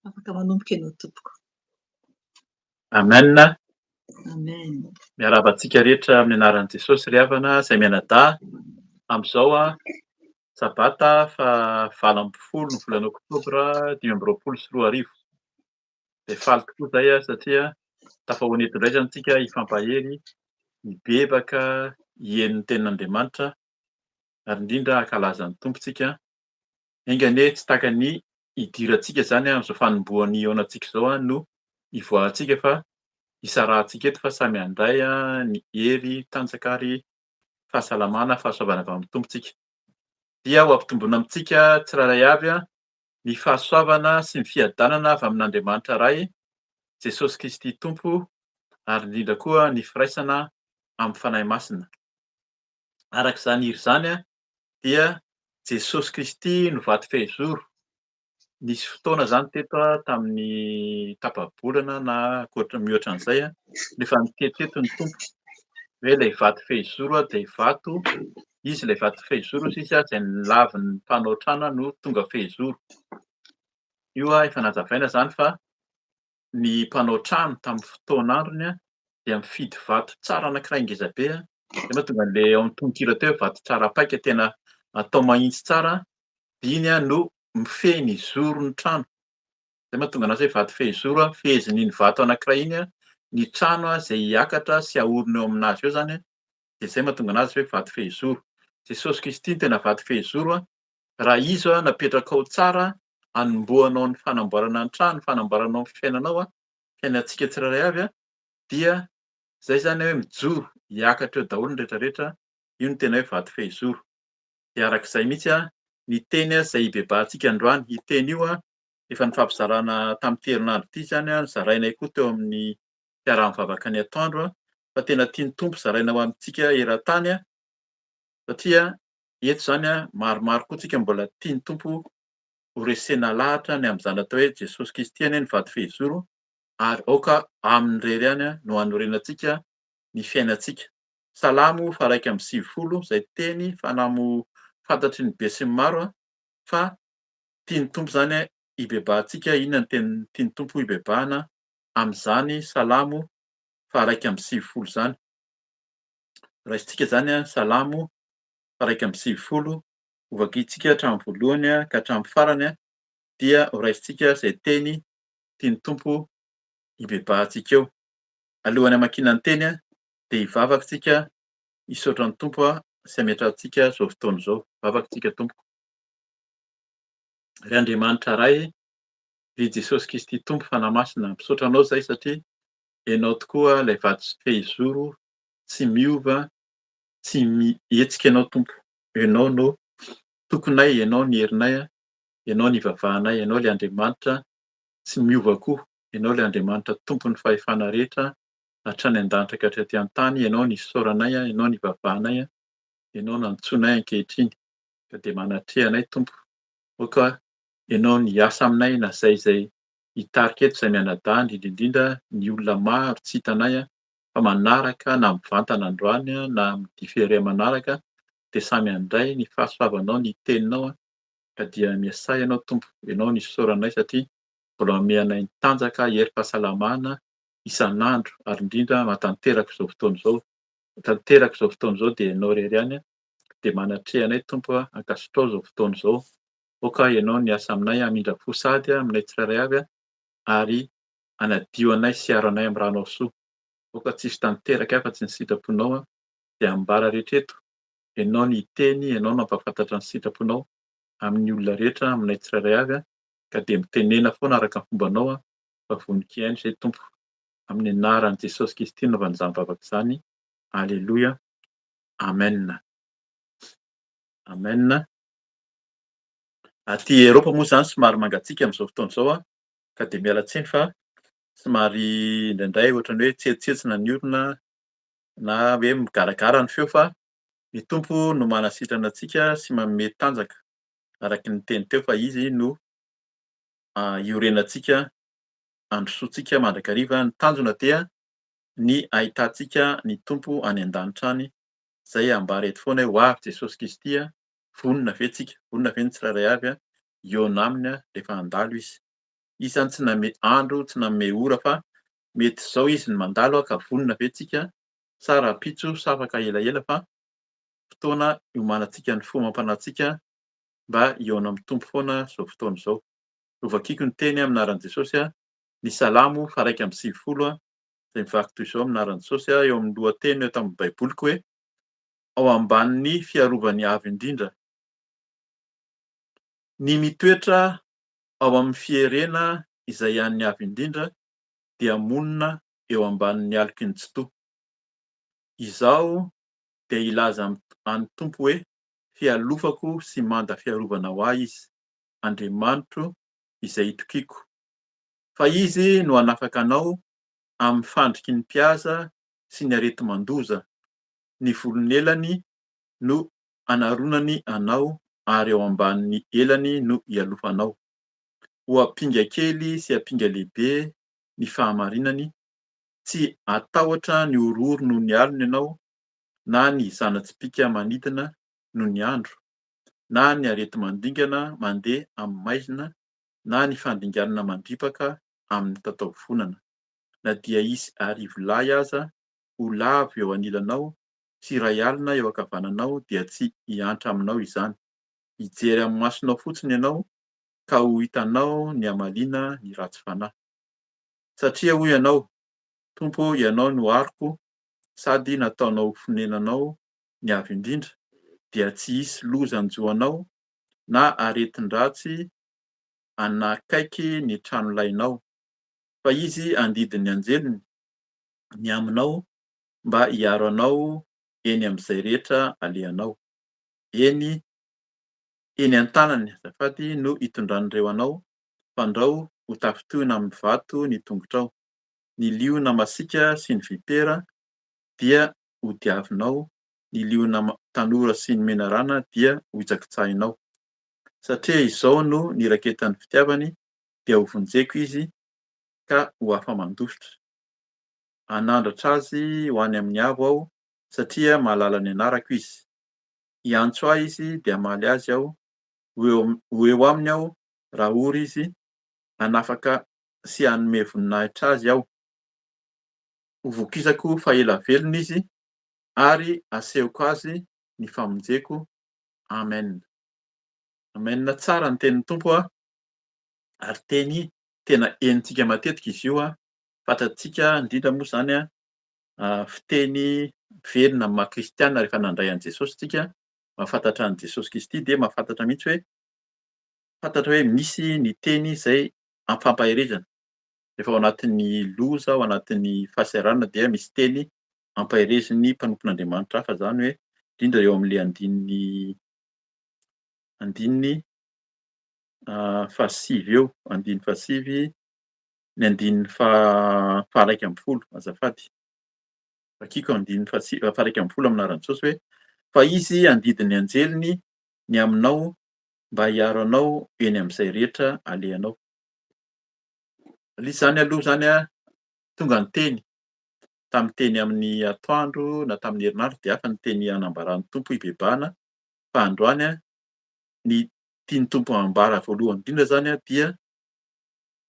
Afaka manomboka ianao tompoko. Amen. Amen. Miarahaba antsika rehetra amin'ny anaran'i Jesosy ry havana izay mianadahy amin'izao a sabata fa 18 ny volana oktobra 2025. Dia faly tokoa izay a satria tafahoana eto indray izany tsika hifampahery, hibebaka, hihaino ny tenin'Andriamanitra ary indrindra hankalaza ny Tompo tsika. Enga anie tsy tahaka ny hidirantsika izany amin'izao fanombohan'ny hihaonantsika izao no hivoahantsika fa hisarahantsika eto fa samy handray ny hery, tanjaka ary fahasalamana, fahasoavana avy amin'ny Tompo tsika. Dia ho ampitomboina amintsika tsirairay avy ny fahasoavana sy ny fiadanana avy amin'Andriamanitra Ray, Jesosy Kristy Tompo ary indrindra koa ny firaisana amin'ny Fanahy Masina. Araka izany hira izany dia Jesosy Kristy no vato fehizoro. Nisy fotoana izany teto tamin'ny tapa-bolana na ankoatra mihoatra an'izay nefa niteny teto ny Tompo hoe ilay vato fehizoro dia vato, izy ilay vato fehizoro hoy izy izay nolavin'ny mpanao trano no tonga fehizoro. Io efa nazavaina izany fa ny mpanao trano tamin'ny fotoan'androny dia mifidy vato tsara anankiray ngeza be, izay mahatonga an'ilay ao amin'ny tononkira teo hoe vato tsara paika tena atao mahitsy tsara, dia iny no mifehy ny zoron'ny trano. Izay mahatonga anazy hoe vato fehizoro, fehezin'iny vato anankiray iny ny trano izay hiakatra sy haorina eo aminazy eo izany, dia izay mahatonga anazy hoe vato fehizoro. Jesosy Kristy no tena vato fehizoro, raha Izy napetrakao tsara hanombohanao ny fanamboarana ny trano, fanamboaranao ny fiainanao, fiainantsika tsirairay avy dia izay izany hoe mijoro hiakatra eo daholo ny rehetra rehetra, io no tena hoe vato fehizoro. Dia araka izay mihitsy ny teny izay hibebahantsika androany, io teny io efa nifampizarana tamin'ity herinandro ity izany, nozarainay koa teo amin'ny fiaraha-mivavaka ny atoandro fa tena tian'ny Tompo zaraina ho amintsika eran-tany satria eto izany maromaro koa tsika mbola tian'ny Tompo ho resena lahatra ny amin'izany atao hoe Jesosy Kristy anie ny vato fehizoro. ary aoka aminy irery ihany no hanorenantsika ny fiainantsika. Salamo faha-91 izay teny fanamo fantatry ny besinimaro fa tian'ny Tompo izany hibebahantsika. Inona no teny tian'ny Tompo hibebahana amin'izany Salamo faha-91 izany? Raisintsika izany Salamo faha-91, hovakintsika hatramin'ny voalohany ka hatramin'ny farany dia horaisintsika izay teny tian'ny Tompo hibebahantsika eo. Alohan'ny hamakiana ny teny dia hivavaka isika hisaotra ny Tompo sy hametrahantsika izao fotoana izao. Vavaka isika Tompoko. Ry Andriamanitra Ray, ry Jesosy Kristy Tompo Fanahy Masina, misaotra Anao izahay satria Ianao tokoa ilay vato sy fehizoro tsy miova, tsy mihetsika Ianao Tompo. Ianao no tokinay, Ianao ny herinay, Ianao ny ivavahanay, Ianao ilay Andriamanitra tsy miova koa, Ianao ilay Andriamanitra Tompon'ny fahefana rehetra hatrany an-danitra ka hatraty an-tany, Ianao no isaoranay, Ianao no ivavahanay, Ianao no antsoinay ankehitriny, ka dia manatreha anay Tompo, aoka Ianao no hiasa aminay na izay izay hitarika eto izay mianadahy, indrindra indrindra ny olona maro tsy hitanay fa manaraka na mivantana androany na amin'ny différé manaraka dia samy handray ny fahasoavanao ny teninao ka dia miasà Ianao Tompo, Ianao no isaoranay satria mbola manome anay ny tanjaka, hery fahasalamana isan'andro ary indrindra mahatanteraka izao fotoana izao, tanteraka izao fotoana izao dia Ianao irery ihany dia manatreha anay Tompo a, ankasitrao izao fotoana izao, aoka Ianao ny hiasa aminay hamindra fo sady aminay tsirairay avy ary hanadio anay sy hiaro anay amin'ny ranao soa, aoka tsy hisy tanteraka afa-tsy ny sitraponao dia ambara rehetra eto, Ianao ny hiteny, Ianao no hampahafantatra ny sitraponao amin'ny olona rehetra, aminay tsirairay avy ka dia mitenena foana araka ny fombanao fa vonon-kihaino izay Tompo. Amin'ny anaran'i Jesosy Kristy no anaovana izany vavaka izany. Aleloia. Amen. Amen. Aty Eropa moa izany somary mangatsiaka amin'izao fotoana izao ka dia miala tsiny fa somary indraindray ohatran'ny hoe tsetsitsetsina ny orona na hoe migaragara ny feo fa ny Tompo no manasitrana antsika sy manome tanjaka araka ny teny teo fa Izy no iorenantsika handrosoantsika mandrakariva. Ny tanjona dia ny ahitantsika ny Tompo any an-danitra any, izay ambara eto foana hoe ho avy Jesosy Kristy, vonona ve tsika, vonona ve ny tsirairay avy hihaona Aminy rehefa handalo Izy. Izy izany tsy nanome andro, tsy nanome ora fa mety izao Izy no mandalo ka vonona ve tsika sa rahampitso sa afaka elaela fa fotoana hiomanantsika ny fo amam-panahintsika mba hihaona amin'ny Tompo foana izao fotoana izao. Novakiko ny teny amin'ny anaran'i Jesosy, ny Salamo faha-91 izay mivaky toy izao amin'ny anaran'i Jesosy eo amin'ny lohateny eto amin'ny Baiboliko hoe, Ao ambanin'ny fiarovany avo indrindra. Ny mitoetra ao amin'ny fierena izay an'ny avo indrindra dia monina eo ambanin'ny aloky ny Tsitoha. Izaho dia hilaza an'ny Tompo hoe, Fialofako sy manda fiarovana ho ahy Izy. Andriamanitro izay itokiako. Fa Izy no hanafaka anao amin'ny fandriky ny mpihaza sy ny areti-mandoza, ny volon'elany no hanaronany anao ary ao ambanin'ny elany no hialofanao. Ho ampinga kely sy ampinga lehibe ny fahamarinany, tsy hatahotra ny horohoro noho ny alina ianao, na ny zana-tsipìka manidina noho ny andro, na ny areti-mandringana mandeha amin'ny maizina, na ny fandringanana mandripaka amin'ny mitataovonana. Na dia hisy arivolahy aza ho lavo eo anilanao sy iray alina eo ankavananao dia tsy hiantra aminao izany. Hijery amin'ny masonao fotsiny ianao ka ho hitanao ny hamaliana ny ratsy fanahy. Satria hoy ianao, Tompo ô, Ianao no aroko sady nataonao ho fonenanao ny Avo Indrindra, dia tsy hisy loza hanjo anao na aretin-dratsy hanakaiky ny tranolainao, fa Izy handidy ny anjeliny ny aminao mba hiaro anao eny amin'izay rehetra alehanao. Eny, eny an-tanany, azafady, no hitondran'ireo anao, fandrao ho tafintohina amin'ny vato ny tongotrao. Ny liona masiaka sy ny vipera dia hodiavinao, ny liona tanora sy ny menarana dia hohitsakitsahinao. Satria izao no niraketan'ny fitiavany, dia hovonjeko izy. ka ho afa-mandositra. Hanandratra azy ho any amin'ny avo aho, satria mahalala ny anarako izy. Hiantso ahy izy dia hamaly azy aho, ho eo ho eo aminy aho raha ory izy, hanafaka sy hanome voninahitra azy aho. Ho vokisako fa ela velona izy, ary asehoko azy ny famonjeko. Amen. Amen tsara ny tenin'ny Tompo a, ary teny tena henontsika matetika izy io a, fantatsika indrindra moa izany a, fiteny velona amin'ny maha kristiana rehefa nandray an'i Jesosy isika, mahafantatra an'i Jesosy Kristy dia mahafantatra mihitsy hoe fantatra hoe misy ny teny izay ampampaherezana, rehefa ao anatin'ny loza, ao anatin'ny fahasahiranana dia misy teny ampaherezin'ny mpanompon'Andriamanitra hafa izany hoe indrindra eo amin'ilay andininy andininy fahasivy eo, andininy fahasivy, ny andininy faha-11, azafady. Vakiko andininy faha-11 amin'ny anaran'i Jesosy hoe, Fa izy handidy ny anjeliny ny aminao mba hiaro anao eny amin'izay rehetra alehanao. Ilay izy izany aloha izany tonga ny teny, tamin'ny teny amin'ny atoandro na tamin'ny herinandro dia hafa ny teny hanambaran'ny Tompo hibebahana fa androany ny tian'ny Tompo hambara voalohany indrindra izany dia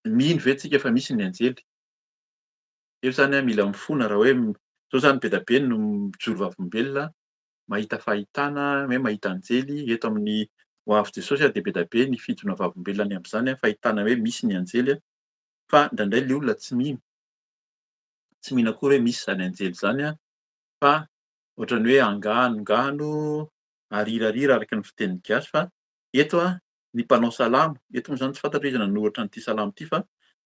mino ve tsika fa misy ny anjely? Eo izany mila mifona raha hoe izao izany be dia be no mijoro vavolombelona mahita fahitana hoe mahita anjely eto amin'ny ho avy Jesosy dia be dia be ny fijoroana vavolombelona ny amin'izany fahitana hoe misy ny anjely fa indraindray ilay olona tsy mino tsy mino akory hoe misy izany anjely izany fa ohatran'ny hoe anganongano arirarira araka ny fitenin'ny gasy fa eto ny mpanao salamo, eto moa izany tsy fantatro iza nanoratra an'ity salamo ity fa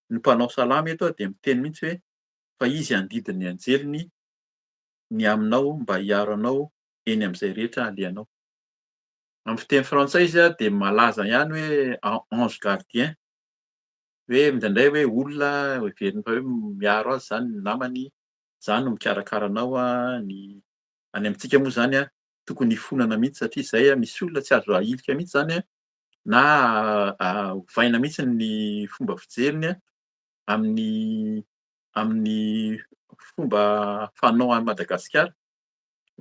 ny mpanao salamo eto dia miteny mihitsy hoe fa izy handidy ny anjeliny ny aminao mba hiaro anao eny amin'izay rehetra alehanao. Amin'ny fiteny frantsay izy dia malaza ihany hoe ange gardien, hoe indraindray hoe olona heveriny fa hoe miaro azy izany ny namany, izany no mikarakara anao, ny any amintsika moa izany tokony hifonana mihitsy satria izay misy olona tsy azo ahilika mihitsy izany na ovaina mihitsy ny fomba fijeriny amin'ny amin'ny fomba fanao any Madagasikara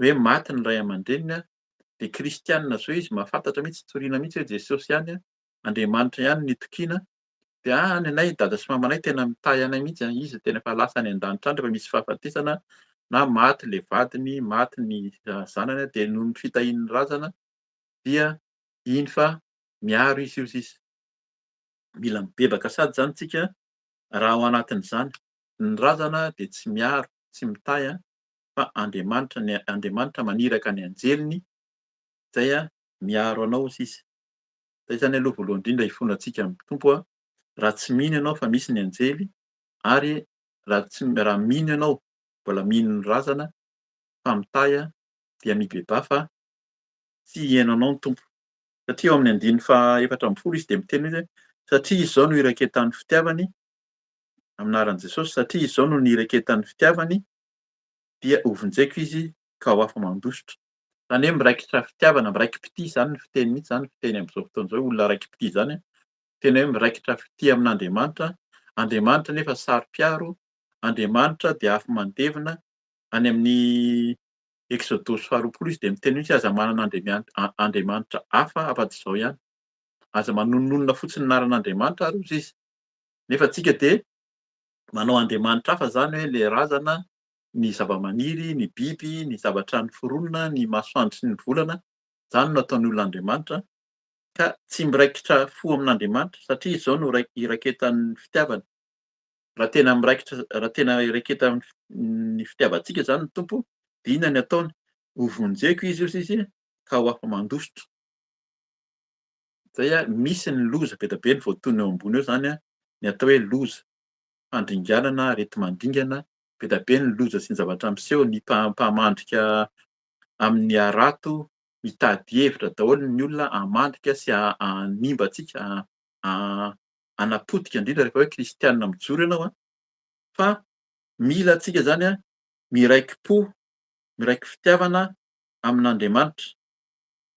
hoe maty ny ray aman-dreniny dia kristianina izao izy mahafantatra mihitsy toriana mihitsy hoe Jesosy ihany Andriamanitra ihany no itokiana dia any anay dada sy mamanay tena mitahy anay mihitsy an, izy tena efa lasa any an-danitra any rehefa misy fahafatesana na maty ilay vadiny, maty ny zanany dia noho ny fitahian'ny razana dia iny fa miaro izy hozy izy. Mila mibebaka sady izany tsika raha ao anatin'izany. Ny razana dia tsy miaro, tsy mitahy fa Andriamanitra ny Andriamanitra maniraka ny anjeliny izay miaro anao hozy izy. Izay izany aloha voalohany indrindra hifonantsika amin'ny Tompo a, raha tsy mino ianao fa misy ny anjely ary raha tsy raha mino ianao mbola mino ny razana fa mitahy dia mibebaha fa tsy hihaino anao ny Tompo. Satria eo amin'ny andininy faha 14 izy dia miteny hoe satria izao no iraketan'ny fitiavany amin'ny anaran'i Jesosy satria izao no niraketan'ny fitiavany dia hovonjeko izy ka ho afa-mandositra. Izany hoe miraikitra fitiavana, miraiki-pitia izany ny fiteny mihitsy izany, fiteny amin'izao fotoana izao, olona raiki-pitia izany, tena hoe miraikitra fitia amin'Andriamanitra, Andriamanitra nefa saro-piaro, Andriamanitra dia afo mandevona, any amin'ny Eksodosy faharoapolo izy dia miteny mihitsy aza manana Andriamanitra hafa afa-tsy izao ihany, aza manononona fotsiny ny anaran'Andriamanitra ary hozy izy, nefa tsika dia manao Andriamanitra hafa izany hoe ilay razana ny zavamaniry, ny biby, ny zavatra noforonina, ny masoandro sy ny volana, izany no ataon'ny olona Andriamanitra, ka tsy miraikitra fo amin'Andriamanitra, satria izao no iraketan'ny fitiavana. Raha tena miraikitra, raha tena iraketan'ny fitiavantsika izany ny Tompo, dia inona ny ataony? Ho vonjeko izy, hoy izy, ka ho afa-mandositra. Izay misy ny loza, be dia be ny voatonona eo ambony eo izany, ny atao hoe loza, fandringanana, areti-mandringana, be dia be ny loza sy ny zavatra miseho, ny mpamandrika amin'ny harato, mitady hevitra daholo ny olona hamandrika sy hanimba antsika, hanapotika, indrindra rehefa hoe kristianina mijoro ianao an, fa mila antsika izany an, miraiki-po, miraiki-fitiavana amin'Andriamanitra,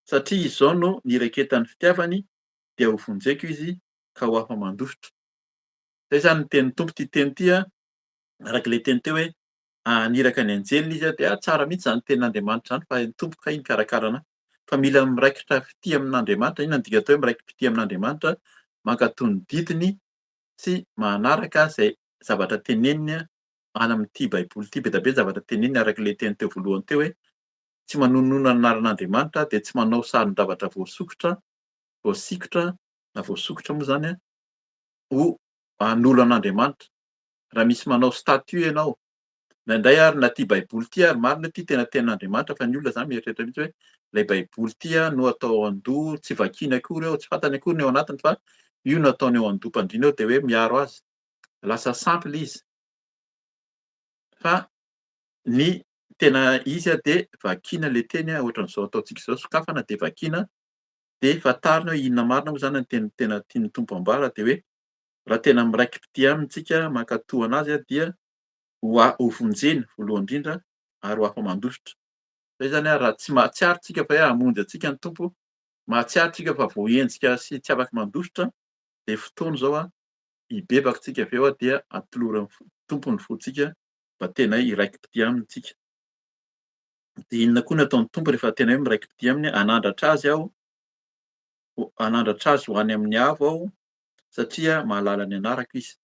satria izao no niraiketan'ny fitiavany dia ho vonjeko izy ka ho afa-mandositra. Izay izany ny tenin'ny Tompo, ity teny ity araka ilay teny teo hoe haniraka ny anjeliny izy dia tsara mihitsy izany tenin'Andriamanitra izany fa ny Tompo kay mikarakara anà. Fa mila miraikitra fitia amin'Andriamanitra, inona no dika atao hoe miraiki-pitia amin'Andriamanitra? Mankatò ny didiny sy manaraka izay zavatra teneniny any amin'ity Baiboly ity. Be dia be ny zavatra teneniny araka ilay teny teo voalohany teo hoe tsy manononona ny anaran'Andriamanitra dia tsy manao sarin-javatra voasokitra, voasikotra na voasokitra moa izany ho hanolo an'Andriamanitra. Raha misy manao statut ianao, indraindray ary na ity baiboly ity ary, marina ity tena tenin'Andriamanitra fa ny olona izany mieritreritra mihitsy hoe ilay baiboly ity no atao ao an-doha, tsy vakiany akory eo, tsy fantany akory ny ao anatiny fa io no ataony eo an-doham-pandriana eo dia hoe miaro azy. Lasa sampy ilay izy. Fa ny tena izy dia vakiana ilay teny ohatran'izao ataontsika izao, sokafana dia vakiana dia fantarina hoe inona marina moa izany ny teny tena tian'ny Tompo ambara dia hoe raha tena miraiki-pitia aminy tsika, mankatò an'azy dia ho ho vonjeny voalohany indrindra ary ho afa-mandositra. Izay izany raha tsy mahatsiaro tsika fa hoe hamonjy antsika ny Tompo, mahatsiaro tsika fa voahenjika sy tsy afaka mandositra dia fotoana izao hibebaka tsika avy eo dia atoloran'ny Tompo ny fontsika mba tena hiraiki-pitia aminy tsika. Dia inona koa no ataon'ny Tompo rehefa tena hoe miraiki-pitia aminy? Hanandratra azy aho, hanandratra azy ho any amin'ny avo aho satria mahalala ny anarako izy.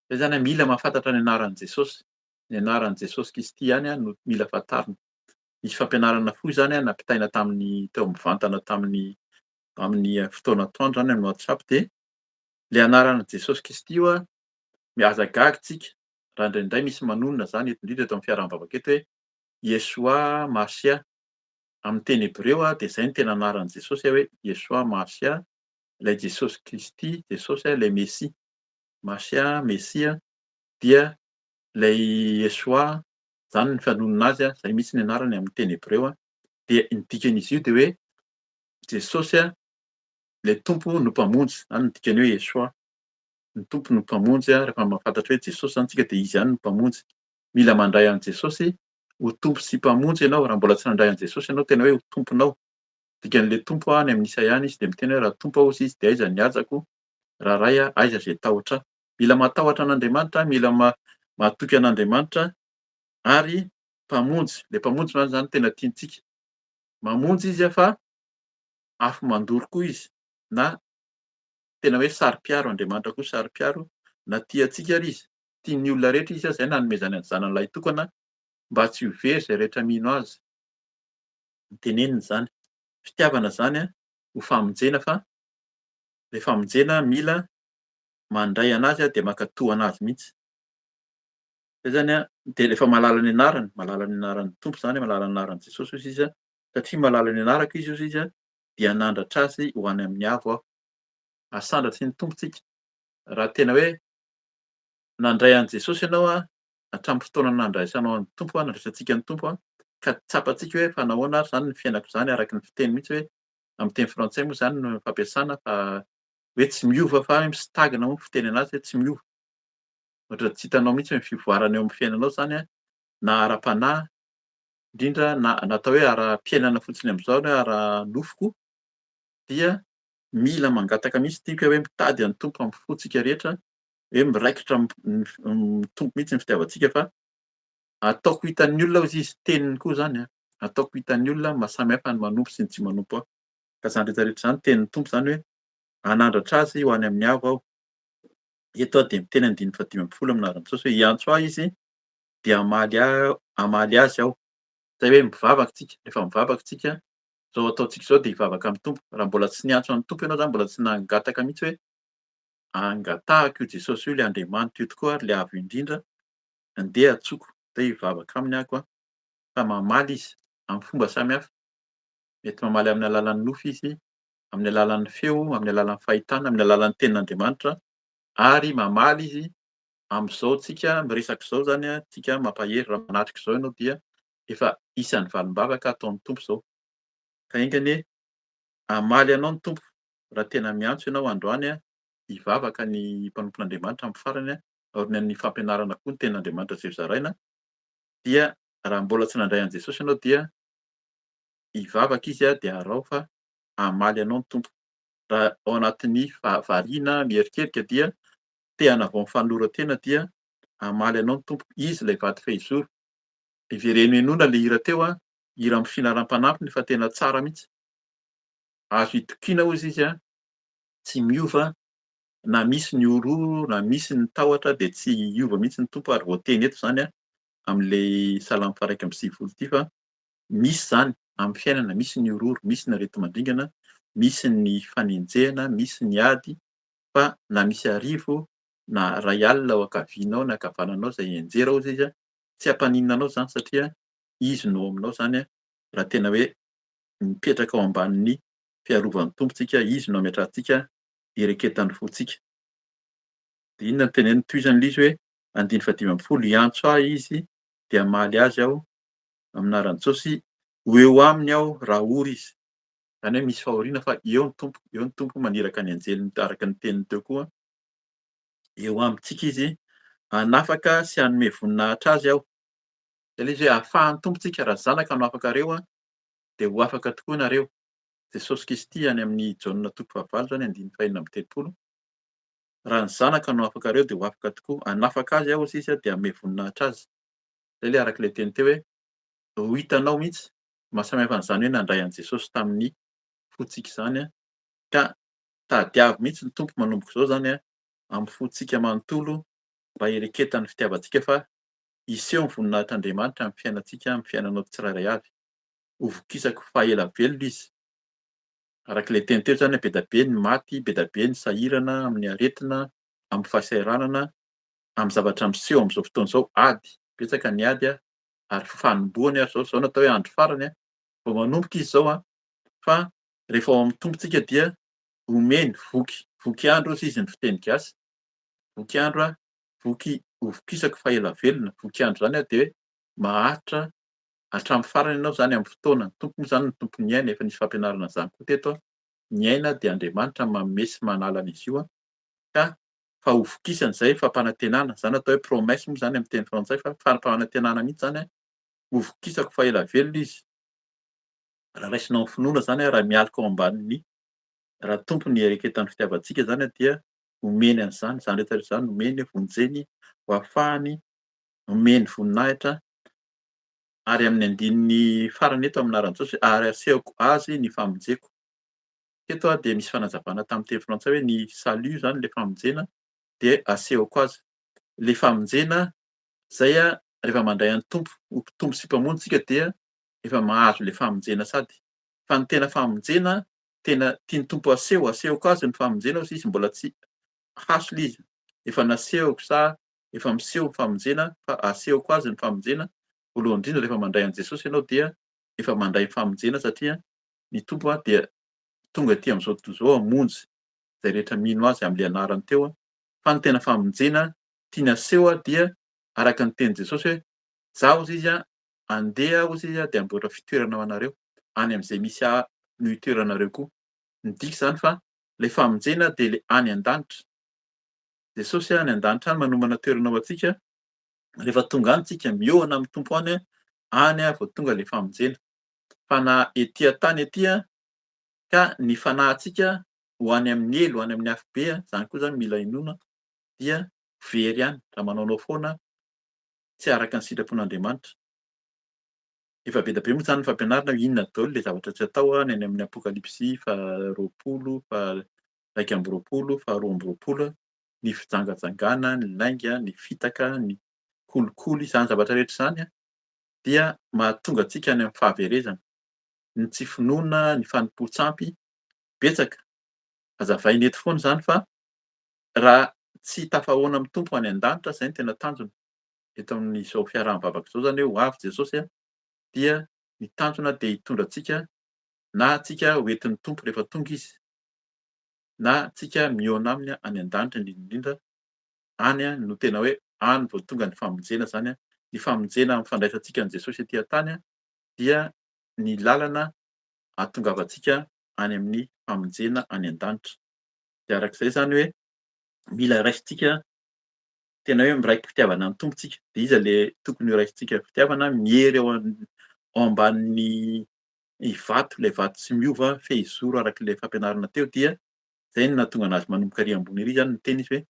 Izay izany mila mahafantatra ny anaran'i Jesosy. Ny anaran'i Jesosy Kristy ihany no mila fantarina. Nisy fampianarana fohy izany nampitaina tamin'ny teo mivantana tamin'ny amin'ny fotoana atoandro izany amin'ny WhatsApp dia ilay anaran'i Jesosy Kristy io aza gaga tsika raha indraindray misy manonona izany eto indrindra eto amin'ny fiaraha-mivavaka eto hoe Yeshua Mashiah. Amin'ny teny hebreo dia izay no tena anaran'i Jesosy hoe Yeshua Mashiah, ilay Jesosy Kristy, Jesosy ilay Mesia. Mashiah, Mesia, dia ilay Yeshua, izany ny fanonona azy, izay mihitsy ny anarany amin'ny teny hebreo, dia ny dikan'izy io dia hoe Jesosy ilay Tompo no Mpamonjy, izany no dikany hoe Yeshua. Ny Tompo no Mpamonjy, rehefa mahafantatra hoe Jesosy izany isika dia Izy ihany no Mpamonjy. Mila mandray an'i Jesosy ho Tompo sy Mpamonjy ianao, raha mbola tsy nandray an'i Jesosy ianao tena hoe ho Tomponao. Dikan'ilay Tompo any amin'ny Isaia any izy dia miteny hoe raha Tompo aho hozy izy dia aiza ny hajako, raha Ray aho aiza izay tahotra ahy. Mila matahotra an'Andriamanitra, mila matoky an'Andriamanitra ary Mpamonjy. Ilay Mpamonjy mantsy izany tena tiantsika. Mamonjy Izy fa afo mandoro koa Izy na tena hoe saro-piaro, Andriamanitra koa saro-piaro na tia antsika ary Izy. Tian'ny olona rehetra Izy, izay nanomezany ny Zanany lahitokana mba tsy ho very izay rehetra mino Azy. Noteneniny izany. Fitiavana izany ho famonjena fa ilay famonjena mila mandray an'Azy dia mankatò an'Azy mihitsy. Izay izany dia rehefa mahalala ny anarany, mahalala ny anaran'ny Tompo izany, mahalala ny anaran'i Jesosy hozy izy, satria mahalala ny anarako izy hozy izy dia hanandratra azy ho any amin'ny avo aho. Asandratry ny Tompo tsika. Raha tena hoe nandray an'i Jesosy ianao hatramin'ny fotoana nandraisanao an'ny Tompo, nandraisantsika ny Tompo, ka tsapantsika hoe fa nahoana ary izany ny fiainako izany araka ny fiteny mihitsy hoe amin'ny teny frantsay moa izany no fampiasana fa hoe tsy miova fa hoe mi-stagne moa ny fiteny anazy hoe tsy miova. Ohatra tsy hitanao mihitsy ny fivoarana eo amin'ny fiainanao izany na ara-panahy indrindra na natao hoe ara-piainana fotsiny amin'izao na ara-nofo koa dia mila mangataka mihitsy tiako hoe mitady an'ny Tompo amin'ny fontsika rehetra hoe miraikitra amin'ny Tompo mihitsy ny fitiavantsika fa ataoko hitan'ny olona hozy izy, teniny koa izany an, ataoko hitan'ny olona maha samy hafa ny manompo sy ny tsy manompo ahy. Ka izany rehetra rehetra izany tenin'ny Tompo izany hoe hanandratra azy ho any amin'ny avo aho. Eto aho dia miteny andininy faha-15 amin'ny anaran'i Jesosy hoe hiantso ahy izy dia hamaly ahy hamaly azy aho. Izay hoe mivavaka tsika, rehefa mivavaka tsika, izao ataontsika izao dia hivavaka amin'ny Tompo. Raha mbola tsy niantso an'ny Tompo ianao izany, mbola tsy nangataka mihitsy hoe angatahako io Jesosy io, ilay Andriamanitra io tokoa ary ilay Avo Indrindra, andeha antsoiko, andeha hivavaka aminy aho fa mamaly Izy amin'ny fomba samihafa. Mety mamaly amin'ny alalan'ny nofy Izy, amin'ny alalan'ny feo, amin'ny alalan'ny fahitana, amin'ny alalan'ny tenin'Andriamanitra ary mamaly Izy amin'izao tsika miresaka izao izany, tsika mampahery raha manatrika izao ianao dia efa isan'ny valim-bavaka ataon'ny Tompo izao. Ka enga anie hamaly anao ny Tompo raha tena miantso ianao androany hivavaka ny mpanompon'Andriamanitra amin'ny farany aorian'ny fampianarana koa ny tenin'Andriamanitra izay hozaraina dia raha mbola tsy nandray an'i Jesosy ianao dia hivavaka izy dia araho fa hamaly anao ny Tompo. Raha ao anatin'ny variana miherikerika dia. te hanavao ny fanoloran-tena dia hamaly anao ny Tompo. Izy ilay vato fehizoro. Ivereno henoina ilay hira teo an, hira amin'ny finaram-panampiny fa tena tsara mihitsy. Azo itokiana hozy izy an, tsy miova na misy ny horohoro na misy ny tahotra dia tsy hiova mihitsy ny Tompo ary voateny eto izany an, amin'ilay salamo faha-91 ity fa misy izany amin'ny fiainana, misy ny horohoro, misy ny areti-mandringana, misy ny fanenjehana, misy ny ady fa na misy arivo na iray alina ao ankavianao na ankavananao izay hianjera hozy izy an, tsy hampaninona anao izany satria izy no ao aminao izany an, raha tena hoe mipetraka ao ambanin'ny fiarovan'ny Tompo tsika, izy no ametrahantsika ireketan'ny fontsika. Dia inona no teneniny? Tohizany ilay izy hoe, andininy fahadimy ambin'ny folo, hiantso ahy izy dia hamaly azy aho amin'ny anaran'i Jesosy, ho eo aminy aho raha ory izy. Izany hoe misy fahoriana fa eo ny Tompo, eo ny Tompo maniraka ny anjeliny araka ny teniny teo koa. Eo amintsika izy, hanafaka sy hanome voninahitra azy aho. Izay ilay izy hoe ahafahan'ny Tompo tsika, raha zanaka no afakareo dia ho afaka tokoa nareo. Jesosy Kristy any amin'ny Jaona toko fahavalo izany andininy fahenina amby telopolo. Raha ny zanaka no afakareo dia ho afaka tokoa. Hanafaka azy aho hoy izy dia hanome voninahitra azy. Izay ilay araka ilay teny teo hoe ho hitanao mihitsy mahasamihafa an'izany hoe nandray an'i Jesosy tamin'ny fontsika izany ka tadiavo mihitsy ny Tompo manomboka izao izany amin'ny fontsika manontolo mba hireketan'ny fitiavantsika fa hiseho ny voninahitr'Andriamanitra amin'ny fiainantsika, amin'ny fiainanao tsirairay avy. Ho vokisako faha ela velona izy. Araka ilay teny teo izany, be dia be ny maty, be dia be ny sahirana amin'ny aretina, amin'ny fahasahiranana, amin'ny zavatra miseho amin'izao fotoana izao, ady, betsaka ny ady ary fanombohany ary izao, izao no atao hoe andro farany, vao manomboka izy izao fa rehefa ao amin'ny Tompo tsika dia omeny voky, voky andro hozy izy ny fiteny gasy, voky andro, voky hovokisako fa ela velona, voky andro izany dia hoe maharitra hatramin'ny farany ianao izany amin'ny fotoana, ny Tompo moa izany no tompon'ny aina, efa nisy fampianarana an'izany koa teto, ny aina dia Andriamanitra manome sy manala an'izy io ka fa hovokisana izay fampanantenana, izany atao hoe promesse moa izany amin'ny teny frantsay fa fampanantenana mihitsy izany, hovokisako fa ela velona izy, raha raisinao amin'ny finoana izany, raha mialoka ao ambanin'ny, raha Tompony iereketan'ny fitiavantsika izany dia omeny an'izany, izany rehetra rehetra izany omeny, vonjeny, ho afahany, omeny voninahitra, ary amin'ny andininy farany eto amin'ny anaran'i Jesosy, ary asehoko azy ny famonjeko. Teto dia misy fanazavana tamin'ny teny frantsay hoe ny salut izany ilay famonjena dia asehoko azy. Ilay famonjena izay rehefa mandray an'ny Tompo ho Tompo sy Mpamonjy isika dia efa mahazo ilay famonjena sady. Fa ny tena famonjena tena tian'ny Tompo aseho, asehoko azy ny famonjena hoy izy mbola tsy haso ilay izy. Efa nasehoko sa efa miseho ny famonjena fa asehoko azy ny famonjena. Voalohany indrindra rehefa mandray an'i Jesosy ianao dia efa mandray ny famonjena satria ny Tompo dia tonga aty amin'izao tontolo izao hamonjy izay rehetra mino Azy amin'ilay anarany teo. Fa ny tena famonjena tiany aseho dia araka ny tenin'i Jesosy hoe Izaho hozy izy andeha hozy izy dia hamboatra fitoerana ho anareo any amin'izay misy ahy no hitoeranareo koa. Midika izany fa ilay famonjena dia ilay any an-danitra. Jesosy any an-danitra any manomana toerana ho antsika. Rehefa tonga any tsika mihaona amin'ny Tompo any, any vao tonga ilay famonjena. Fa na ety an-tany ety ka ny fanahintsika ho any amin'ny helo, any amin'ny afobe, izany koa izany mila inoana, dia very any raha manaonao foana tsy araka ny sitrapon'Andriamanitra. Efa be dia be moa izany ny fampianarana hoe inona daholo ilay zavatra tsy atao any amin'ny Apokalypsy faha roapolo, faha 21, faha 22, ny fijangajangana, ny lainga, ny fitaka, ny kolikoly, izany zavatra rehetra izany dia mahatonga antsika any amin'ny fahaverezana. Ny tsy finoana, ny fanompoan-tsampy, betsaka. Hazavaina eto foana izany fa raha tsy tafahoana amin'ny Tompo any an-danitra, izay no tena tanjona eto amin'izao fiaraha-mivavaka izao izany hoe ho avy Jesosy dia ny tanjona dia hitondra antsika na antsika ho entin'ny Tompo rehefa tonga Izy na tsika mihaona aminy any an-danitra indrindra indrindra any no tena hoe any vao tonga ny famonjena izany, ny famonjena amin'ny fandraisantsika an'i Jesosy ety an-tany dia ny lalana ahatongavantsika any amin'ny famonjena any an-danitra. Dia arak'izay izany hoe mila raisintsika tena hoe miraiki-pitiavana ny Tompo tsika. Dia iza le tokony ho raisintsika fitiavana? Miery ao ao ambanin'ny vato, ilay vato tsy miova, fehizoro araka ilay fampianarana teo dia izay no nahatonga anazy manomboka ery ambony ery izany niteny izy hoe.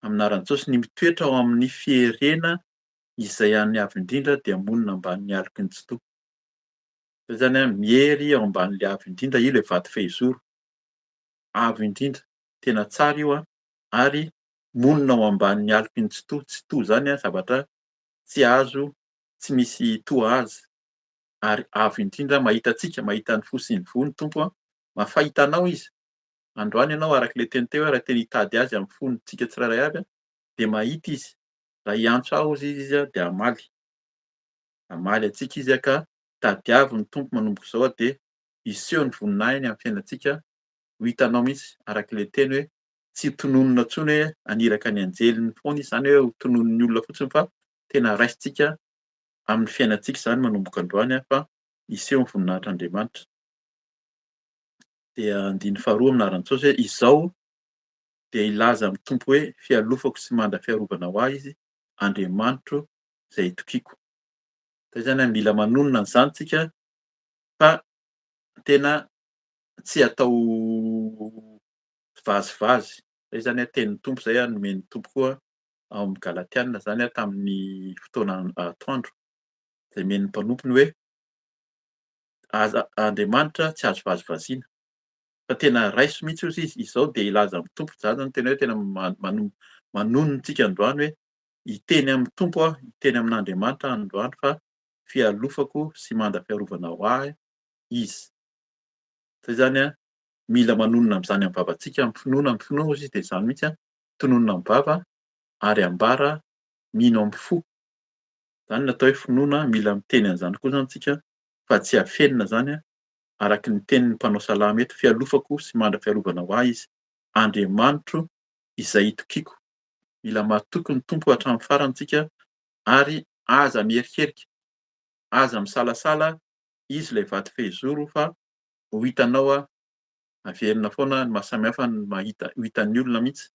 Amin'ny anaran'i Jesosy, ny mitoetra ao amin'ny fierena izay an'ny Avo Indrindra dia monina ambanin'ny aloky ny Tsitoha. Izay izany an, miery ao ambanin'ilay Avo Indrindra, io ilay vato fehizoro. Avo Indrindra, tena tsara io an, ary monina ao ambanin'ny aloky ny Tsitoha. Tsitoha izany an, zavatra tsy azo, tsy misy toa azy. Ary Avo Indrindra mahita antsika, mahita ny fo sy ny voa ny Tompo an, mahafahita anao Izy. Androany ianao araka ilay teny teo hoe raha tena hitady Azy amin'ny fontsika tsirairay avy dia mahita Izy. Raha hiantso Azy Izy dia hamaly. Hamaly antsika Izy ka tadiavo ny Tompo manomboka izao dia hiseho ny voninahiny amin'ny fiainantsika. Ho hitanao mihitsy araka ilay teny hoe tsy ho tononina intsony hoe haniraka ny anjeliny foana Izy, izany hoe ho tononin'ny olona fotsiny fa tena raisintsika amin'ny fiainantsika izany manomboka androany fa hiseho ny voninahitr'Andriamanitra. Dia andininy faharoa amin'ny anaran'i Jesosy hoe, Izao dia hilaza amin'ny Tompo hoe, Fialofako sy manda fiarovana ho ahy Izy, Andriamanitro izay itokiako. Izay izany an, mila manonona an'izany tsika fa tena tsy atao vazivazy. Izay izany an, tenin'ny Tompo izay an, nomen'ny Tompo koa ao amin'ny Galatiana izany an, tamin'ny fotoana atoandro, izay nomen'ny mpanompony hoe, Aza Andriamanitra tsy azo vazivaziana fa tena raiso mihitsy ozy izy, izao dia hilaza amin'ny Tompo, za zany tena hoe tena manonona antsika androany hoe hiteny amin'ny Tompo aho, hiteny amin'Andriamanitra aho androany fa fialofako sy manda fiarovana ho ahy Izy. Zay zany an, mila manonona amin'izany amin'ny vavantsika, amin'ny finoana, amin'ny finoana ozy izy dia izany mihitsy an, tononina amin'ny vava ary ambara mino amin'ny fo. Izany no atao hoe finoana, mila miteny an'izany koa izany tsika fa tsy afenina izany araka ny tenin'ny mpanao salamo eto, fialofako sy mandra fiarovana ho ahy Izy, Andriamanitro izay itokiako. Mila matoky ny Tompo hatramin'ny farany tsika ary aza miherikerika, aza misalasala, Izy ilay vato fehizoro fa ho hitanao averina foana ny mahasamihafa ny mahita, ho hitan'ny olona mihitsy,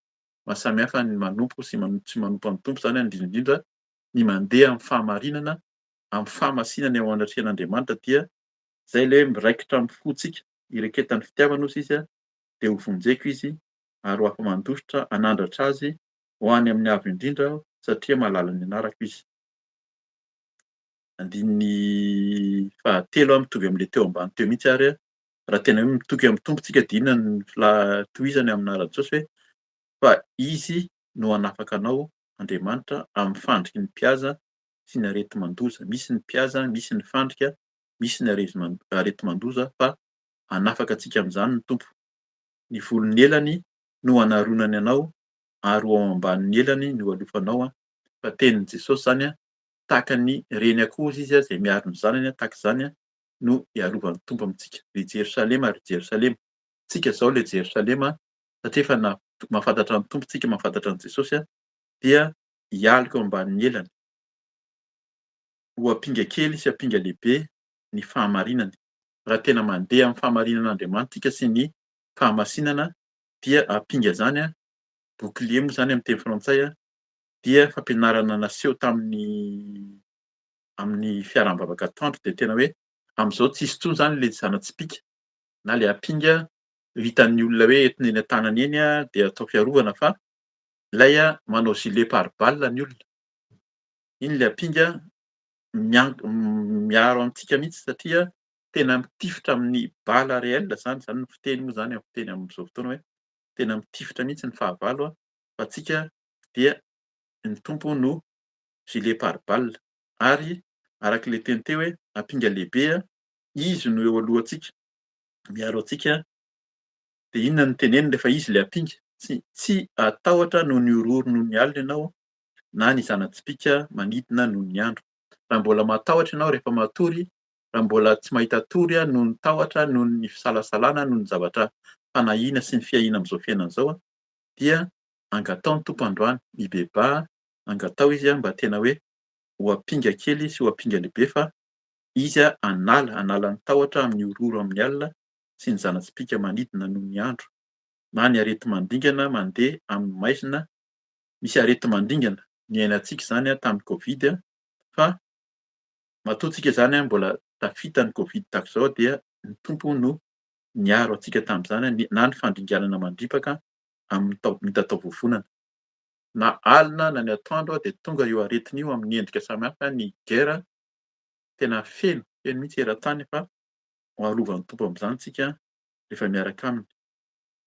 mahasamihafa ny manompo sy tsy manompo an'ny Tompo izany indrindra indrindra ny mandeha amin'ny fahamarinana, amin'ny fahamasinana eo anatrehan'Andriamanitra dia izay ilay hoe miraikitra amin'ny fontsika, ireketan'ny fitiavana hozy izy dia ho vonjeko izy ary ho afa-mandositra hanandratra azy ho any amin'ny Avo Indrindra aho satria mahalala ny anarako izy. Andininy fahatelo mitovy amin'ilay teo ambany teo mihitsy ary raha tena hoe mitoky amin'ny Tompo tsika dia inona ny tohizany amin'ny anaran'i Jesosy hoe fa izy no hanafaka anao Andriamanitra amin'ny fandriky ny mpihaza sy ny areti-mandoza. Misy ny mpihaza, misy ny fandrika, misy ny areti-mandoza fa hanafaka antsika amin'izany ny Tompo. Ny volon'ny elany no hanaronany anao ary ho ao ambanin'ny elany no hialofanao an. Fa tenin'i Jesosy izany an, tahaka ny reny akoho izy izay miaro ny zanany an, tahaka izany no hiarovan'ny Tompo amintsika. Ry Jerosalema, ry Jerosalema. Tsika izao ilay Jerosalema satria efa mahafantatra ny Tompo tsika, mahafantatra an'i Jesosy dia hialoka eo ambanin'ny elany. Ho ampinga kely sy ampinga lehibe ny fahamarinany. Raha tena mandeha amin'ny fahamarinan'Andriamanitra tsika sy ny fahamasinana dia ampinga izany, bouclier moa izany amin'ny teny frantsay, dia fampianarana naseho tamin'ny amin'ny fiaraha-mivavaka atoandro dia tena hoe amin'izao tsisy intsony izany ilay zana-tsipìka na ilay ampinga hitan'ny olona hoe entina eny an-tanana eny dia atao fiarovana fa ilay manao gilet pare balle ny olona. Iny ilay ampinga miaro antsika mihitsy satria tena mitifitra amin'ny balle réel izany, izany no fiteny moa izany amin'ny fiteny amin'izao fotoana hoe tena mitifitra mihitsy ny fahavalo fa antsika dia ny Tompo no gilet pare balle ary araka ilay teny teo hoe ampinga lehibe izy no eo alohantsika miaro antsika dia inona no teneniny rehefa izy ilay ampinga? Tsy tsy hatahotra noho ny horohoro noho ny alina ianao na ny zana-tsipìka manidina noho ny andro. Raha mbola matahotra ianao rehefa matory, raha mbola tsy mahita tory noho ny tahotra, noho ny fisalasalana, noho ny zavatra fanahiana sy ny fiahiana amin'izao fiainana izao dia angatao ny Tompo androany, mibebaha, angatao Izy mba tena hoe ho ampinga kely sy ho ampinga lehibe fa Izy hanala, hanala ny tahotra amin'ny horohoro amin'ny alina sy ny zana-tsipìka manidina noho ny andro, na ny areti-mandringana mandeha amin'ny maizina, misy areti-mandringana niainantsika izany tamin'ny covid fa matoa tsika izany mbola tafita ny covid tahaka izao dia ny Tompo no niaro antsika tamin'izany na ny fandringanana mandripaka amin'ny mitatao-vovonana. Na alina na ny atoandro dia tonga io aretina io amin'ny endrika samihafa, ny guerre tena feno, feno mihitsy eran-tany fa ho arovan'ny Tompo amin'izany tsika rehefa miaraka aminy.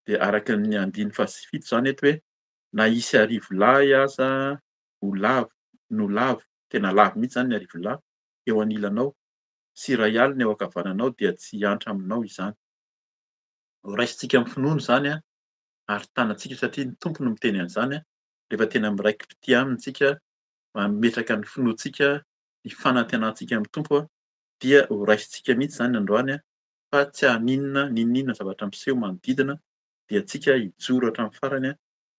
Dia araka ny andininy fahafito izany eto hoe na hisy arivo lahy aza ho lavo, no lavo, tena lavo mihitsy izany ny arivo lahy eo anilanao sy iray alina eo ankavananao dia tsy hiantra aminao izany. Ho raisintsika amin'ny finoana izany ary tanantsika satria ny Tompo no miteny an'izany rehefa tena miraiki-pitia aminy tsika, mametraka ny finoantsika, ny fanantenantsika amin'ny Tompo dia ho raisintsika mihitsy izany androany fa tsy haninona n'inon'inona zavatra miseho manodidina dia tsika hijoro hatramin'ny farany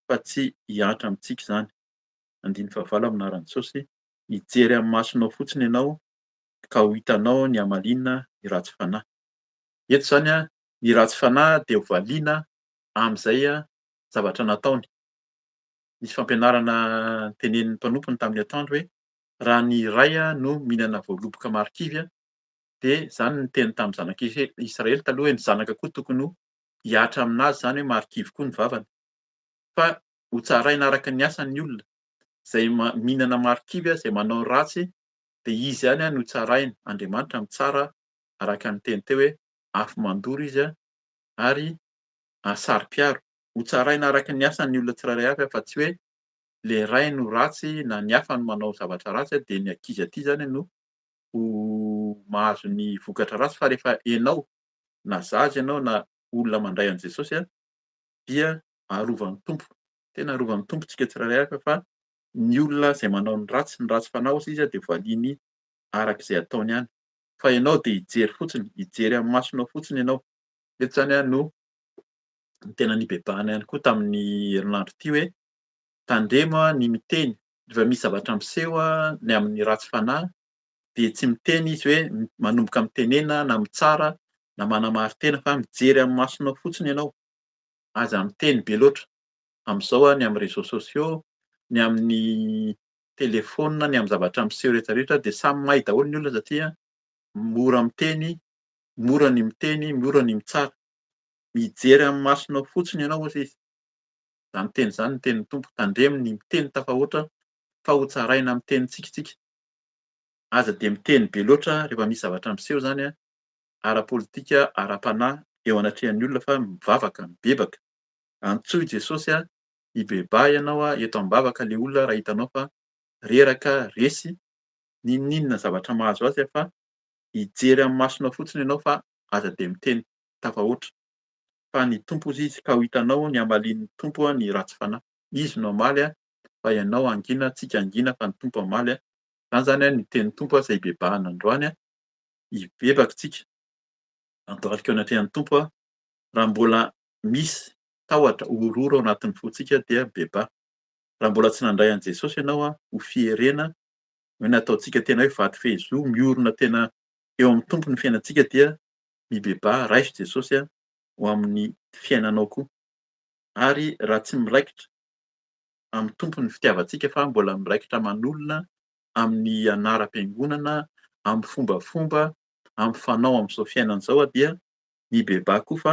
fa tsy hiantra amintsika izany. Andininy fahavalo amin'ny anaran'i Jesosy, hijery amin'ny masonao fotsiny ianao ka ho hitanao ny hamaliana ny ratsy fanahy. Eto izany ny ratsy fanahy dia ho valiana amin'izay zavatra nataony. Nisy fampianarana notenenin'ny mpanompony tamin'ny atoandro hoe raha ny iray no mihinana voaloboka marikivy dia izany niteny tamin'ny zanak'i Israely taloha hoe ny zanaka koa tokony ho hihatra aminazy izany hoe marikivy koa ny vavany. Fa ho tsaraina araka ny asany ny olona. Izay mihinana marikivy, izay manao ratsy dia izy ihany no tsaraina. Andriamanitra mitsara araka ny teny teo hoe afo mandoro izy ary saro-piaro. Ho tsaraina araka ny asany ny olona tsirairay avy fa tsy hoe le ray no ratsy na ny hafa no manao zavatra ratsy dia ny ankizy aty izany no ho mahazo ny vokatra ratsy fa rehefa enao na zaza ianao na olona mandray an'i Jesosy dia arovan'ny Tompo. Tena arovan'ny Tompo tsika tsirairay avy fa ny olona izay manao ny ratsy, ny ratsy fanao izy dia valiany araka izay ataony ihany. Fa ianao dia hijery fotsiny, hijery amin'ny masonao fotsiny ianao. Eto izany no tena nibebahana ihany koa tamin'ny herinandro ity hoe tandremo ny miteny rehefa misy zavatra miseho ny amin'ny ratsy fanahy dia tsy miteny izy hoe manomboka mitenena na mitsara na manamari-tena fa mijery amin'ny masonao fotsiny ianao. Aza miteny be loatra. Amin'izao ny amin'ny réseaux sociaux, ny amin'ny telefaonina, ny amin'ny zavatra miseho rehetra rehetra dia samy mahay daholo ny olona satria mora miteny, mora ny miteny, mora ny mitsara. Mijery amin'ny masonao fotsiny ianao hozy izy. Izany teny izany ny tenin'ny Tompo. Tandremo ny miteny tafahoatra fa ho tsaraina amin'ny tenintsika isika. Aza dia miteny be loatra rehefa misy zavatra miseho izany ara-politika, ara-panahy eo anatrehan'ny olona fa mivavaka, mibebaka. Antsoy Jesosy hibebaha ianao eto am-bavaka ilay olona raha hitanao fa reraka, resy, n'inon'inona zavatra mahazo azy fa hijery amin'ny masonao fotsiny ianao fa aza dia miteny tafahoatra fa ny Tompo hozy izy ka ho hitanao ny hamalian'ny Tompo ny ratsy fanahy. Izy no hamaly fa ianao hangina, tsika hangina fa ny Tompo hamaly. Izany izany ny tenin'ny Tompo izay hibebahana androany, hibebaka tsika, andohalika eo anatrehan'ny Tompo raha mbola misy tahotra, horohoro ao anatin'ny fontsika dia mibebaha. Raha mbola tsy nandray an'i Jesosy ianao ho fierena, hoe nataontsika tena hoe vato fehizoro miorina tena eo amin'ny Tompo ny fiainantsika dia mibebaha, raiso Jesosy ho amin'ny fiainanao koa. Ary raha tsy miraikitra amin'ny Tompo ny fitiavantsika fa mbola miraikitra aman'olona, amin'ny anaram-piangonana, amin'ny fombafomba, amin'ny fanao amin'izao fiainana izao dia mibebaha koa fa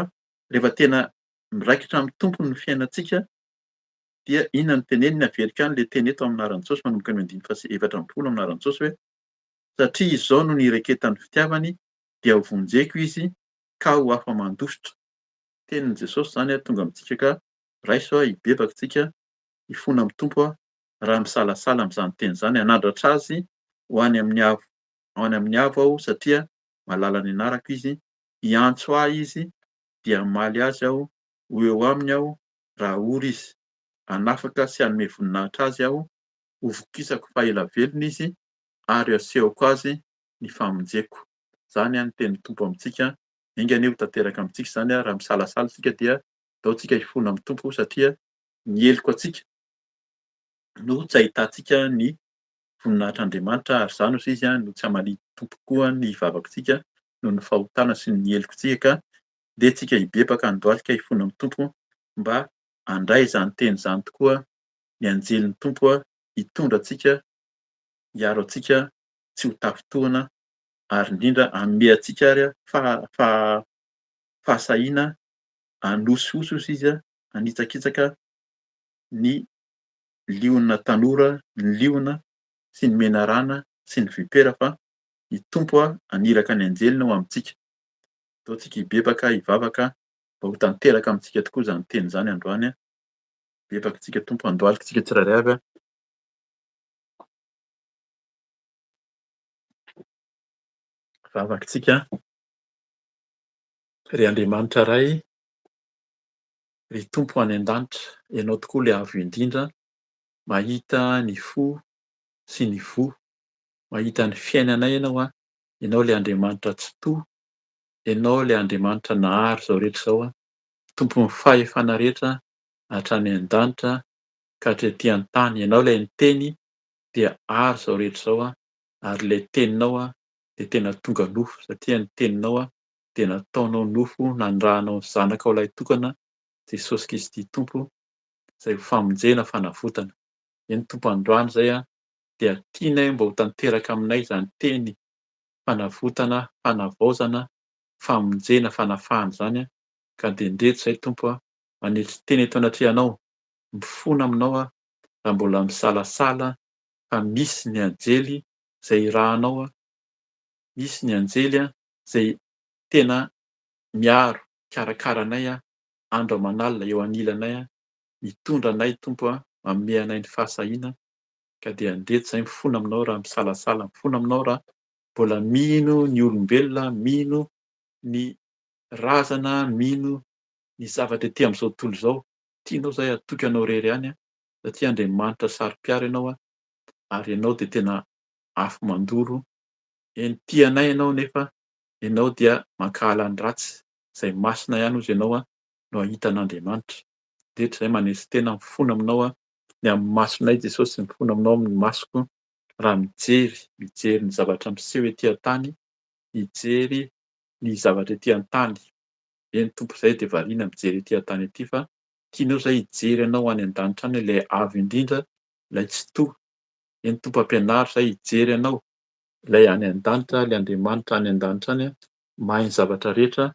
rehefa tena miraikitra amin'ny Tompo ny fiainantsika dia inona no teneniny? Averiko ihany ilay teny eto amin'ny anaran'i Jesosy manomboka ny andininy faha 14 amin'ny anaran'i Jesosy hoe satria izao no nireketan'ny fitiavany dia ho vonjeko izy ka ho afa-mandositra. Tenin'i Jesosy izany tonga amintsika ka raiso hibebaka isika, hifona amin'ny Tompo raha misalasala amin'izany teny izany, hanandratra azy ho any amin'ny avo ho any amin'ny avo aho satria mahalala ny anarako izy, hiantso ahy izy dia hamaly azy aho, ho eo aminy aho raha ory izy, hanafaka sy hanome voninahitra azy aho, ho vokisako fa ela velona izy ary hasehoko azy ny famonjeko. Izany ny tenin'ny Tompo amintsika, enga anie ho tanteraka amintsika izany, raha misalasala isika dia ndao tsika hifona amin'ny Tompo satria ny heloka antsika no tsy ahitantsika ny voninahitr'Andriamanitra ary izany hozy izy no tsy hamalian'ny Tompo koa ny vavakitsika noho ny fahotana sy ny helokintsika ka ndeha tsika hibebaka handohalika hifona amin'ny Tompo mba handray izany teny izany tokoa ny anjelin'ny Tompo hitondra antsika hiaro antsika tsy ho tafintohina ary indrindra hanome antsika ary fahasahiana hanosihosy hozy izy hanitsakitsaka ny. liona tanora, ny liona sy ny menarana sy ny vipera fa ny Tompo haniraka ny anjeliny ho amintsika. Ataontsika hibebaka, hivavaka mba ho tanteraka amintsika tokoa izany teny izany androany. Hibebaka isika Tompo, handohalika isika tsirairay avy. Vavaka isika. Ry Andriamanitra Ray, ry Tompo any an-danitra, Ianao tokoa ilay Avo Indrindra, mahita ny fo sy ny voa, mahita ny fiainanay Ianao, Ianao ilay Andriamanitra Tsitoha, Ianao ilay Andriamanitra nahary izao rehetra izao, Tompon'ny fahefana rehetra hatrany an-danitra ka hatrety an-tany. Ianao ilay niteny dia ary izao rehetra izao, ary ilay teninao dia tena tonga nofo, satria ny teninao dia nataonao nofo nanirahanao ny Zanakao Lahitokana, Jesosy Kristy Tompo, izay ho famonjena, fanavotana. Eny Tompo androany izay dia tianay mba ho tanteraka aminay izany teny fanavotana, fanavaozana, famonjena, fanafahana izany ka dia ndreto izay Tompo a, manetry tena eto anatrehanao, mifona aminao aho raha mbola misalasala fa misy ny anjely izay irahanao, misy ny anjely izay tena miaro, mikarakara anay andro aman'alina eo anilanay, mitondra anay Tompo a, manome anay ny fahasahiana ka dia ndreto izay mifona aminao raha misalasala, mifona aminao raha mbola mino ny olombelona, mino ny razana, mino ny zavatra ety amin'izao tontolo izao. Tianao izahay hatoky anao irery ihany satria Andriamanitra saro-piaro ianao ary ianao dia tena afo mandoro. Eny tia anay ianao nefa ianao dia mankahala ny ratsy, izay masina ihany hozy ianao no hahita an'Andriamanitra. Rehetra izay manesy tena mifona aminao ny amin'ny masonay Jesosy, mifona aminao amin'ny masoko raha mijery, mijery ny zavatra miseho ety an-tany, mijery ny zavatra ety an-tany. Eny Tompo izay dia variana mijery ety an-tany ety fa tianao izay hijery anao any an-danitra any ilay avo indrindra, ilay Tsitoha. Eny Tompo ampianaro izay hijery anao ilay any an-danitra, ilay Andriamanitra any an-danitra any, mahay ny zavatra rehetra,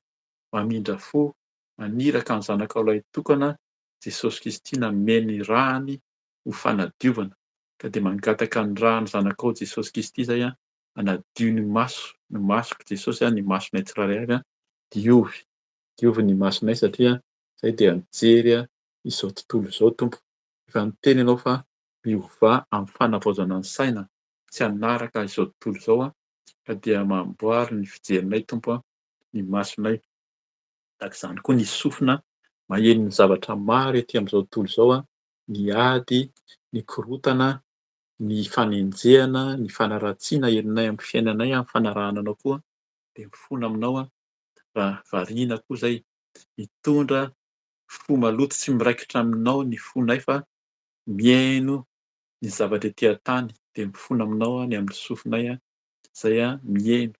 mamindra fo, maniraka ny Zanakao Lahitokana, Jesosy Kristy nanome ny ràny ho fanadiovana. Ka dia mangataka ny ràn'ny Zanakao Jesosy Kristy izay hanadio ny maso, ny masoko Jesosy, ny masonay tsirairay avy, diovy, diovy ny masonay satria izay dia mijery izao tontolo izao Tompo. Efa niteny Ianao fa miovà amin'ny fanavaozana ny saina, tsy hanaraka izao tontolo izao ka dia mamboary ny fijerinay Tompo ny masonay. Tahaka izany koa ny sofina maheno ny zavatra maro ety amin'izao tontolo izao, ny ady, ny korontana, ny fanenjehana, ny fanaratsiana henonay amin'ny fiainanay, amin'ny fanarahana anao koa dia mifona aminao aho raha variana koa izay mitondra fo maloto tsy miraikitra aminao ny fonay fa mihaino ny zavatra ety an-tany dia mifona aminao aho ny amin'ny sofinay izay mihaino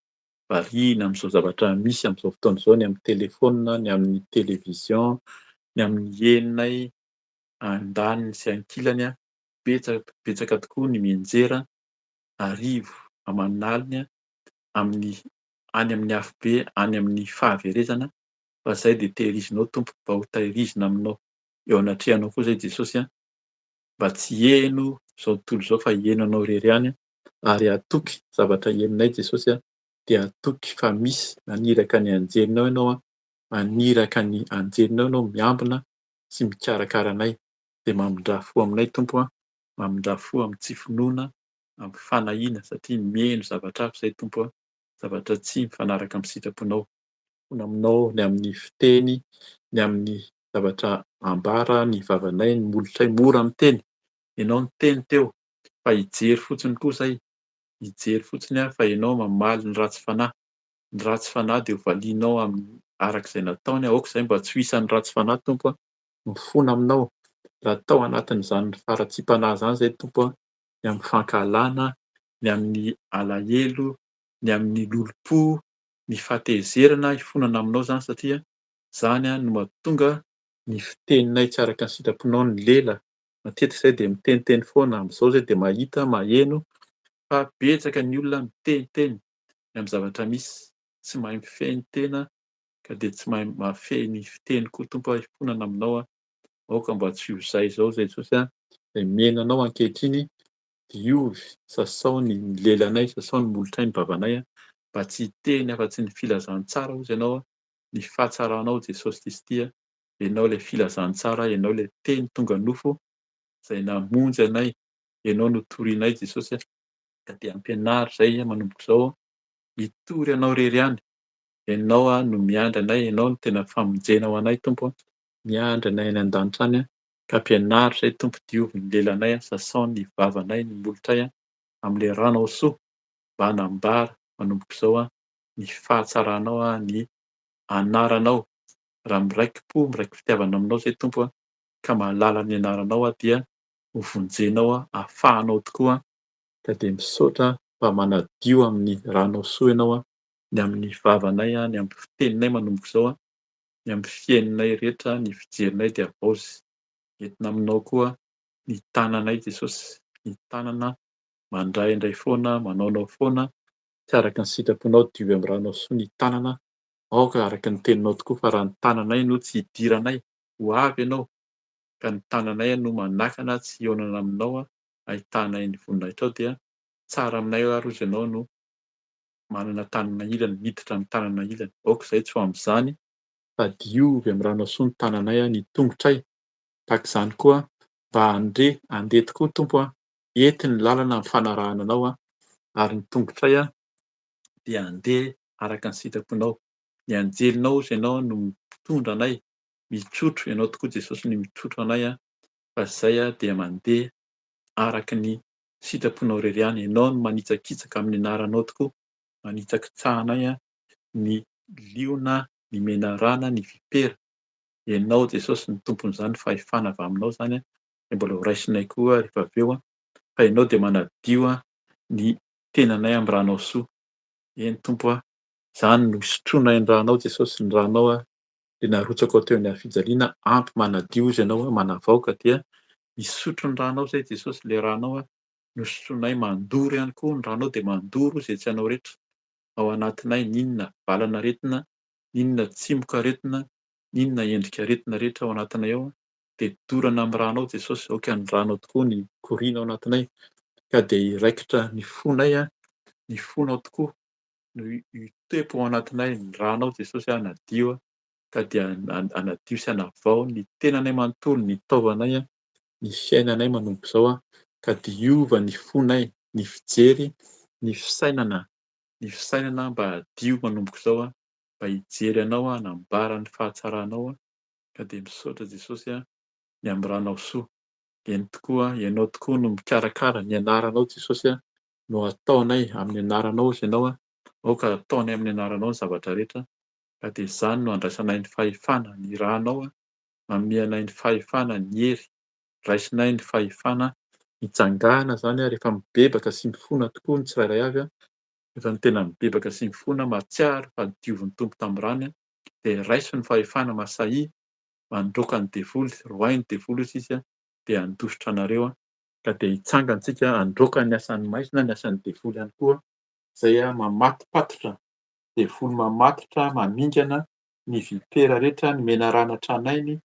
variana amin'izao zavatra misy amin'izao fotoana izao ny amin'ny telefaonina, ny amin'ny télévision, ny amin'ny henonay andaniny sy ankilany. Betsaka betsaka tokoa ny mianjera arivo aman'aliny amin'ny any amin'ny afobe, any amin'ny fahaverezana fa izay dia tehirizinao Tompo mba ho tahirizina aminao eo anatrehanao koa izay Jesosy a, mba tsy heno izao tontolo izao fa heno anao irery ihany ary hatoky zavatra henonay Jesosy a, dia hatoky fa misy naniraka ny anjelinao ianao a, maniraka ny anjelinao ianao miambina sy mikarakara anay dia mamindrà fo aminay Tompo a, mamindrà fo amin'ny tsy finoana, amin'ny fanahiana satria miheno zavatra hafa izay Tompo a, zavatra tsy mifanaraka amin'ny sitraponao. Fona aminao ny amin'ny fiteny, ny amin'ny zavatra ambara, ny vavanay, ny molotray mora miteny. Ianao niteny teo fa hijery fotsiny koa izay, hijery fotsiny aho fa ianao mamaly ny ratsy fanahy. Ny ratsy fanahy dia ho valianao amin'ny araka izay nataony. Aoka izay mba tsy ho isan'ny ratsy fanahy Tompo a. Mifona aminao raha tao anatin'izany faharatsiam-panahy izany izay Tompo a, ny amin'ny fankahalana, ny amin'ny alahelo, ny amin'ny lolompo, ny fahatezerana, hifonana aminao izany satria izany no mahatonga ny fiteninay tsy araka ny sitraponao ny lela. Matetika izay dia miteniteny foana, amin'izao izay dia mahita, maheno fa betsaka ny olona miteniteny ny amin'ny zavatra misy, tsy mahay mifehy ny tena ka dia tsy mahay mahafehy ny fiteny koa Tompo a, hifonana aminao aho, aoka mba tsy ho izay izao Jesosy a. Izay mihaino Anao ankehitriny, diovy, sasao ny lelanay, sasao ny molotray, ny vavanay, mba tsy hiteny afa-tsy ny filazantsara hozy Ianao, ny fahatsaranao Jesosy Kristy, Ianao ilay filazantsara, Ianao ilay Teny tonga nofo izay namonjy anay, Ianao no torinay Jesosy, ka dia ampianaro izay manomboka izao hitory Anao irery ihany, Ianao no miandry anay, Ianao no tena famonjena ho anay Tompo, miandry anay any an-danitra any, ka ampianaro izay Tompo, diovy ny lelanay, sasao ny vavanay, ny molotray amin'ilay ranao soa mba hanambara manomboka izao ny fahatsaranao, ny anaranao, raha miraiki-po, miraiki-pitiavana aminao izay Tompo ka mahalala ny anaranao aho dia ho vonjenao aho, afahanao tokoa, ka dia misaotra fa manadio amin'ny ranao soa Ianao ny amin'ny vavanay, ny amin'ny fiteninay manomboka izao, ny amin'ny fihainonay rehetra, ny fijerinay dia havaozy. Entina aminao koa ny tananay Jesosy, ny tanana mandraindray foana, manaonao foana, tsy araka ny sitraponao, diovy amin'ny ranao soa ny tanana, aoka araka ny teninao tokoa fa raha ny tananay no tsy hidiranay, ho avy Ianao, ka ny tananay no manakana tsy hihaonana aminao, ahitanay ny voninahitrao dia tsara aminay ary hozy Ianao no manana tanana ilany, miditra amin'ny tanana ilany. Aoka izay tsy ho amin'izany fa diovy amin'ny ranao soa ny tananay, ny tongotray. Tahaka izany koa mba handre, handeha tokoa Tompo a, hety ny lalana amin'ny fanarahana Anao ary ny tongotray dia handeha araka ny sitraponao. Ny anjelinao hozy Ianao no mitondra anay, mitrotro, Ianao tokoa Jesosy no mitrotro anay fa izay dia mandeha araka ny sitraponao irery ihany. Ianao no manitsakitsaka amin'ny anaranao tokoa, manitsakitsahanay ny liona, ny menarana, ny vipera. Ianao Jesosy no tompon'izany, fahefana avy aminao izany dia mbola ho raisinay koa rehefa avy eo fa Ianao dia manadio ny tenanay amin'ny ranao soa. Eny Tompo a, izany no isotroanay ny ranao Jesosy, ny ranao dia narotsakao teo amin'ny hazofijaliana, ampy manadio izy Ianao, manavao ka dia misotro ny ranao izay Jesosy, ilay ranao no sotroinay, mandoro ihany koa ny ranao dia mandoro izay tsy anao rehetra ao anatinay, n'inona valan'aretina, n'inona tsimokaretina, n'inona endrik'aretina rehetra ao anatinay ao dia dorana amin'ny ranao Jesosy, aoka ny ranao tokoa ny hikoriana ao anatinay ka dia hiraikitra ny fonay, ny fonao tokoa no hitoepo ao anatinay, ny ranao Jesosy hanadio ka dia hanadio sy hanavao ny tenanay manontolo, ny taovanay, ny fiainanay manomboka izao ka diova ny fonay, ny fijery, ny fisainana, ny fisainana mba hadio manomboka izao mba hijery Anao hanambara ny fahatsaranao ka dia misaotra Jesosy ny amin'ny ranao soa. Eny tokoa, Ianao tokoa no mikarakara, ny anaranao Jesosy no ataonay amin'ny anaranao hozy Ianao, aoka ataonay amin'ny anaranao ny zavatra rehetra ka dia izany no andraisanay ny fahefana, ny ranao manome anay ny fahefana, ny hery, raisinay ny fahefana hitsangana izany rehefa mibebaka sy mifona tokoa ny tsirairay avy, rehefa ny tena mibebaka sy mifona mahatsiaro fa diovin'ny Tompo tamin'ny rany dia raiso ny fahefana masahia mandroaka ny devoly, roahy ny devoly hozy izy dia handositra anareo ka dia hitsangana tsika handroaka ny asan'ny maizina, ny asan'ny devoly ihany koa izay mamatopatotra, devoly mamatotra, mamingana ny vipera rehetra, ny menarana tranainy,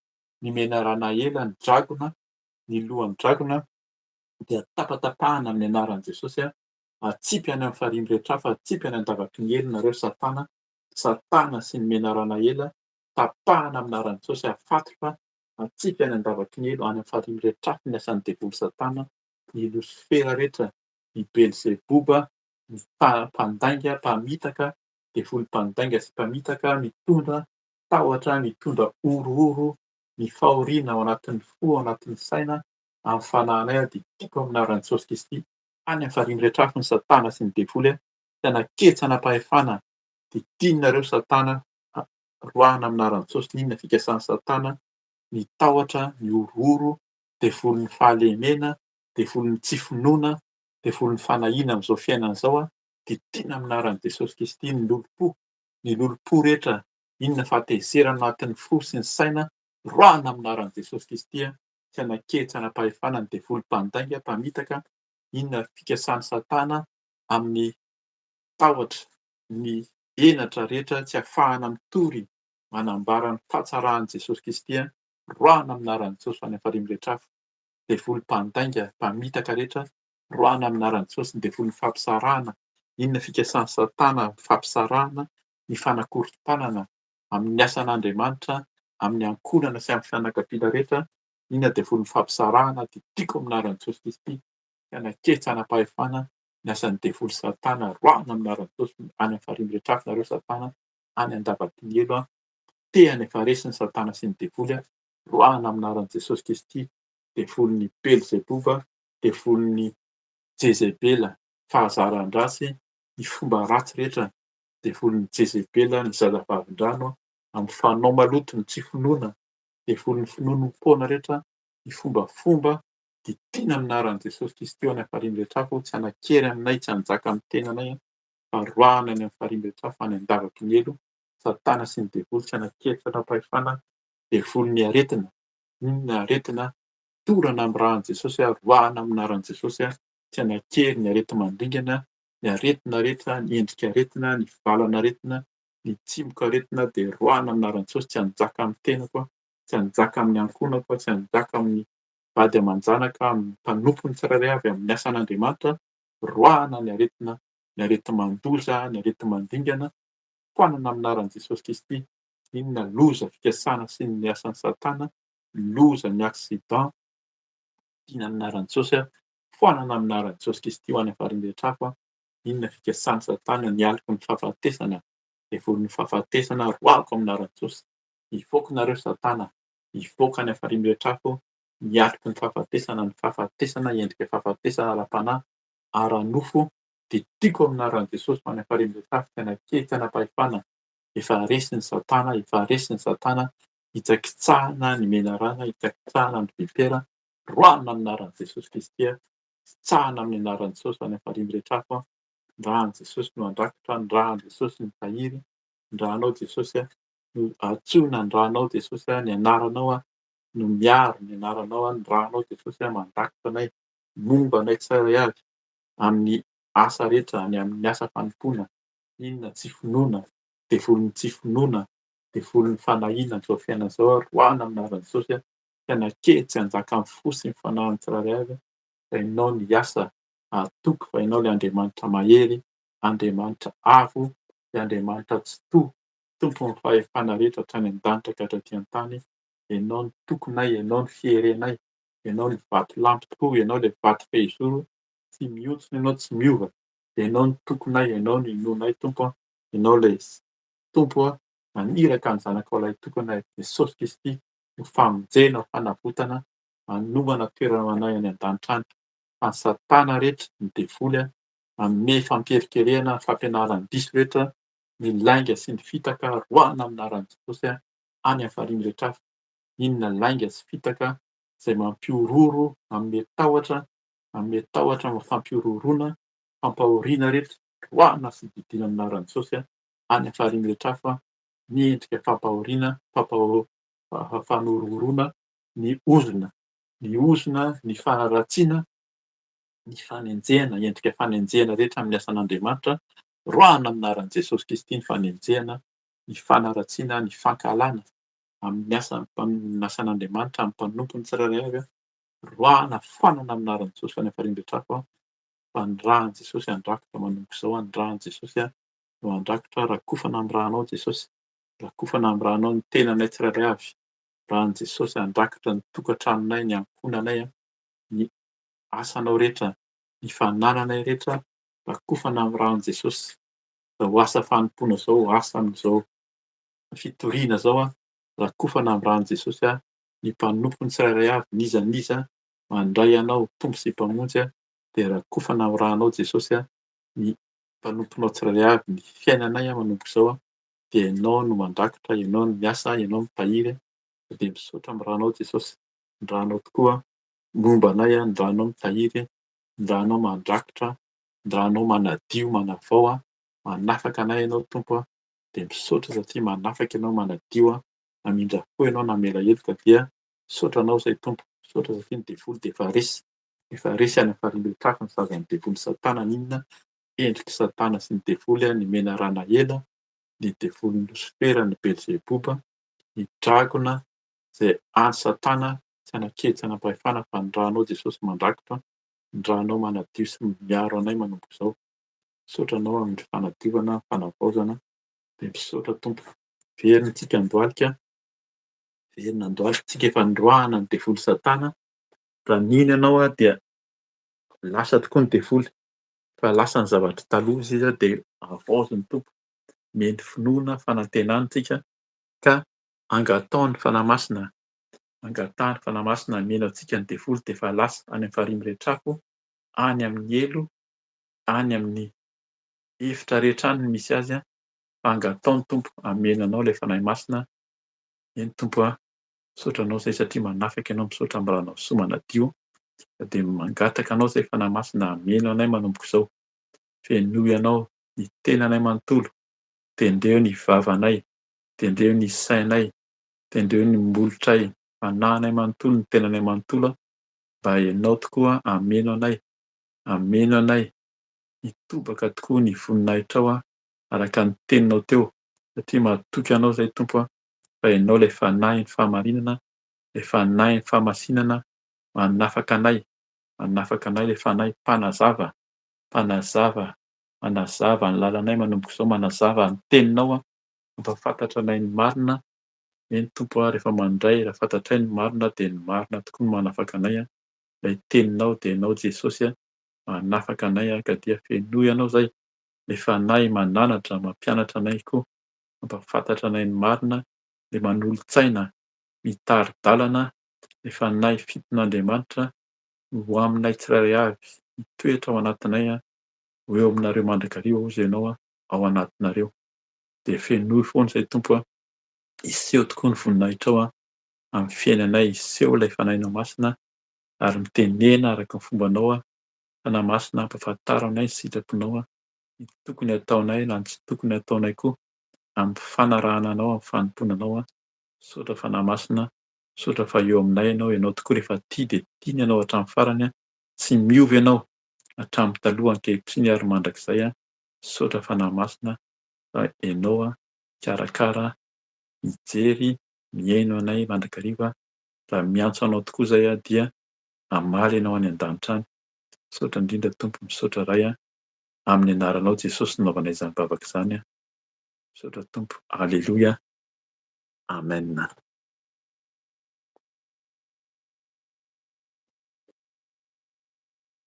ny menarana ela, ny dragona, ny lohan'ny dragona dia tapatapahana amin'ny anaran'i Jesosy, atsipy any amin'ny farihy mirehitra afo, atsipy any an-davaky ny helo nareo satana, satana sy ny menarana ela, tapahana amin'ny anaran'i Jesosy, afatotra, atsipy any an-davaky ny helo, any amin'ny farihy mirehitra afo ny asan'ny devoly satana, ny losifera rehetra, ny belzeboba, ny mpandainga, mpamitaka, devoly mpandainga sy mpamitaka, mitondra tahotra, mitondra horohoro, ny fahoriana ao anatin'ny fo, ao anatin'ny saina, amin'ny fanahinay aho dia tiako amin'ny anaran'i Jesosy Kristy, any amin'ny farihy mirehitra afo ny satana sy ny devoly, tsy hanaketsy hanam-pahefana, dia tianareo satana, roahina amin'ny anaran'i Jesosy, n'inona fikasan'i satana, ny tahotra, ny horohoro, devolin'ny fahalemena, devolin'ny tsy finoana, devolin'ny fanahiana amin'izao fiainana izao, dia tiana amin'ny anaran'i Jesosy Kristy ny lolompo, ny lolompo rehetra, inona fahatezerana anatin'ny fo sy ny saina, roahina amin'ny anaran'i Jesosy Kristy, tsy hanakely, tsy hanam-pahefana ny devoly mpandainga, mpamitaka, inona fikasan'i Satana amin'ny tahotra, ny henatra rehetra tsy afahana mitory manambara ny fahatsaran'i Jesosy Kristy, roahina amin'ny anaran'i Jesosy any amin'ny farihy mirehitra afo. Devoly mpandainga, mpamitaka rehetra, roahina amin'ny anaran'i Jesosy ny devolin'ny fampisarahana. Inona fikasan'i Satana amin'ny fampisarahana, ny fanakorontanana amin'ny asan'Andriamanitra, amin'ny ankohonana sy amin'ny fianakaviana rehetra. Inona devolin'ny fampisarahana dia tiako amin'ny anaran'i Jesosy Kristy. Fianaketsa hanam-pahefana ny asan'ny devoly Satana, roahina amin'ny anaran'i Jesosy any amin'ny farihy miretrafo nareo Satana, any an-davaky ny helo, potehina efa resy ny Satana sy ny devoly, roahina amin'ny anaran'i Jesosy Kristy, devolin'i Belzeboba, devolin'i Jezebela, fahazaran-dratsy, ny fomba ratsy rehetra, devolin'i Jezebela, ny zazavavindrano, amin'ny fanao maloto, ny tsy finoana, devolin'ny finoanoam-poana rehetra, ny fombafomba, didiana amin'ny anaran'i Jesosy Kristy eo any amin'ny farihy miretrafo, tsy hanan-kery aminay, tsy hanjaka amin'ny tenanay, fa roahina any amin'ny farihy miretrafo, any an-davaky ny helo, Satana sy ny devoly tsy hanan-kery, tsy hanam-pahefana, devolin'ny aretina, inona aretina, torana amin'ny ràn'i Jesosy, roahina amin'ny anaran'i Jesosy, tsy hanan-kery ny areti-mandringana, ny aretina rehetra, ny endrik'aretina, ny valan'aretina, ny tsimokaretina dia roahina amin'ny anaran'i Jesosy, tsy hanjaka amin'ny tenako, tsy hanjaka amin'ny ankohonako, tsy hanjaka amin'ny vady aman-janaka, amin'ny mpanompony tsirairay avy, amin'ny asan'Andriamanitra, roahina ny aretina, ny areti-mandoza, ny areti-mandringana, foanana amin'ny anaran'i Jesosy Kristy, inona loza fikasana sy ny asan'i Satana, loza ny accident, tiana amin'ny anaran'i Jesosy, foanana amin'ny anaran'i Jesosy Kristy ho any amin'ny faharindratrafo, inona fikasan'i Satana, ny aloky ny fahafatesana, devolin'ny fahafatesana, roahako amin'ny anaran'i Jesosy, hivoaka nareo Satana, hivoaka any amin'ny faharindratrafo, ny aloky ny fahafatesana, ny fahafatesana, endrika fahafatesana ara-panahy, ara-nofo, dia tiako amin'ny anaran'i Jesosy ho any amin'ny faharindratrafo, tsy hanan-kery, tsy hanam-pahefana, efa resy ny Satana, efa resy ny Satana, hitsakitsahana ny menarana, hitsakitsahana ny vipera, roahina amin'ny anaran'i Jesosy Kristy, tsahana amin'ny anaran'i Jesosy any amin'ny farihy miretrafo, ny ràn'i Jesosy no handrakotra, ny ràn'i Jesosy no hitahiry, ny rànao Jesosy no antsoina, ny rànao Jesosy, ny anaranao no miaro, ny anaranao, ny rànao Jesosy mandrakotra anay, momba anay tsirairay avy amin'ny asa rehetra, ny amin'ny asa fanompoana, inona tsy finoana, devolin'ny tsy finoana, devolin'ny fanahiana amin'izao fiainana izao, roahina amin'ny anaran'i Jesosy, tsy hanakely, tsy hanjaka amin'ny fo sy ny fanahin'ny tsirairay avy, fa Ianao no hiasa hahatoky fa Ianao ilay Andriamanitra mahery, Andriamanitra avo, ilay Andriamanitra tsitoha, Tompon'ny fahefana rehetra hatrany an-danitra ka hatraty an-tany, Ianao no tokinay, Ianao no fierenay, Ianao no vatolampy tokoa, Ianao ilay vato fehizoro, tsy mihontsona Ianao, tsy miova, Ianao no tokinay, Ianao no inoanay Tompo a, Ianao ilay Tompo a, naniraka ny Zanakao Lahitokana Jesosy Kristy ho famonjena, ho fanavotana, manomana toerana ho anay any an-danitra any. Fa ny satana rehetra, ny devoly, manome fampierikerehana, fampianaran-diso rehetra, ny lainga sy ny fitaka, roahina amin'ny anaran'i Jesosy any amin'ny farihy rehetra hafa. Inona lainga sy fitaka izay mampihorohoro, manome tahotra, manome tahotra, fampihorohoroana, fampahoriana rehetra, roahina sy didiana amin'ny anaran'i Jesosy any amin'ny farihy rehetra hafa, ny endrika fampahoriana, fampahorohoroana, ny ozona, ny ozona, ny fanaratsiana, ny fanenjehana, endrika fanenjehana rehetra amin'ny asan'Andriamanitra, roahina amin'ny anaran'i Jesosy Kristy ny fanenjehana, ny fanaratsiana, ny fankahalana amin'ny asa amin'ny asan'Andriamanitra, amin'ny mpanompony tsirairay avy, roahina, foanana amin'ny anaran'i Jesosy fa ny hafarin'dretrafo fa ny ràn'i Jesosy handrakotra manomboka izao, ny ràn'i Jesosy no handrakotra, rakofana amin'ny rànao Jesosy, rakofana amin'ny rànao ny tenanay tsirairay avy, ràn'i Jesosy handrakotra ny tokantranonay, ny ankohonanay, ny asanao rehetra, ny fanananay rehetra, rakofana amin'ny ràn'i Jesosy. Izao asa fanompoana izao, asa amin'izao fitoriana izao, rakofana amin'ny ràn'i Jesosy ny mpanompony tsirairay avy, n'iza n'iza mandray Anao ho Tompo sy Mpamonjy dia rakofana amin'ny rànao Jesosy ny mpanomponao tsirairay avy, ny fiainanay manomboka izao dia Ianao no mandrakotra, Ianao no miasa, Ianao mitahiry, dia misaotra amin'ny rànao Jesosy, ny rànao tokoa momba anay, ny rànao mitahiry, ny rànao mandrakotra, ny rànao manadio, manavao, manafaka anay Ianao Tompo, dia misaotra satria manafaka Ianao, manadio, mamindra fo Ianao, namela heloka dia misaotra Anao izay Tompo, misaotra satria ny devoly dia efa resy, efa resy any amin'ny farimbitrafo ny sazan'ny devoly satana n'inona endrik'i satana sy ny devoly, ny menarana ela, ny devolin'i losifera, ny belzeboba, ny dragona izay any satana Tsy hanan-kery, tsy hanam-pahefana fa ny ranao Jesosy mandrakotra, ny ranao manadio sy miaro anay manomboka izao. Misaotra anao amin'ny fanadiovana, fanavaozana. Dia misaotra Tompo. Verina tsika andohalika, verina andohalika tsika efa noroahana ny devoly satana. Raha nino ianao aho dia lasa tokoa ny devoly fa lasa ny zavatra taloha izy dia havaozin'ny Tompo. Mety finoana, fanantenana tsika ka angataho ny Fanahy Masina, angataha ny Fanahy Masina hameno antsika ny devoly dia efa lasa any amin'ny farihy miretrafo, any amin'ny helo, any amin'ny efitra rehetra any no misy azy fa angataho ny Tompo hameno anao ilay Fanahy Masina. Eny Tompo a, misaotra anao izay satria manafaka ianao, misaotra amin'ny ranao soa manadio, dia mangataka anao izay Fanahy Masina hameno anay manomboka izao. Fenoy anao ny tenanay manontolo, tendreo ny vavanay, tendreo ny sainay, tendreo ny molotray, fanahinay manontolo, ny tenanay manontolo, mba ianao tokoa hameno anay, hameno anay, hitobaka tokoa ny voninahitrao araka ny teninao teo, satria matoky anao izay Tompo a, fa ianao ilay fanahin'ny fahamarinana, ilay fanahin'ny fahamasinana, manafaka anay, manafaka anay ilay fanahy mpanazava, mpanazava, manazava ny lalanay manomboka izao, manazava ny teninao an, mampahafantatra anay ny marina, eny Tompo a, rehefa mandray, raha fantatray ny marina dia ny marina tokoa no manafaka anay an, ilay teninao dia ianao Jesosy an, manafaka anay an, ka dia fenoy anao izay, ilay fanahy mananatra, mampianatra anay koa, mampahafantatra anay ny marina, ilay manolo-tsaina, mitari-dalana, ilay fanahy fiton'Andriamanitra ho aminay tsirairay avy, hitoetra ao anatinay an, ho eo aminareo mandrakariva hozy ianao an, ao anatinareo. Dia fenoy foana izay Tompo an, hiseho tokoa ny voninahitrao an, amin'ny fiainanay, hiseho ilay Fanahinao Masina ary mitenena araka ny fombanao an, Fanahy Masina ampahafantaro anay ny sitraponao an, ny tokony hataonay na ny tsy tokony hataonay koa amin'ny fanarahana anao, amin'ny fanompoana anao an, misaotra Fanahy Masina, misaotra fa eo aminay ianao, ianao tokoa rehefa tia dia tiany ianao hatramin'ny farany an, tsy miova ianao hatramin'ny taloha ankehitriny ary mandrakizay an, misaotra Fanahy Masina fa ianao an mikarakara, mijery, mihaino anay mandrakariva, raha miantso anao tokoa izay aho dia hamaly ianao any an-danitra any, misaotra indrindra Tompo, misaotra Ray an, amin'ny anaranao Jesosy no naovanay izany vavaka izany an, misaotra Tompo, Aleloia, Amen.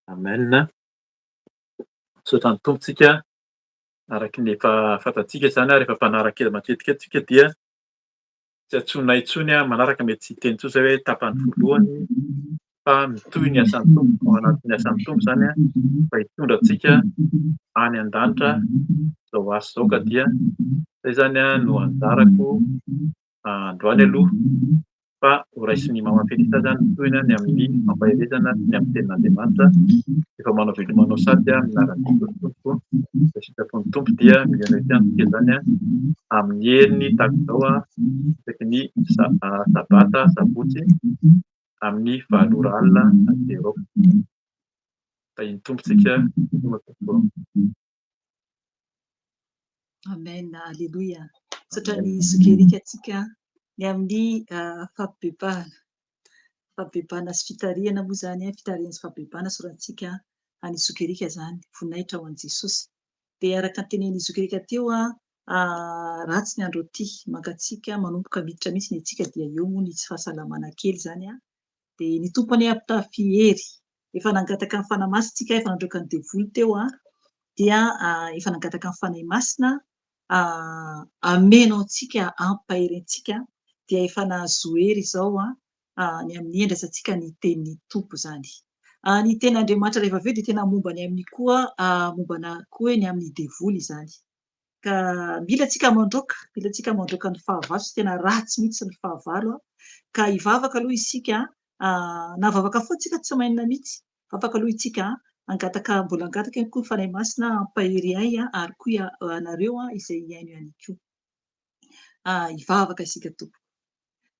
Amen. Misaotra ny Tompo tsika. Araka ny efa fantatsika izany ary efa mpanaraka matetika tsika dia tsy antsoinay intsony manaraka mety tsy hiteny intsony izay hoe tapany voalohany fa mitohy ny asan'ny Tompo ao anatin'ny asan'ny Tompo izany fa hitondra antsika any an-danitra izao asa izao ka dia izay izany no anjarako androany aloha fa ho raisin'i Mama Felita izany ny tohiny ny amin'ny fampaherezana sy ny amin'ny tenin'Andriamanitra. Efa manao veloma anao sady amin'ny anaran'i Jesosy Tompo. Izay sitrapon'ny Tompo dia mihaino ety antsika izany amin'ny heriny tahaka izao isaky ny sabata, sabotsy amin'ny 8 ora alina aty Eoropa. Tahin'ny Tompo tsika. Veloma tompoko. Amen, Alléluia. Misaotra ny zoky Eric antsika ny amin'ny fampibebahana. Fampibebahana sy fitarihana moa izany, fitarihana sy fampibebahana sorantsika an'i zoky Eric izany. Voninahitra ho an'i Jesosy. Dia araka ny tenenin'i zoky Eric teo, ratsy ny andro aty, mangatsiaka, manomboka miditra mihitsy ny antsika dia eo moa ny tsy fahasalamana kely izany. Dia ny Tompo anie hampitafy hery. Efa nangataka ny Fanahy Masina isika, efa nandroaka ny devoly teo, dia efa nangataka ny Fanahy Masina hameno antsika, hampahery antsika, dia efa nahazo hery izao ny amin'ny handraisantsika ny tenin'ny Tompo izany. Ny tenin'Andriamanitra rehefa avy eo dia tena momba ny amin'ny koa, mombana koa hoe ny amin'ny devoly izany. Ka mila antsika mandroaka, mila antsika mandroaka ny fahavalo, satria tena ratsy mihitsy ny fahavalo. Ka hivavaka aloha isika, na vavaka foana isika tsy maninona mihitsy, vavaka aloha isika, hangataka, mbola hangataka ihany koa ny Fanahy Masina hampahery ahy ary koa anareo izay hihaino ihany koa. Hivavaka isika tompoko.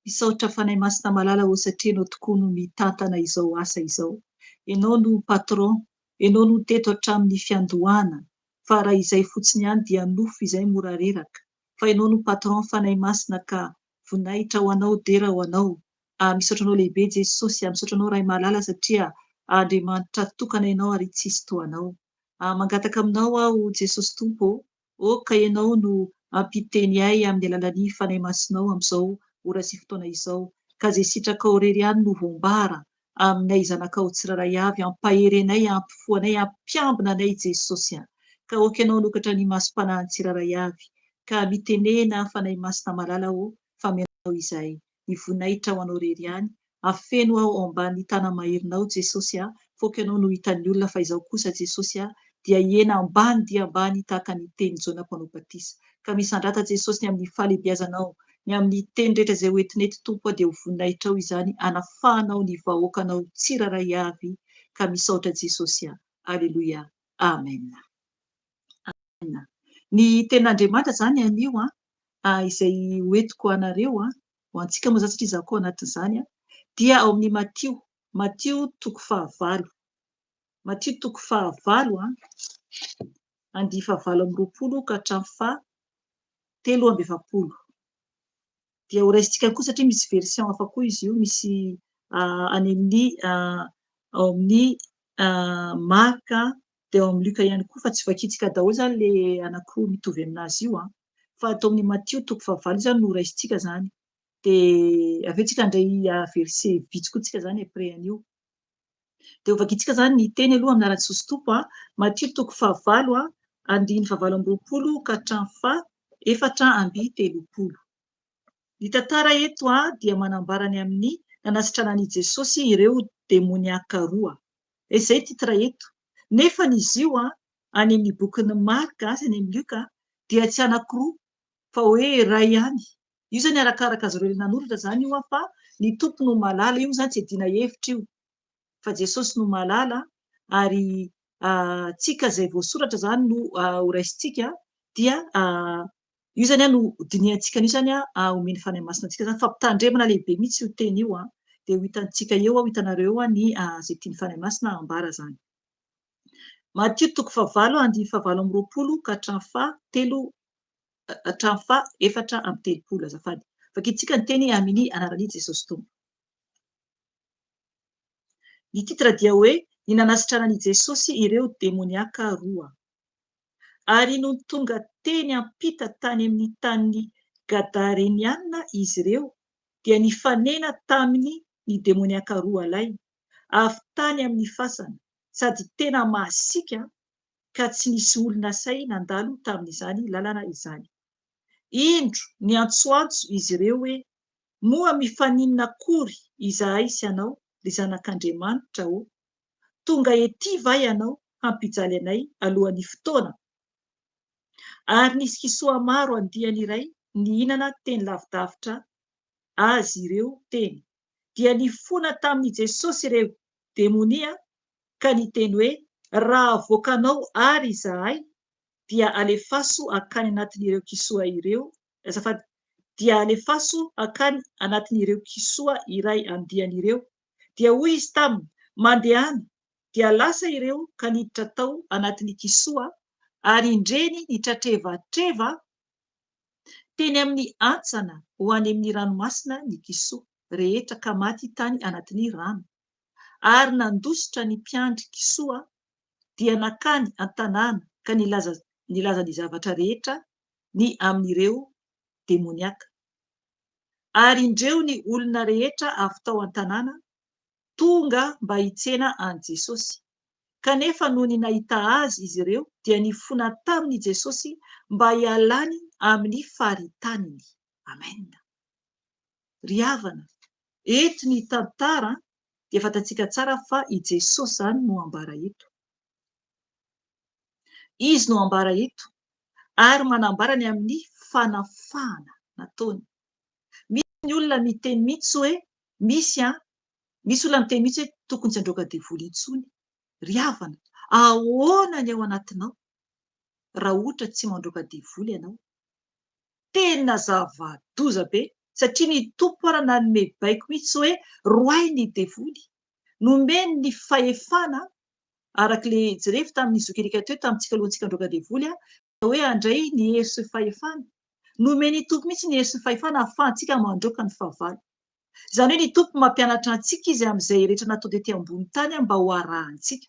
Misaotra Fanahy Masina malala ô satria Ianao tokoa no mitantana izao asa izao. Ianao no patron, Ianao no teto hatramin'ny fiandohana fa raha izay fotsiny ihany dia nofy izay mora reraka fa Ianao no patron Fanahy Masina ka voninahitra ho Anao dera ho Anao. Misaotra Anao lehibe Jesosy, misaotra Anao Ray malala satria Andriamanitra tokana Ianao ary tsisy toa Anao. Mangataka Aminao aho Jesosy Tompo ô, aoka Ianao no hampiteny ahy amin'ny alalan'ny Fanahy Masinao amin'izao ora sy fotoana izao, ka izay sitrakao irery ihany no voambara aminay zanakao tsirairay avy, hampahery anay, hampifoha anay, hampiambina anay Jesosy a! Ka aoka Ianao hanokatra ny masom-panahin'ny tsirairay avy, ka mitenena Fanahy Masina malala ô, fa mianao izahay. Ny voninahitra ho Anao irery ihany. Afeno aho ao ambany tana-maherinao Jesosy a, f'aoka Ianao no hitan'ny olona fa izaho kosa Jesosy a, dia hihena ambany dia ambany tahaka ny tenin'i Jaona mpanao batisa. Ka misandrata Jesosy ny amin'ny fahalehibiazanao, ny amin'ny teny rehetra izay ho entina eto Tompo a dia ho voninahitrao izany hanafahanao ny vahoakanao tsirairay avy ka misaotra Jesosy a. Aleloia. Amen. Amen. Ny tenin'Andriamanitra izany anio a, izay ho entiko ho anareo, ho antsika moa izany satria izaho koa ao anatin'izany, dia ao amin'ny Matio, Matio toko fahavalo. Matio toko fahavalo, andihy fahavalo amby 20 ka hatramin'ny faha 43. Dia ho raisintsika koa satria misy version hafa koa izy io, misy any amin'ny ao amin'ny Marka dia ao amin'ny Lioka ihany koa fa tsy vakintsika daholo izany ilay anankiroa mitovy aminazy io an. Fa ato amin'ny Matio toko fahavalo izany no raisintsika izany. Dia avy eo tsika handray verset vitsy koa tsika izany après an'io. Dia ho vakintsika izany ny teny aloha amin'ny anaran'i Jesosy Tompo an. Matio toko fahavalo an, andininy fahavalo amby 20 ka hatramin'ny faha 34. Ny tantara eto dia manambara ny amin'ny nanasitranan'i Jesosy ireo demoniaka roa. Izay titre eto. Nefa izy io any amin'ny bokin'i Marka sy any amin'ny Lioka dia tsy anankiroa fa hoe iray ihany. Io izany arakaraka azy ireo ilay nanoratra izany io fa ny Tompo no mahalala. Io moa izany tsy iadiana hevitra io fa Jesosy no mahalala ary tsika izay voasoratra izany no horaisintsika dia Io izany no dinihantsika an'io izany omen'ny Fanahy Masina antsika izany. Fampitandremana lehibe mihitsy io teny io dia ho hitantsika eo, ho hitanareo eo ny izay tian'ny Fanahy Masina hambara izany. Matio toko fahavalo andininy fahavalo amby 20 ka hatramin'ny faha telo hatramin'ny faha 34 azafady. Vakintsika ny teny amin'ny anaran'i Jesosy Tompo. Ny titre dia hoe ny nanasitranan'i Jesosy ireo demoniaka roa. Ary nony tonga teny ampita tany amin'ny tanin'ny Gadareniana izy ireo, dia nifanena taminy ny demoniaka roa lahy, avy tany amin'ny fasana, sady tena masiaka ka tsy nisy olona sahy nandalo tamin'izany lalana izany. Indro niantsoantso izy ireo hoe, Moa mifaninona akory izahay sy ianao, ry Zanak'Andriamanitra ô? Tonga ety va ianao hampijaly anay alohan'ny fotoana? Ary nisy kisoa maro andiany iray nihinana teny lavidavitra azy ireo teny. Dia nifona tamin'i Jesosy ireo demonia ka niteny hoe, Raha avoakanao àry izahay, dia alefaso hankany anatin'ireo kisoa ireo, azafady, dia alefaso hankany anatin'ireo kisoa iray andiany ireo. Dia hoy izy taminy, Mandehana! Dia lasa ireo ka niditra tao anatin'ny kisoa, ary indreny nitratrevatreva teny amin'ny hantsana ho any amin'ny ranomasina ny kisoa rehetra ka maty tany anatin'ny rano. Ary nandositra ny mpiandry kisoa, dia nankany an-tanàna ka nilaza nilaza ny zavatra rehetra ny amin'ireo demoniaka. Ary indreo ny olona rehetra avy tao an-tanàna tonga mba hitsena an'i Jesosy. Kanefa nony nahita Azy izy ireo dia nifona tamin'i Jesosy mba hialany amin'ny faritaniny. Amen. Ry havana, eto ny tantara dia fantatsika tsara fa i Jesosy izany no ambara eto. Izy no ambara eto ary manambara ny amin'ny fanafahana nataony. Misy ny olona miteny mihitsy hoe misy an, misy olona miteny mihitsy hoe tokony tsy handroaka devoly intsony. Ry havana, ahoana ny ao anatinao raha ohatra tsy mandroaka devoly ianao? Tena zava-doza be satria ny Tompo ara nanome baiko mihitsy hoe roahy ny devoly. Nomeny ny fahefana araka ilay jerevo tamin'ny zoky Erika teo tamintsika alohantsika handroaka devoly hoe handray ny hery sy ny fahefana. Nomen'ny Tompo mihitsy ny hery sy ny fahefana ahafahantsika mandroaka ny fahavalo. Izany hoe ny Tompo mampianatra antsika Izy amin'izay rehetra natao tety ambony tany mba ho arahantsika.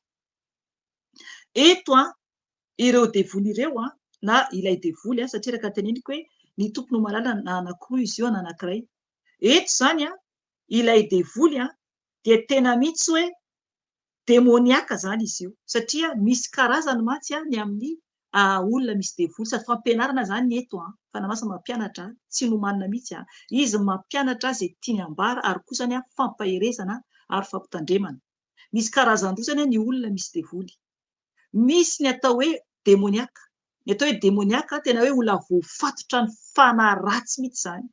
Eto ireo devoly ireo na ilay devoly satria araka ny teneniko hoe ny Tompo no mahalala na anankiroa izy io na anankiray. Eto izany ilay devoly dia tena mihitsy hoe demoniaka izany izy io satria misy karazany mantsy ny amin'ny olona misy devoly sady fampianarana izany ny eto an, Fanahy Masina mampianatra, tsy nomanina mihitsy an, izy mampianatra izay tiany ambara ary koa izany fampaherezana ary fampitandremana. Misy karazany roa izany ny olona misy devoly. Misy ny atao hoe demoniaka. Ny atao hoe demoniaka tena hoe olona voafatotra ny fanahy ratsy mihitsy izany.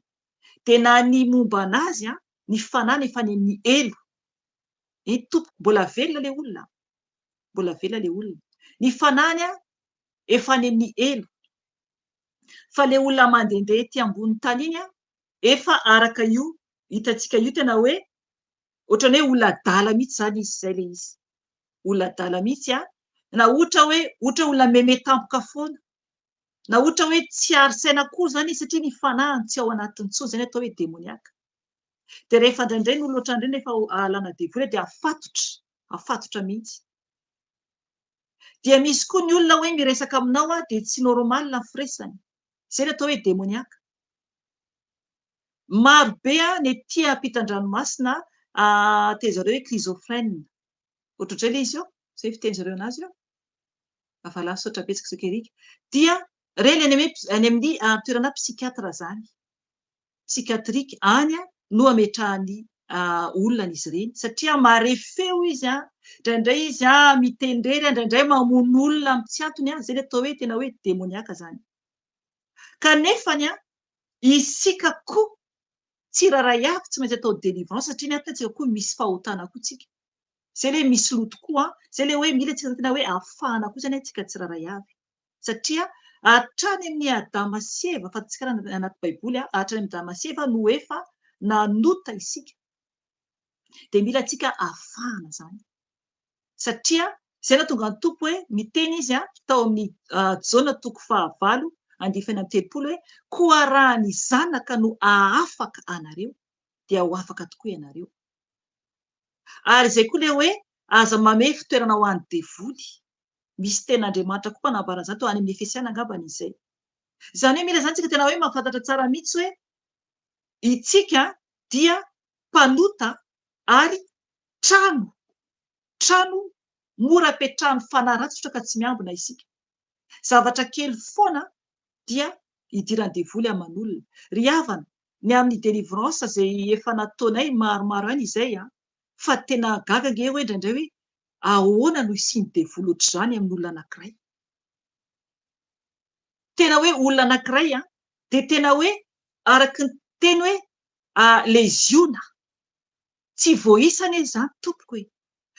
Dia na ny momba anazy an, ny fanahiny efa any amin'ny helo. Eny tompoko, mbola velona ilay olona. Mbola velona ilay olona. Ny fanahiny an, efa any amin'ny helo. Fa ilay olona mandehandeha ety ambonin'ny tany iny an, efa araka io hitantsika io tena hoe ohatran'ny hoe olona adala mihitsy izany izy, izay ilay izy. Olona adala mihitsy an, na ohatra hoe ohatra hoe olona meme tampoka foana, na ohatra hoe tsy ary saina akory izany izy satria ny fanahiny tsy ao anatiny intsony, izay no atao hoe demoniaka. Dia rehefa indraindray ny olona ohatran'ireny rehefa ahalana devoly dia afatotra, afatotra mihitsy. Dia misy koa ny olona hoe miresaka aminao dia tsy normal ny firesany, izay no atao hoe demoniaka. Maro be ny ety ampitan-dranomasina teny zareo hoe chrysophrène. Ohatrohatray ilay izy io, izay fitenin-jareo an'azy io. Avalà misaotra betsaka zoky Eric. Dia ireny any amin'ny toerana psychiatre izany. Psychiatrique any no ametrahan'ny olona an'izy ireny satria mahare feo izy, indraindray izy miteny irery, indraindray mamono olona amin'ny tsy antony, izay ilay atao hoe tena hoe demoniaka izany. Kanefa isika koa tsirairay avy tsy maintsy atao délivrance satria ny antony tsika koa misy fahotana koa tsika. Izay ilay misy loto koa, izay ilay hoe mila tsika tena hoe afahana koa izany tsika tsirairay avy. Satria hatrany amin'ny Adama sy Eva, fantatsika raha anaty baiboly, hatrany amin'ny Adama sy Eva no efa nanota isika. Dia mila tsika afahana izany. Satria izay no nahatonga ny Tompo hoe niteny Izy tao amin'ny Jaona toko fahavalo andininy fahenina amby 30 hoe koa raha ny Zanaka no hahafaka anareo dia ho afaka tokoa ianareo. Ary izay koa ilay hoe aza mamehy fitoerana ho an'ny devoly. Misy tenin'Andriamanitra koa mpanambara an'izany toa any amin'ny Efesiana angambany izay. Izany hoe mila izany tsika tena hoe mahafantatra tsara mihitsy hoe itsika dia mpanota ary trano, trano mora apetrahan'ny fanahy ratsy ohatra ka tsy miambina isika. Zavatra kely foana dia idiran'ny devoly aman'olona. Ry havana, ny amin'ny délivrance izay efa nataonay maromaro ihany izay an, fa tena gaga ange hoe indraindray hoe ahoana no hisian'ny devoly ohatr'izany amin'olona anankiray. Tena hoe olona anankiray an, dia tena hoe araka ny teny hoe leziona. Tsy voaisa anie izany tompoko e!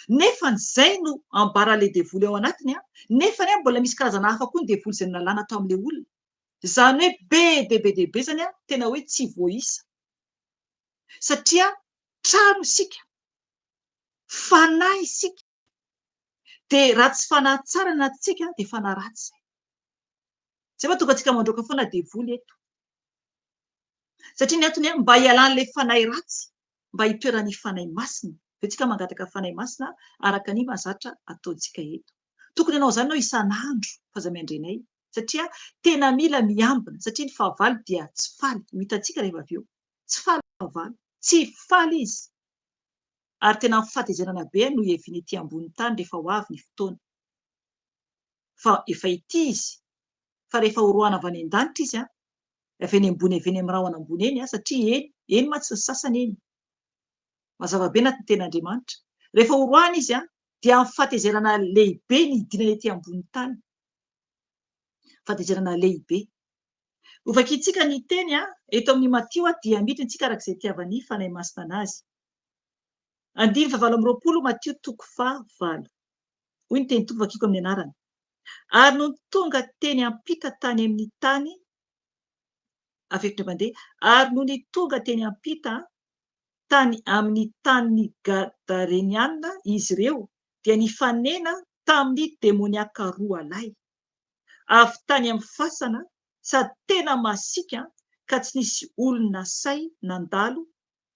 Nefany izay no ambaran'ilay devoly ao anatiny an, nefany an mbola misy karazana hafa koa ny devoly izay nalana tao amin'ilay olona. Izany hoe be dia be dia be izany an, tena hoe tsy voaisa. Satria trano isika, fanahy isika, dia raha tsy fanahy tsara ny anatintsika dia fanahy ratsy izay. Izay mahatonga antsika mandroaka foana devoly eto. Satria ny antony mba hialan'ilay fanahy ratsy, mba hitoeran'ny Fanahy Masina. Avy eo tsika mangataka Fanahy Masina araka ny mahazatra ataontsika eto. Tokony hanao izany ianao isan'andro fa aza miandry anay. Satria tena mila miambina, satria ny fahavalo dia tsy faly. Ho hitantsika rehefa avy eo. Tsy faly ny fahavalo. Tsy faly izy. Ary tena amin'ny fahatezerana be no hiaviany ety ambonin'ny tany rehefa ho avy ny fotoana. Fa efa ety izy. Fa rehefa horoahana avy any an-danitra izy, avy eny ambony avy eny amin'ny rahona ambony eny satria eny, eny mantsy ny sasany eny. Mazava be anatin'ny tenin'Andriamanitra. Rehefa horoahana izy dia amin'ny fahatezerana lehibe ny hidinany ety ambonin'ny tany. Fahatezerana lehibe. Hovakintsika ny teny eto amin'ny Matio dia midina isika araka izay itiavan'ny Fanahy Masina anazy. Andininy fahavalo amby 20 Matio toko fahavalo. Hoy ny teny Tompo vakiko amin'ny anarany. Ary nony tonga teny ampita tany amin'ny tany Averiko indray mandeha. Ary nony tonga teny ampita tany amin'ny tanin'ny Gadareniana izy ireo dia nifanena tamin'ny demoniaka roa lahy, avy tany amin'ny fasana sady tena masiaka ka tsy nisy olona sahy nandalo.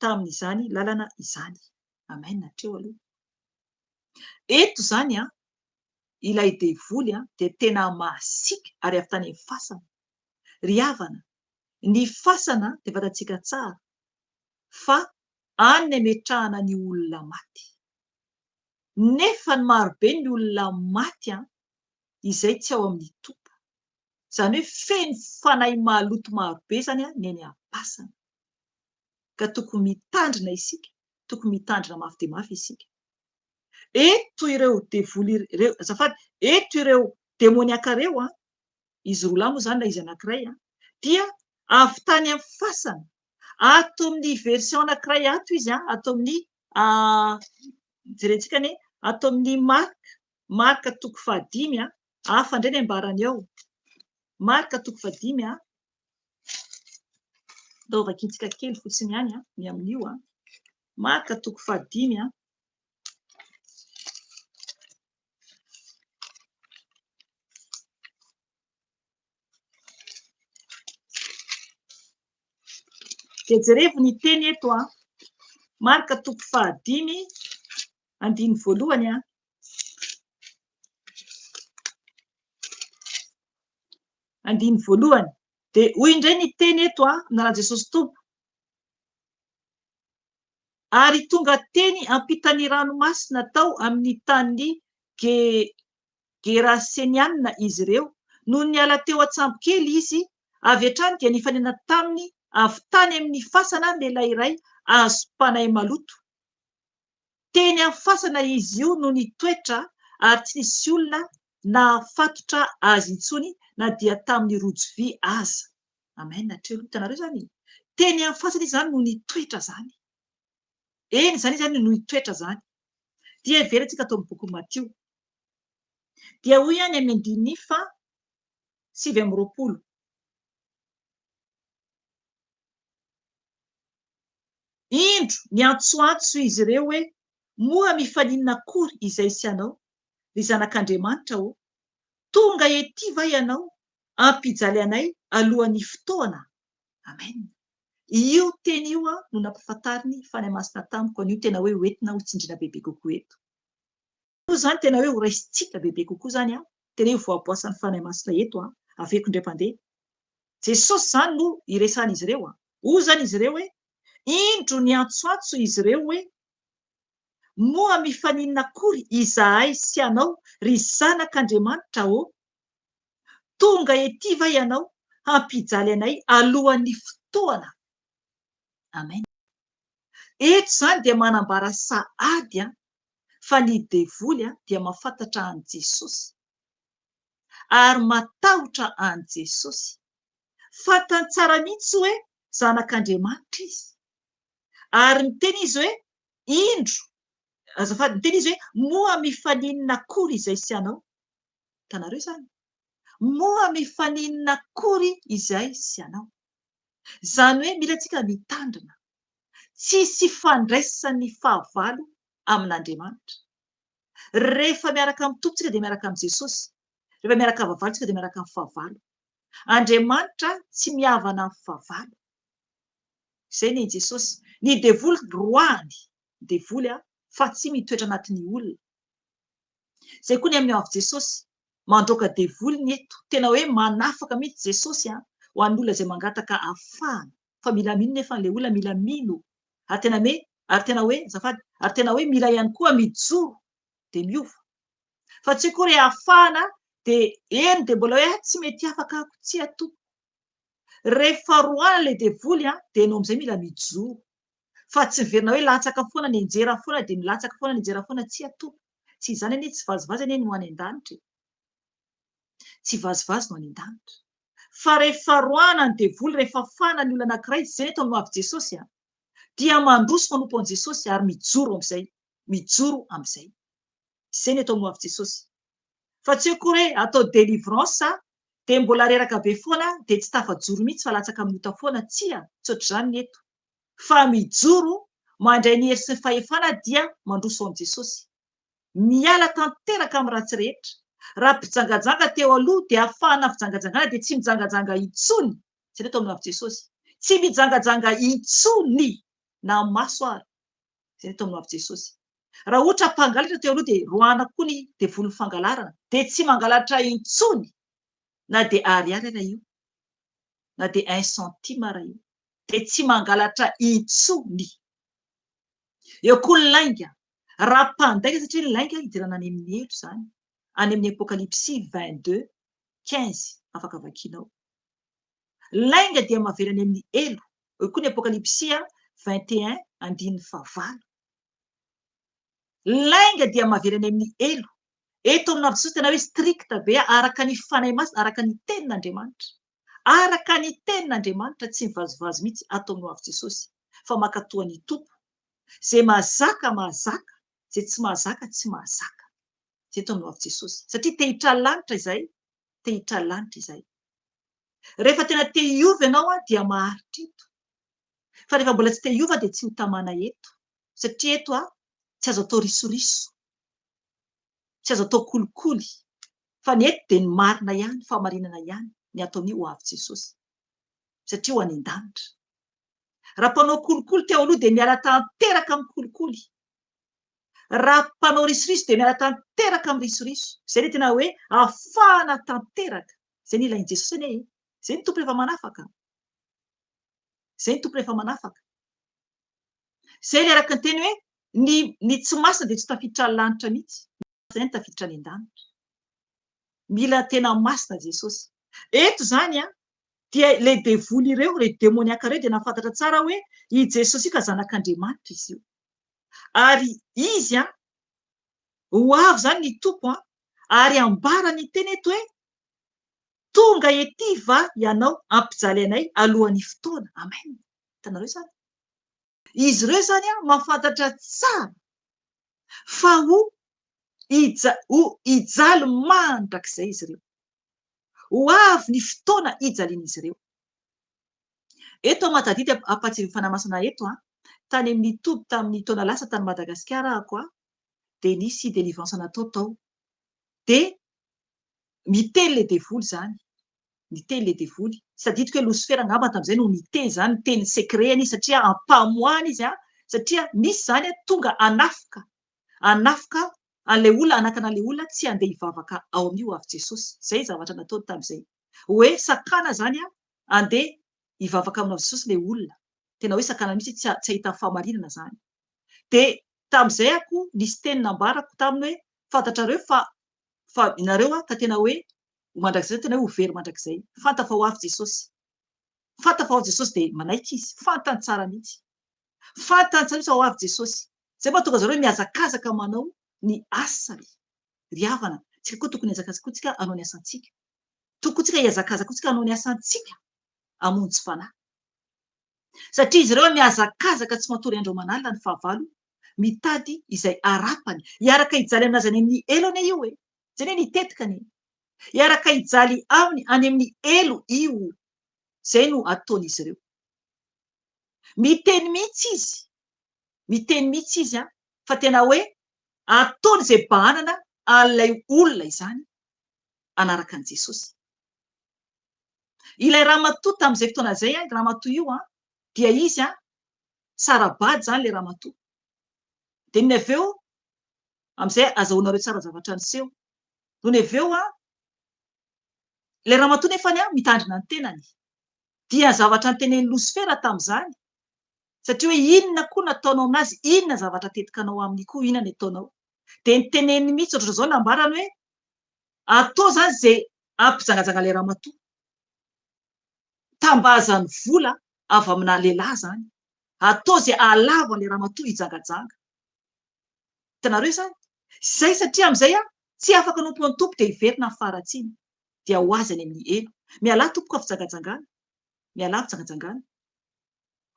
tamin'izany lalana izany. Amen, hatreo aloha. Eto izany an, ilay devoly an, dia tena masiaka ary avy tany amin'ny fasana. Ry havana, ny fasana dia fantatsika tsara fa any ny ametrahana ny olona maty. Nefa ny marobe ny olona maty an, izay tsy ao amin'ny Tompo. Izany hoe feno fanahy maloto marobe izany ny eny am-pasana. Ka tokony mitandrina isika, tokony mitandrina mafy dia mafy isika. Eto ireo devoly ireo, azafady, eto ireo demoniaka ireo an, izy roa lahy moa izany na izy anankiray an, dia avy tany amin'ny fasana. Ato amin'ny version anankiray ato izy an, ato amin'ny jerentsika anie, ato amin'ny Marc, Marc toko fahadimy an, hafa indray ny ambarany ao. Marc toko fahadimy an, ndao vakintsika kely fotsiny ihany an, ny amin'io an. Marc toko fahadimy an. Dia jerevo ny teny eto an. Marka toko fahadimy, andininy voalohany an. Andininy voalohany. Dia hoy indray ny teny eto an, amin'ny anaran'i Jesosy Tompo. Ary tonga teny ampitan'ny ranomasina tao amin'ny tanin'ny Gerasenianina izy ireo. Nony niala teo an-tsambokely izy, avy hatrany dia nifanena taminy avy tany amin'ny fasana lehilahy iray azom-panahy maloto. Teny amin'ny fasana izy io no nitoetra ary tsy nisy olona nahafatotra azy intsony na dia tamin'ny rojo vy aza. Amen, hatreo aloha, hitanareo izany e? Teny amin'ny fasana izy izany no nitoetra izany. Eny izany izy izany no nitoetra izany. Dia heverentsika ato amin'ny bokin'i Matio. Dia hoy ihany amin'ny andininy faha 29. Indro, niantsoantso izy ireo hoe, Moa mifaninona akory izay sy anao, ry Zanak'Andriamanitra ô? Tonga ety va ianao hampijaly anay alohan'ny fotoana? Amen. Io teny io no nampahafantarin'ny Fanahy Masina tamiko an'io tena hoe hoentina ho tsindriana bebe kokoa eto. Io izany tena hoe horaisintsika bebe kokoa izany an, tena hoe voaboasan'ny Fanahy Masina eto an, averiko indray mpandeha. Jesosy izany no iresahan'izy ireo an. Hoy izany izy ireo hoe, Indro niantsoantso izy ireo hoe, Moa mifaninona akory izahay sy ianao, ry Zanak'Andriamanitra ô? Tonga ety va ianao hampijaly anay alohan'ny fotoana? Amen. Eto izany dia manambara sahady an, fa ny devoly dia mahafantatra an'i Jesosy ary matahotra an'i Jesosy. Fantany tsara mihitsy hoe Zanak'Andriamanitra izy. Ary niteny izy hoe, Indro, azafady, niteny izy hoe, Moa mifaninona akory izay sy anao? Hitanareo izany? Moa mifaninona akory izay sy anao? Izany hoe mila antsika mitandrina. Tsisy ifandraisan'ny fahavalo amin'Andriamanitra. Rehefa miaraka amin'ny Tompo tsika dia miaraka amin'i Jesosy. Rehefa miaraka amin'ny fahavalo tsika dia miaraka amin'ny fahavalo. Andriamanitra tsy mihavana amin'ny fahavalo. Izay ny an'i Jesosy. Ny devoly roahany, ny devoly fa tsy mitoetra anatin'ny olona. Izay koa ny amin'ny avy Jesosy. Mandroaka devoly ny eto. Tena hoe manafaka mihitsy Jesosy ho an'ny olona izay mangataka afahana. Fa mila mino nefa ilay olona, mila mino. Ary tena hoe, ary tena hoe, azafady, ary tena hoe mila ihany koa mijoro dia miova. Fa tsy hoe akory afahana dia eny dia mbola hoe tsy mety afaka aho, tsia tompoko. Rehefa roahana ilay devoly dia ianao amin'izay mila mijoro. Fa tsy miverina hoe latsaka foana, nianjera foana dia milatsaka foana, nianjera foana, tsia tompoko. Tsy izany anie, tsy vazivazy anie ny ho any an-danitra e. Tsy vazivazy no any an-danitra. Fa rehefa roahana ny devoly, rehefa afahana ny olona anankiray, izay ny atao amin'ny ho avy Jesosy a, dia mandroso manompo an'i Jesosy ary mijoro amin'izay, mijoro amin'izay. Izay ny atao amin'ny ho avy Jesosy. Fa tsy hoe akory hoe atao délivrance dia mbola reraka be foana dia tsy tafajoro mihitsy fa latsaka amin'ny ota foana, tsia, tsy ohatr'izany ny eto. Fa mijoro, mandray ny hery sy ny fahefana dia mandroso ao amin'i Jesosy. Miala tanteraka amin'ny ratsy rehetra. Raha mpijangajanga teo aloha dia afahana amin'ny fijangajangana dia tsy mijangajanga intsony. Jereo tao amin'ny avy Jesosy. Tsy mijangajanga intsony. Na amin'ny maso ary. Izay ny atao amin'ny ho avy Jesosy. Raha ohatra mpangalatra teo aloha dia roahana koa ny devolin'ny fangalarana. Dia tsy mangalatra intsony na dia ariary ara io. Na dia un centime ara io. Dia tsy mangalatra intsony. Eo koa ny lainga. Raha mpandainga satria ny lainga hidirana any amin'ny helo izany. Any amin'ny Apokalypsy 22, 15 afaka vakianao. Lainga dia mahavela any amin'ny helo. Eo koa ny Apokalypsy 21 andininy fahavalo. Lainga dia mahavela any amin'ny helo. Eto amin'ny Jesosy tena hoe strict be araka ny Fanahy Masina, araka ny Tenin'Andriamanitra. Araka ny Tenin'Andriamanitra tsy mivazivazy mihitsy ato amin'ny ho avy Jesosy fa mankatoa ny Tompo. Izay mahazaka mahazaka, izay tsy mahazaka tsy mahazaka. Izay eto amin'ny ho avy Jesosy. Satria te hitra lanitra izay, te hitra lanitra izay. Rehefa tena te hiova ianao dia maharitra eto. Fa rehefa mbola tsy te hiova dia tsy ho tamana eto. Satria eto tsy azo atao risoriso. Tsy azo atao kolikoly. Fa ny eto dia ny marina ihany, fahamarinana ihany ny ato amin'ny ho avy Jesosy. Satria ho any an-danitra. Raha mpanao kolikoly teo aloha dia miala tanteraka amin'ny kolikoly. Raha mpanao risoriso dia miala tanteraka amin'ny risoriso. Izay ilay tena hoe afahana tanteraka. Izay no ilain'i Jesosy anie e. Izay ny Tompo rehefa manafaka. Izay ny Tompo rehefa manafaka. Izay ilay araka ny teny hoe ny ny tsy masina dia tsy tafiditra ny lanitra mihitsy. Izay no tafiditra any an-danitra. Mila tena masina Jesosy. Eto izany an, dia ilay devoly ireo, ireo demoniaka ireo dia nahafantatra tsara hoe i Jesosy io ka zanak'Andriamanitra izy io. Ary izy an, ho avy izany ny Tompo an, ary ambara ny teny eto hoe tonga ety va ianao hampijaly anay alohan'ny fotoana. Amen. Hitanareo izany? Izy ireo izany an, mahafantatra tsara fa ho ho hijaly mandrakizay izy ireo. Ho avy ny fotoana hijalian'izy ireo. Eto aho mahatadidy ampahatsiahin'ny Fanahy Masina eto an, tany amin'ny toby tamin'ny taona lasa tany Madagasikara ahako an, dia nisy délivrance natao tao. Dia miteny ilay devoly izany, niteny ilay devoly, tsy tadidiko hoe losifera angamba tamin'izay no niteny izany, niteny secret-ny izy satria ampamoahana izy an, satria nisy izany an tonga hanafoka, hanafoka an'ilay olona, hanakana an'ilay olona tsy handeha hivavaka ao amin'io avy Jesosy. Izay ny zavatra nataony tamin'izay. Hoe sakana izany an, handeha hivavaka aminao Jesosy ilay olona. Tena hoe sakana mihitsy tsy tsy hahita fahamarinana izany. Dia tamin'izay aho koa nisy teny nambarako taminy hoe fantatrareo fa fa nareo an ka tena hoe ho mandrakizay tena hoe ho very mandrakizay. Fanta fa ho avy Jesosy. Fanta fa ho avy Jesosy dia manaiky izy. Fantany tsara mihitsy. Fantany tsara mihitsy fa ho avy Jesosy. Izay mahatonga zareo mihazakazaka manao ny asany. Ry havana, tsika koa tokony hihazakazaka koa tsika hanao ny asantsika. Tokony tsika hihazakazaka koa tsika hanao ny asantsika hamonjy fanahy. Satria izy ireo mihazakazaka tsy matory andro aman'alina ny fahavalo mitady izay harapany. Hiaraka hijaly aminazy any amin'ny helo anie io e. Izay anie ny tetikany e. Hiaraka hijaly aminy any amin'ny helo io. Izay no ataon'izy ireo. Miteny mihitsy izy, miteny mihitsy izy an, fa tena hoe ataony izay bahanana an'ilay olona izany hanaraka an'i Jesosy. Ilay ramatoa tamin'izay fotoana izay, ramatoa io an, dia izy an, sara-bady izany ilay ramatoa. Dia nony avy eo, amin'izay azahoanareo tsara zavatra niseho. Nony avy eo an, ilay ramatoa nefany an, mitandrina ny tenany. Dia zavatra notenenin'i Losifera tamin'izany, satria hoe inona koa nataonao aminazy, inona zavatra atetikanao aminy koa, inona ny ataonao. Dia noteneniny mihitsy ohatrohatr'izao, nambarany hoe atao izany izay hampijangajanga ilay ramatoa. Tambazany vola avy amina lehilahy izany. Atao izay hahalavo an'ilay ramatoa hijangajanga. Hitanareo izany? Izay satria amin'izay an, tsy afaka hanompo an'ny Tompo dia hiverina amin'ny faharatsiany. Dia ho azy any amin'ny helo. Mialà tompoko amin'ny fijangajangana. Mialà amin'ny fijangajangana.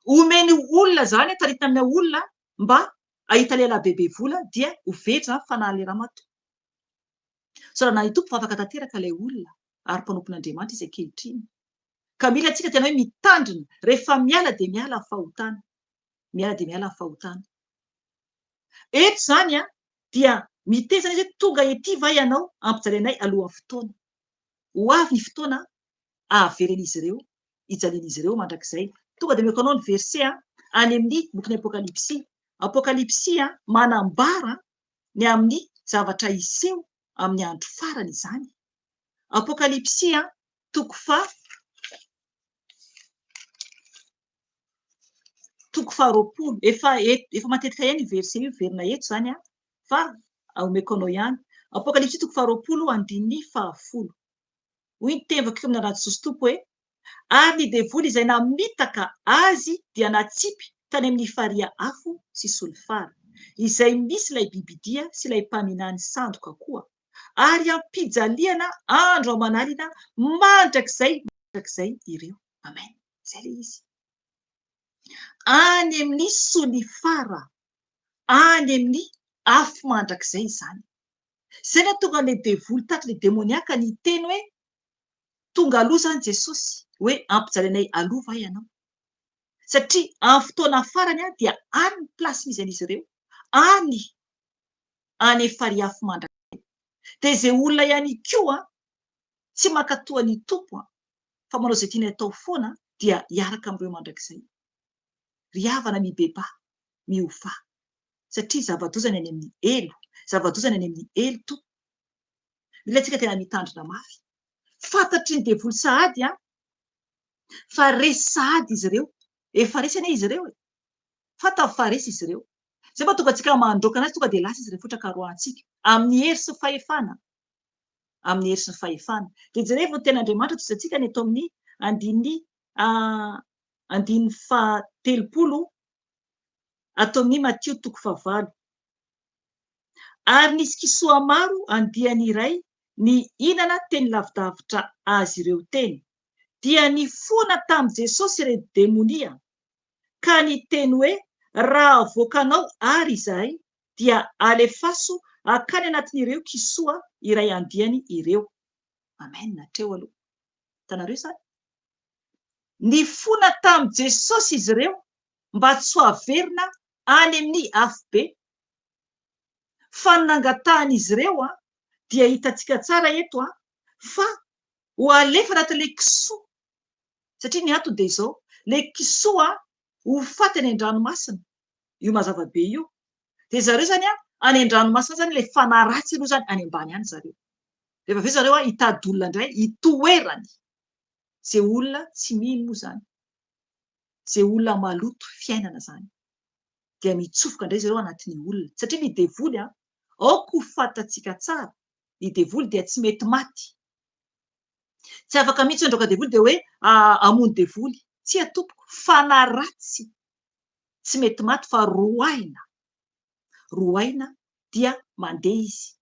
Omeny olona izany, taritina amina olona mba hahita lehilahy bebe vola dia ho very izany fanahin'ilay ramatoa. Isaorana ny Tompo fa afaka tanteraka ilay olona ary mpanompon'Andriamanitra izy ankehitriny. Ka mila antsika tena hoe mitandrina, rehefa miala dia miala ny fahotana. Miala dia miala ny fahotana. Eto izany an, dia miteny izany izy hoe tonga ety va ianao hampijaly anay alohan'ny fotoana. Ho avy ny fotoana hahaveren'izy ireo, hijalian'izy ireo mandrakizay. Tonga dia omeko anao ny verset an. Any amin'ny bokin'ny Apokalypsy. Apokalypsy manambara ny amin'ny zavatra hiseho amin'ny andro farany izany. Apokalypsy toko faha toko faharoapolo. Efa efa matetika ihany io verset io miverina eto izany fa omeko anao ihany. Apokalypsy toko faharoapolo andininy fahafolo. Hoy ny teny vakiko amin'ny anaran'i Jesosy Tompo hoe, Ary ny devoly izay namitaka azy dia natsipy tany amin'ny farihy afo sy solifara, izay misy ilay bibidia sy ilay mpaminany sandoka koa, ary hampijaliana andro aman'alina mandrakizay mandrakizay ireo. Amen. Izay ilay izy. Any amin'ny solifara, any amin'ny afo mandrakizay izany. Izay no nahatonga an'ilay devoly tahaka ilay demoniaka niteny hoe, Tonga aloha izany Jesosy, hoe ampijalianay aloha va ianao? Satria amin'ny fotoana farany dia any ny place misy an'izy ireo, any, any amin'ny farihy afo mandrakizay. Dia izay olona ihany koa tsy mankatoa ny Tompo fa manao izay tiany atao foana dia hiaraka amin'ireo mandrakizay. Ry havana mibebaha, miovà, satria zava-doza ny any amin'ny helo, zava-doza ny any amin'ny helo tompoko. Mila antsika tena mitandrina mafy. Fantatry ny devoly sahady an, fa resy sahady izy ireo. Efa resy anie izy ireo e. Fantany fa resy izy ireo. Izay mahatonga antsika mandroaka anazy tonga dia lasa izy rehefa ohatra ka roahantsika. Amin'ny hery sy ny fahefana. Amin'ny hery sy ny fahefana. Dia jerevo ny tenin'Andriamanitra tohizantsika ny eto amin'ny andininy andininy fahatelopolo ato amin'ny Matio toko fahavalo. Ary nisy kisoa maro andiany iray nihinana teny lavidavitra azy ireo teny. Dia nifona tamin'i Jesosy ireo demonia, ka niteny hoe, Raha avoakanao àry izahay, dia alefaso hankany anatin'ireo kisoa iray andiany ireo. Amen, hatreo aloha. Hitanareo izany? Nifona tamin'i Jesosy izy ireo mba tsy ho averina any amin'ny afobe. Fa ny nangatahan'izy ireo dia hitantsika tsara eto fa ho alefa anatin'ilay kisoa, satria ny antony dia izao, ilay kisoa ho faty any an-dranomasina, io mazava be io, dia zareo izany any an-dranomasina izany ilay fanahy ratsy aloha izany any ambany any zareo. Rehefa avy eo zareo hitady olona indray hitoerany, izay olona tsy mino moa izany, izay olona maloto fiainana izany. dia mitsofoka indray izy ireo anatin'ny olona. Satria ny devoly an, aoka ho fantatsika tsara, ny devoly dia tsy mety maty. Tsy afaka mihitsy handroaka devoly dia hoe hamono devoly. Tsia tompoko, fanahy ratsy tsy mety maty fa roahina. Roahina dia mandeha izy.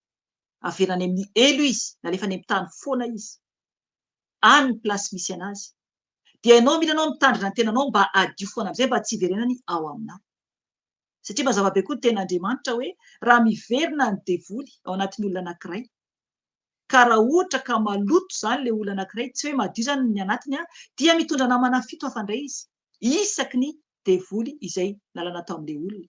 Averina any amin'ny helo izy, nalefa any amin'ny tany foana izy. Any ny place misy anazy. Dia ianao mila ianao mitandrina ny tenanao mba hadio foana amin'izay mba tsy hiverenany ao aminao. Satria mazava be koa ny tenin'Andriamanitra hoe raha miverina ny devoly ao anatin'ny olona anankiray, ka raha ohatra ka maloto izany ilay olona anankiray, tsy hoe madio izany ny anatiny, dia mitondra namana fito hafa indray izy, isaky ny devoly izay nalana tao amin'ilay olona.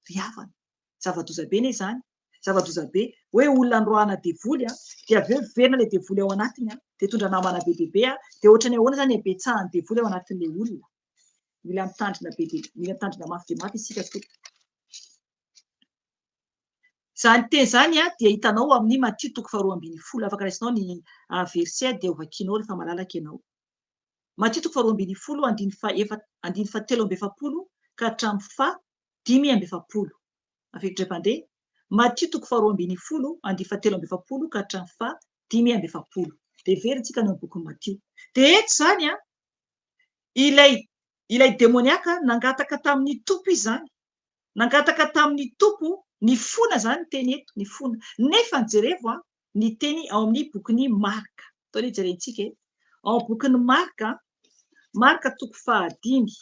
Ry havana, zava-doza be anie izany, zava-doza be, hoe olona noroahana devoly an, dia avy eo miverina ilay devoly ao anatiny an, dia mitondra namana be dia be an, dia ohatran'ny ahoana izany ny habetsahan'ny devoly ao anatin'ilay olona. Mila mitandrina be dia, mila mitandrina mafy dia mafy isika tompoko. Izany teny izany an, dia hitanao ao amin'ny Matio toko faharoa ambinifolo, afaka raisinao ny verset dia hovakianao rehefa malalaka ianao. Matio toko faharoa ambinifolo andininy faha andininy fahatelo amby efapolo ka hatramin'ny faha 45. Averiko indray mpandeha, Matio toko faharoa ambinifolo, andiany fahatelo amby efapolo ka hatramin'ny faha 45. Dia heverintsika ny ao amin'ny bokin'i Matio. Dia eto izany an, ilay ilay demoniaka nangataka tamin'ny Tompo izy izany. Nangataka tamin'ny Tompo nifona izany ny teny eto, nifona. Nefa jerevo an, ny teny ao amin'ny bokin'i Marka. Atao anie jerentsika e. Ao amin'ny bokin'i Marka, Marka toko fahadimy.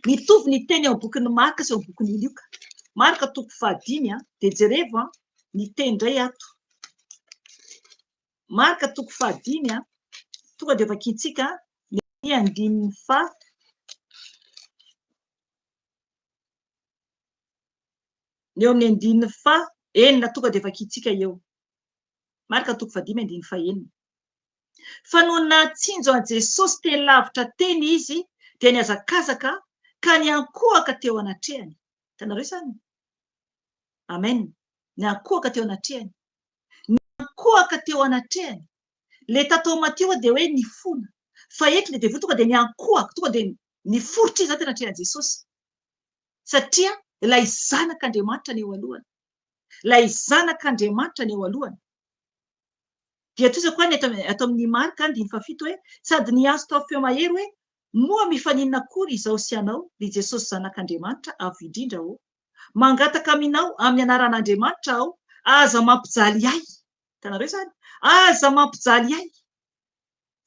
Mitovy ny teny ao amin'ny bokin'i Marka sy ao amin'ny bokin'i Lioka. Marka toko fahadimy, dia jerevo ny teny indray ato. Marka toko fahadimy, tonga dia vakintsika ny andininy faha ny eo amin'ny andininy faha enina tonga dia vakintsika eo. Marka toko fahadimy andininy fahenina. Fa nony nahatsinjo an'i Jesosy teny lavitra teny izy dia nihazakazaka ka niankohoka teo anatrehany. Hitanareo izany? Amen. Niankohoka teo anatrehany. Niankohoka teo anatrehany. Ilay tato Matio dia hoe nifona. Fa eto ilay devoly tonga dia niankohoka, tonga dia niforitra izy izany teo anatrehan'i Jesosy. Satria ilay Zanak'Andriamanitra no eo alohany. Ilay Zanak'Andriamanitra no eo alohany. Dia toy izao koa ny ato amin'ny Marka andininy fahafito hoe, Sady niantso tamin'ny feo mahery hoe, Moa mifaninona akory izaho sy ianao, ry Jesosy Zanak'Andriamanitra Avo Indrindra ô? Mangataka aminao amin'ny anaran'Andriamanitra aho, aza mampijaly ahy! Hitanareo izany? Aza mampijaly ahy!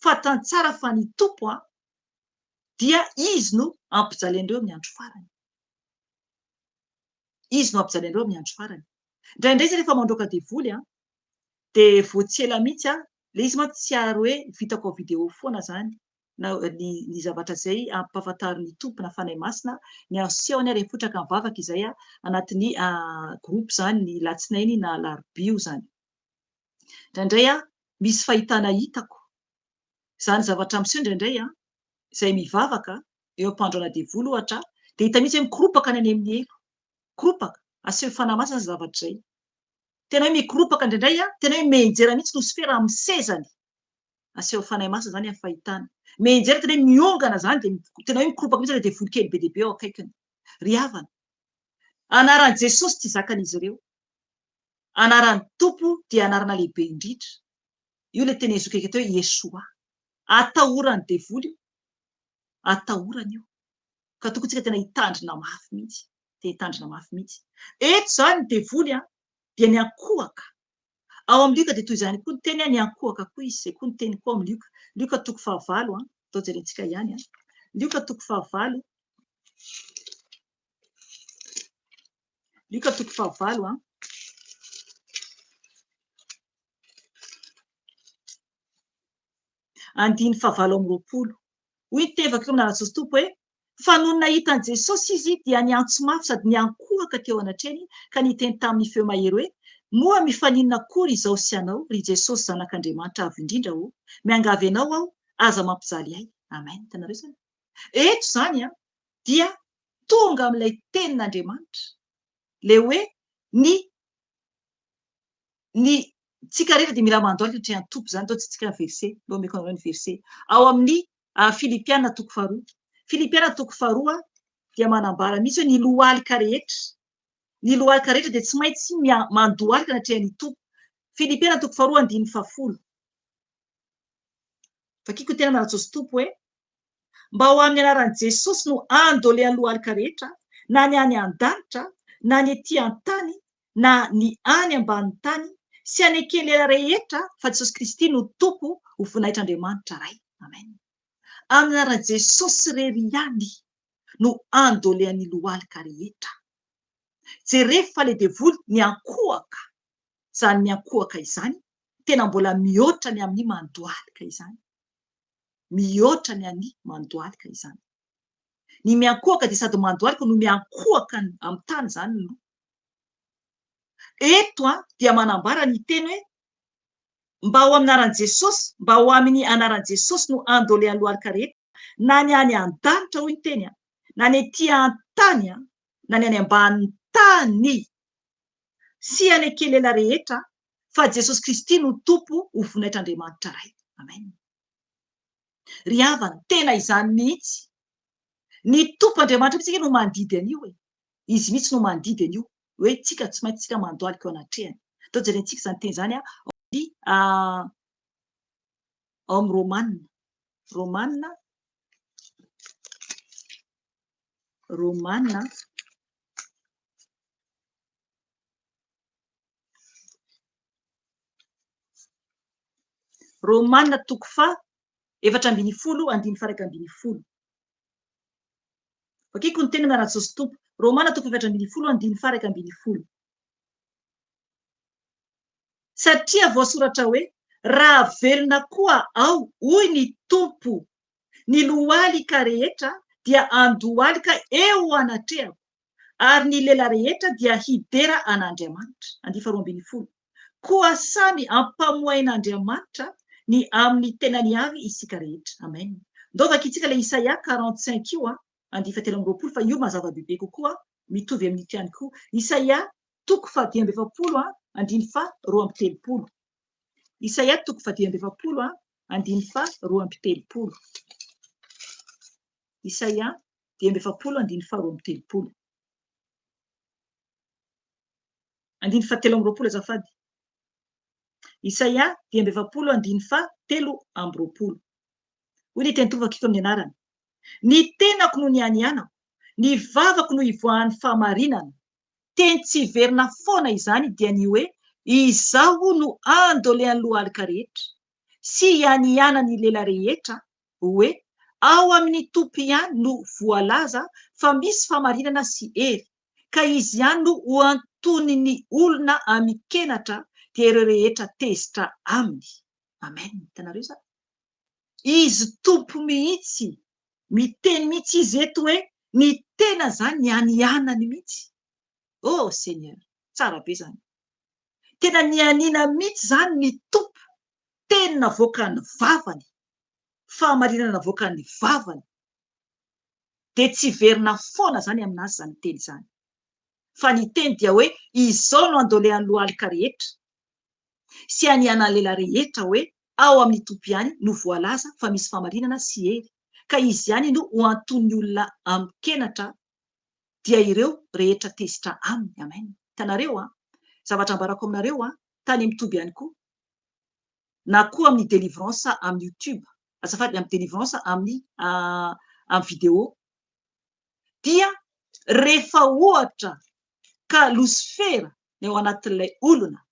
Fantany tsara fa ny Tompo dia Izy no hampijaly an'ireo amin'ny andro farany. Izy no hampijaly an'ireo amin'ny andro farany. Indraindray izy rehefa mandroaka devoly an, dia vao tsy ela mihitsy an, ilay izy mantsy tsy ary hoe vitako ao vidéo foana izany na ny ny zavatra izay ampahafantarin'ny Tompo na Fanahy Masina ny asehony rehefa ohatra ka mivavaka izay anatin'ny groupe izany ny latsinainy na alarobia io izany. Indraindray an, misy fahitana hitako, izany zavatra miseho indraindray an, izay mivavaka eo am-pandroana devoly ohatra dia hita mihitsy hoe mikoropaka ny any amin'ny helo, Mikoropaka, aseho Fanahy Masina izay zavatra izay. Tena hoe mikoropaka indraindray an, tena hoe mianjera mihitsy Losifera amin'ny sezany. Aseho Fanahy Masina izany amin'ny fahitana. Mianjera tena hoe miongana izany dia tena hoe mikoropaka mihitsy ilay devoly kely be dia be ao akaikiny. Ry havana, anaran'i Jesosy tsy zakan'izy ireo. Anaran'ny Tompo dia anarana lehibe indrindra. Io ilay tenenin'i Zoky akaiky teo hoe Yeshua. Atahoran'ny devoly io. Atahorany io. Ka tokony tsika tena hitandrina mafy mihitsy. Tena hitandrina mafy mihitsy. Eto izany ny devoly an, dia miankohaka. Ao amin'ny Lioka dia toy izany koa ny teny an, niankohaka koa izy. Izay koa ny teny koa ao amin'ny Lioka. Lioka toko fahavalo an, atao jerentsika ihany an. Lioka toko fahavalo. Lioka toko fahavalo an. Andininy fahavalo amby 20. Hoy ny teny vakiko amin'ny anaran'i Jesosy Tompo hoe, Fa nony nahita an'i Jesosy izy, dia niantso mafy sady niankohoka teo anatrehany ka niteny tamin'ny feo mahery hoe, Moa mifaninona akory izaho sy ianao, ry Jesosy Zanak'Andriamanitra Avo Indrindra ô? Miangavy anao aho, aza mampijaly ahy. Amen. Hitanareo izany? Eto izany dia tonga amin'ilay tenin'Andriamanitra, ilay hoe ny ny tsika rehetra dia mila mandohalika satria ny Tompo izany, atao tsika ny verset, aleo omeko anareo ny verset, ao amin'ny Filipiana toko faharoa. Filipiana toko faharoa dia manambara mihitsy hoe ny lohalika rehetra, ny lohalika rehetra dia tsy maintsy mandohalika anatrehan'ny Tompo. Filipiana toko faharoa andininy fahafolo. Vakiko ny tena anaran'i Tompo hoe Mba ho amin'ny anaran'i Jesosy no andolehan'ny lohalika rehetra, na ny any an-danitra, na ny ety an-tany, na ny any ambanin'ny tany, sy haneken'ny lela rehetra fa Jesosy Kristy no Tompo ho voninahitr'Andriamanitra Ray. Amen. Amin'ny anaran'i Jesosy irery ihany no andolehan'ny lohalika rehetra. Jerevo fa ilay devoly niankohoka, izany miankohoka izany, tena mbola mihoatra ny amin'ny mandohalika izany. mihoatra ny an'ny mandohalika izany. Ny miankohoka dia sady mandohalika no miankohoka amin'ny tany izany ny loha. Eto dia manambara ny teny hoe mba ho amin'ny anaran'i Jesosy, mba ho amin'ny anaran'i Jesosy no andolehan'ny lohalika rehetra, na ny any an-danitra hoy ny teny, na ny ety an-tany, na ny any ambanin'ny tany, sy any an-kelela rehetra, fa Jesosy Kristy no Tompo ho voninahitr'Andriamanitra Ray. Amen. Ry havana, tena izany mihitsy. Ny Tompo Andriamanitra mihitsy ange no mandidy an'io e. Izy mihitsy no mandidy an'io hoe tsika tsy maintsy tsika mandohalika eo anatrehany. Atao jerentsika izany teny izany ao amin'ny ao amin'ny Romana. Romana Romana Romana toko faha 14 andininy faha 11. Vakiko ny teny anaran'i Jesosy Tompo. Romana toko 14 andininy faha 11. Satria voasoratra hoe, Raha velona koa aho, hoy ny Tompo, ny lohalika rehetra dia handohalika eo anatrehako, ary ny lela rehetra dia hidera an'Andriamanitra. Andiany faharoa ambin'ny folo. Koa samy ampamoahin'Andriamanitra ny amin'ny tenany avy isika rehetra. Amen. Ndao vakintsika ilay Isaia 45 io, andiany fahatelo amby 20, fa io mazava bebe kokoa, mitovy amin'ito ihany koa. Isaia toko faha-45, andiny faha-32. Isaia toko faha-45, andiny faha-32. Isaia 45 andiny faha-32. Andiny faha-23 azafady. Isaia 45 andiny faha-23. Hoy ny teny Tompo vakiko amin'ny anarany. Ny tenako no nianianako, ny vavako no ivoahan'ny fahamarinana. Teny tsy hiverina foana izany dia ny hoe izaho no andolean'ny lohalika rehetra sy ianianan'ny lela rehetra hoe ao amin'ny Tompo ihany no voalaza fa misy fahamarinana sy hery, ka Izy ihany no ho antonin'ny olona amin-kenatra dia ireo rehetra tezitra Aminy. Amen. Hitanareo izany? Izy Tompo mihitsy, miteny mihitsy Izy eto hoe ny tena izany nianianany mihitsy. Oh Seigneur, tsara be izany. Tena nianiana mihitsy izany ny Tompo, teny navoakan'ny vavany, fahamarinana navoakan'ny vavany. Dia tsy hiverina foana izany aminazy izany teny izany. Fa ny teny dia hoe izao no andolehan'ny lohalika rehetra sy anianan'ny lela rehetra hoe ao amin'ny Tompo ihany no voalaza fa misy fahamarinana sy hery, ka Izy ihany no ho anton'ny olona amin-kenatra dia ireo rehetra tezitra Aminy. Amen. Hitanareo an! Zavatra ambarako aminareo an, tany amin'ny toby ihany koa, na koa amin'ny délivrance amin'ny youtube, azafady, amin'ny délivrance amin'ny amin'ny vidéo, dia rehefa ohatra ka losifera ny ao anatin'ilay olona,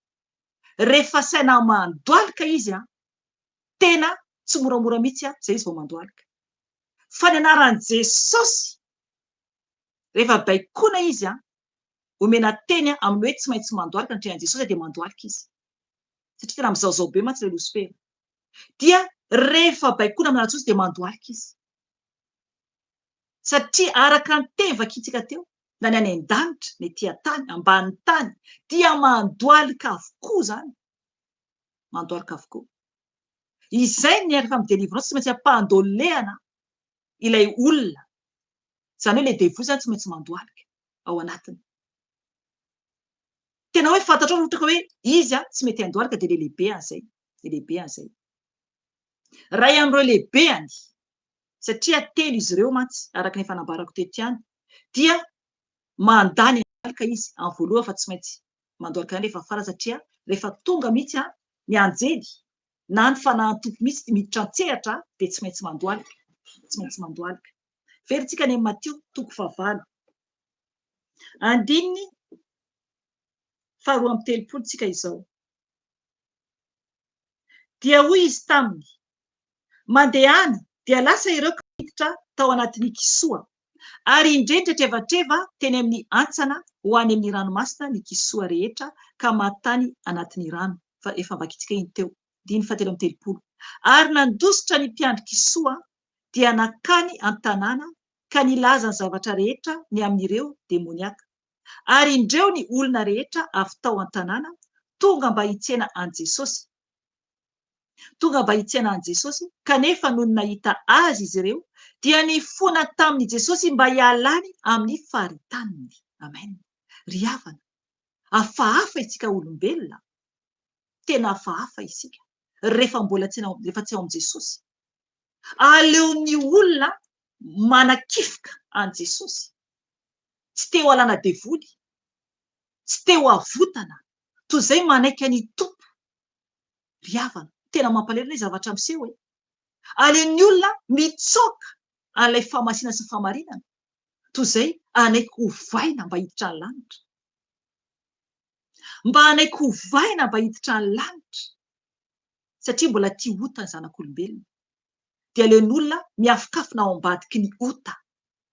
rehefa asaina mandohalika izy an, tena tsy moramora mihitsy an, zay izy vao mandohalika. Fa ny anaran'i Jesosy, rehefa baikoina izy an, omena teny amin'ny hoe tsy maintsy mandohalika ny atrehan'i Jesosy dia mandohalika izy. Satria tena mizaozao be mantsy ilay losifera. Dia rehefa baikoina amin'ny anaran'i Jesosy dia mandohalika izy. Satria araka ny teny vakintsika teo, na ny any an-danitra, ny ety an-tany, ambanin'ny tany, dia mandohalika avokoa izany. Mandohalika avokoa. Izay ny rehefa mi-délivrance tsy maintsy ampandolehana ilay olona. Izany hoe ilay devoly izany tsy maintsy mandohalika ao anatiny. Tena hoe fantatrao raha ohatra ka hoe izy tsy mety handohalika dia ilay lehibeany izay, ilay lehibeany izay. Iray amin'ireo lehibeany, satria telo izy ireo mantsy, araka ny efa nambarako teto ihany, dia mandà ny handohalika izy amin'ny voalohany fa tsy maintsy mandohalika ihany rehefa farany satria rehefa tonga mihitsy ny anjely na ny fanahin'ny Tompo mihitsy miditra an-tsehatra dia tsy maintsy mandohalika, tsy maintsy mandohalika. Verintsika any amin'ny Matio toko fahavalo, andininy faharoa amby 30 tsika izao. Dia hoy izy taminy, Mandehana, dia lasa ireo ka niditra tao anatin'ny kisoa. Ary indreny tretrevatreva teny amin'ny hantsana ho any amin'ny ranomasina ny kisoa rehetra ka maty tany anatin'ny rano, fa efa vakintsika iny teo, andininy fahatelo amby 30. Ary nandositra ny mpiandry kisoa dia nankany an-tanàna ka nilaza ny zavatra rehetra ny amin'ireo demoniaka. Ary indreo ny olona rehetra avy tao an-tanàna tonga mba hitsena an'i Jesosy. Tonga mba hitsena an'i Jesosy, kanefa nony nahita Azy izy ireo, dia nifona tamin'i Jesosy mba hialany amin'ny faritaniny. Amen. Ry havana, hafahafa isika olombelona, tena hafahafa isika, rehefa mbola tsy rehefa tsy ao amin'i Jesosy. Aleon'ny olona manakifoka an'i Jesosy. Tsy te ho alana devoly, tsy te ho avotana, toy izay manaiky an'i Tompo. Ry havana, tena mampalahelo anie zavatra miseho e! Aleon'ny olona mitsoaka an'ilay fahamasinana sy fahamarinana, toy izay hanaiky hovaina mba hiditra ny lanitra. Mba hanaiky hovaina mba hiditra ny lanitra. Satria mbola tia ota ny zanak'olombelona. Dia aleon'ny olona miafokafona ao ambadiky ny ota.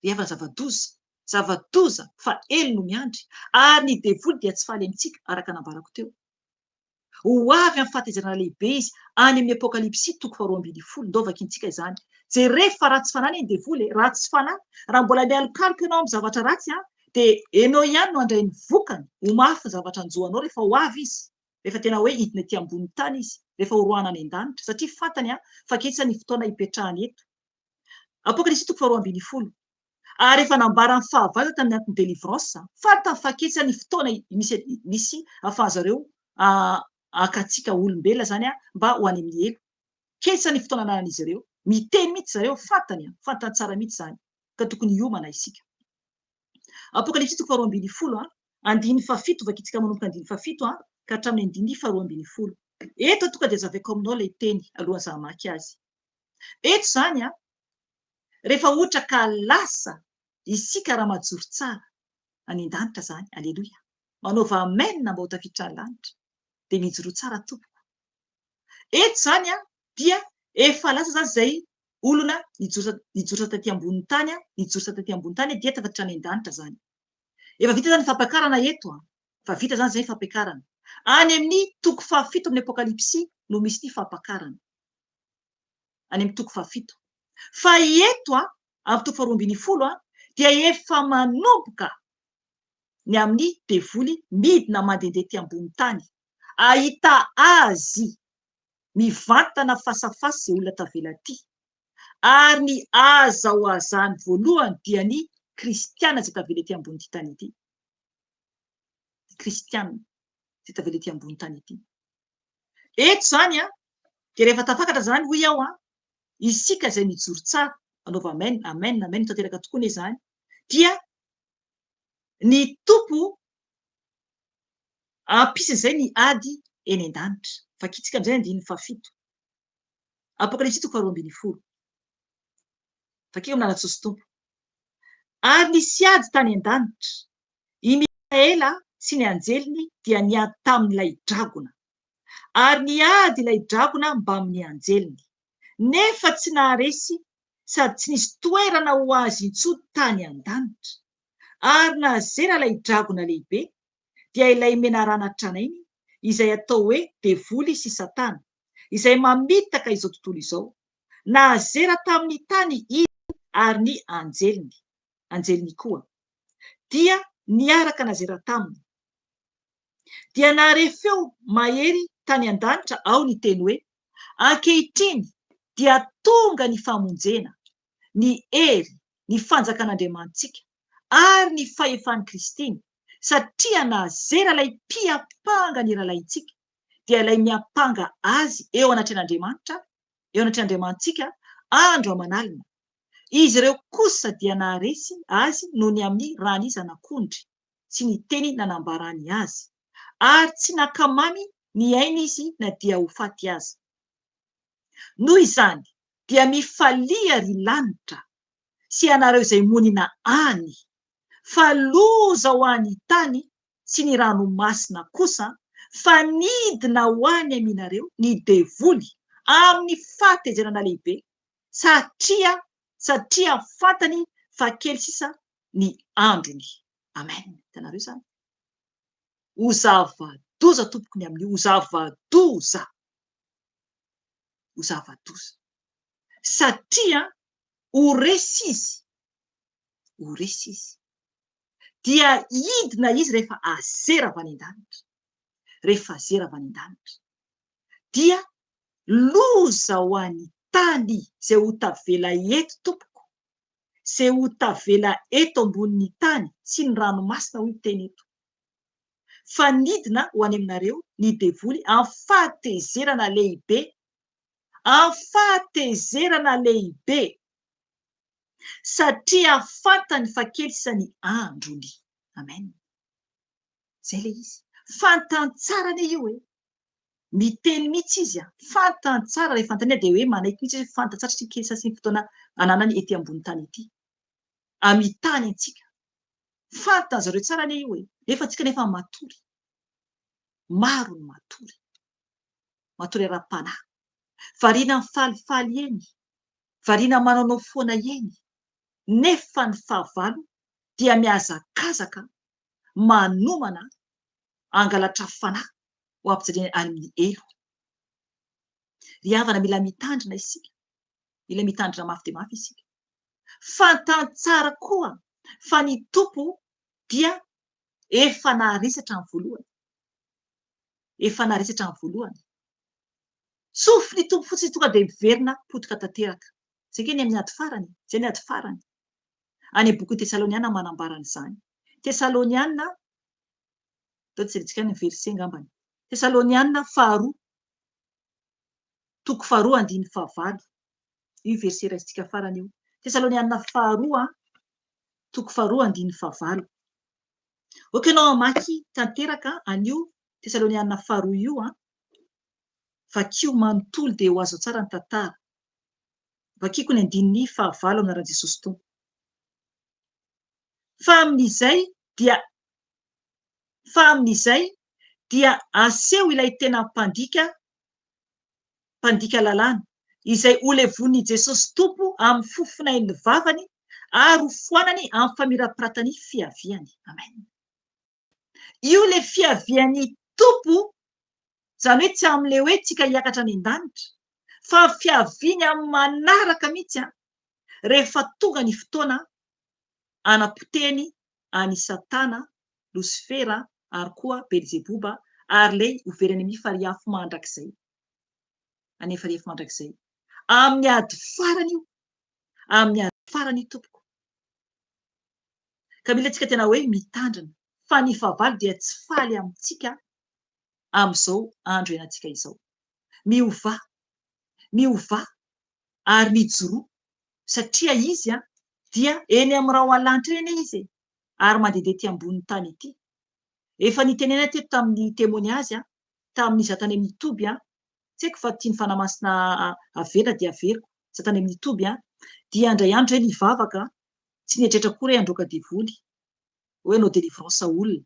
Ry havana, zava-doza, zava-doza fa helo no miandry, ary ny devoly dia tsy faly amintsika, araka nambarako teo. Ho avy amin'ny fahatezerana lehibe izy, any amin'ny Apokalypsy toko faharoa 12. Ndao vakintsika izany. Jereo fa ratsy fanahy anie ny devoly e! Ratsy fanahy. Raha mbola mialokaloka ianao amin'ny zavatra ratsy, dia ianao ihany no handray ny vokany. Ho mafy ny zavatra hanjo anao rehefa ho avy izy. Rehefa tena hoe hidina ety ambonin'ny tany izy, rehefa horoahana any an-danitra, satria fantany fa ketsa ny fotoana hipetrahany eto. Apokalypsy toko faharoa ambinifolo. Ary efa nambaran'ny fahavalo tamin'ny antony délivrance, fantany fa ketsa ny fotoana misy misy ahafahan'zareo haka antsika olombelona izany mba ho any amin'ny helo. Ketsa ny fotoana ananan'izy ireo. Miteny mihitsy zareo, fantany, fantany tsara mihitsy izany. Ka tokony hiomana isika. Apokalypsy toko faharoa ambinifolo, andininy fahafito, vakintsika manomboka andininy fahafito ka hatramin'ny andininy faharoa ambinifolo. Eto tonga dia hazavaiko aminao ilay teny alohan'ny za hamaky azy. Eto izany, rehefa ohatra ka lasa isika raha majoro tsara any an-danitra izany, aleloia, manaova amen mba ho tafiditra any lanitra, dia mijoroa tsara tompoko. Eto izany dia efa lasa izany izay olona nijorosa taty ambonin'ny tany, nijorosa taty ambony tany dia tafiditra any an-danitra izany. Efa vita izany ny fampiakarana eto, efa vita izany izay ny fampiakarana. Any amin'ny toko fahafito amin'ny Apokalypsy no misy ny fampakarana. Any amin'ny toko fahafito. Fa eto amin'ny toko faharoa ambinifolo dia efa manomboka ny amin'ny devoly midina mandehandeha ety ambony tany. Ahita azy mivantana fasafasa izay olona tavela aty. Ary ny aza ho azany voalohany dia ny kristiana izay tavela ety ambonin'ity tany ity. Ny kristiana izay tavela ety ambony tany ity. Eto izany an, dia rehefa tafakatra izany hoy aho an, isika izay mijoro tsara, anaova amen, amen, amen, ho tanteraka tokoa anie izany, dia ny Tompo hampisy izay ny ady eny an-danitra. Vakintsika amin'izay ny andininy fahafito. Apokalypsy toko faharoa ambinifolo. Vakiko amin'ny anaran'i Jesosy Tompo. Ary nisy ady tany an-danitra. I Mikaela sy ny anjeliny dia niady tamin'ilay dragona. Ary niady ilay dragona mbamin'ny anjeliny. Nefa tsy naharesy sady tsy nisy toerana ho azy intsony tany an-danitra. Ary nazera ilay dragona lehibe, dia ilay menarana tranainy, izay atao hoe Devoly sy Satana, izay mamitaka izao tontolo izao. Nazera tamin'ny tany izy ary ny anjeliny, anjeliny koa, dia niaraka nazera taminy. Dia nahare feo mahery tany an-danitra aho niteny hoe, Ankehitriny dia tonga ny famonjena, ny hery, ny fanjakan'Andriamanitsika, ary ny fahefan'i Kristiny, satria nazera ilay mpiampanga ny rahalahintsika, dia ilay miampanga azy eo anatrehan'Andriamanitra, eo anatrehan'Andriamanitsika, andro aman'alina. Izy ireo kosa dia naharesy azy noho ny amin'ny ran'ny Zanak'ondry sy ny teny nanambarany azy, ary tsy nankamamy ny ainy izy na dia ho faty aza. Noho izany dia mifalia ry lanitra sy ianareo izay monina any, fa loza ho an'ny tany sy ny ranomasina kosa, fa nidina ho any aminareo ny devoly amin'ny fahatezerana lehibe, satria satria fantany fa kely sisa ny androny. Amen. Hitanareo izany? Ho zava-doza tompoko ny amin'io, ho zava-doza. Ho zava-doza. Satria ho resy izy. Ho resy izy. Dia hidina izy rehefa azera avy any an-danitra. Rehefa azera avy any an-danitra. Dia loza ho an'ny tany izay ho tavela eto tompoko, izay ho tavela eto ambonin'ny tany sy ny ranomasina hoy ny teny eto. Fa nidina ho any aminareo ny devoly amin'ny fahatezerana lehibe, amin'ny fahatezerana lehibe, satria fantany fa kely sisa ny androny. Amen. Izay ilay izy. Fantany tsara anie io e. Miteny mihitsy izy an! Fantany tsara rehefa anontaniana dia hoe manaiky mihitsy izy hoe fantany tsara satria kely sasiny fotoana ananany ety ambony tany ety. Amitany antsika. Fantany zareo tsara anie io e! Nefa antsika nefa matory. Maro ny matory. Matory ara-panahy. Variana mifalifaly eny. Variana manaonao foana eny. Nefa ny fahavalo dia mihazakazaka manomana hangalatra fanahy ho ampijaliana any amin'ny helo. Ry havana, mila mitandrina isika. Mila mitandrina mafy dia mafy isika. Fantany tsara koa fa ny Tompo dia efa naharesy hatramin'ny voalohany. Efa naharesy hatramin'ny voalohany. Tsofy ny Tompo fotsiny tonga dia miverina potika tanteraka. Izay ange ny amin'ny ady farany e! Izay ny ady farany. Any amin'ny bokin'ny Tesaloniana manambara an'izany. Tesaloniana, atao jerentsika ny verset angambany. Tesaloniana faharoa, toko faharoa andininy fahavalo. Io verset raisintsika farany io. Tesaloniana faharoa, toko faharoa andininy fahavalo. Ok ianao hamaky tanteraka an'io Tesaloniana faharoa io an. Vakio manontolo dia ho azo tsara ny tantara. Vakiko ny andininy fahavalo amin'ny anaran'i Jesosy Tompo. Fa amin'izay dia fa amin'izay dia aseho ilay tena mpandika mpandika lalàna, izay holevonin'i Jesosy Tompo amin'ny fofonain'ny vavany ary hofoanany amin'ny famirapiratan'ny fiaviany. Amen. Io ilay fiavian'ny Tompo, izany hoe tsy amin'ilay hoe tsika hiakatra any an-danitra, fa fiaviany amin'ny manaraka mihitsy an, rehefa tonga ny fotoana hanapotehany an'i Satana, Losifera ary koa Belzeboba ary ilay ho very any amin'ny farihy afo mandrakizay. Any amin'ny farihy afo mandrakizay. Amin'ny ady farany io. Amin'ny ady farany io tompoko. Ka mila tsika tena hoe mitandrina fa ny fahavalo dia tsy faly amintsika amin'izao andro iainantsika izao. Miovà, miovà ary mijoroa satria izy dia eny amin'ny rahoalanitra eny anie izy e, ary mandehandeha ety ambonin'ny tany ety. Efa nitenenana teto tamin'ny témoignage tamin'ny izaho tany amin'ny toby, tsy haiko fa tian'ny Fanahy Masina averina dia averiko, izaho tany amin'ny toby dia indray andro izay nivavaka, tsy nieritreritra akory hoe handroaka devoly, hoe hanao délivrance olona.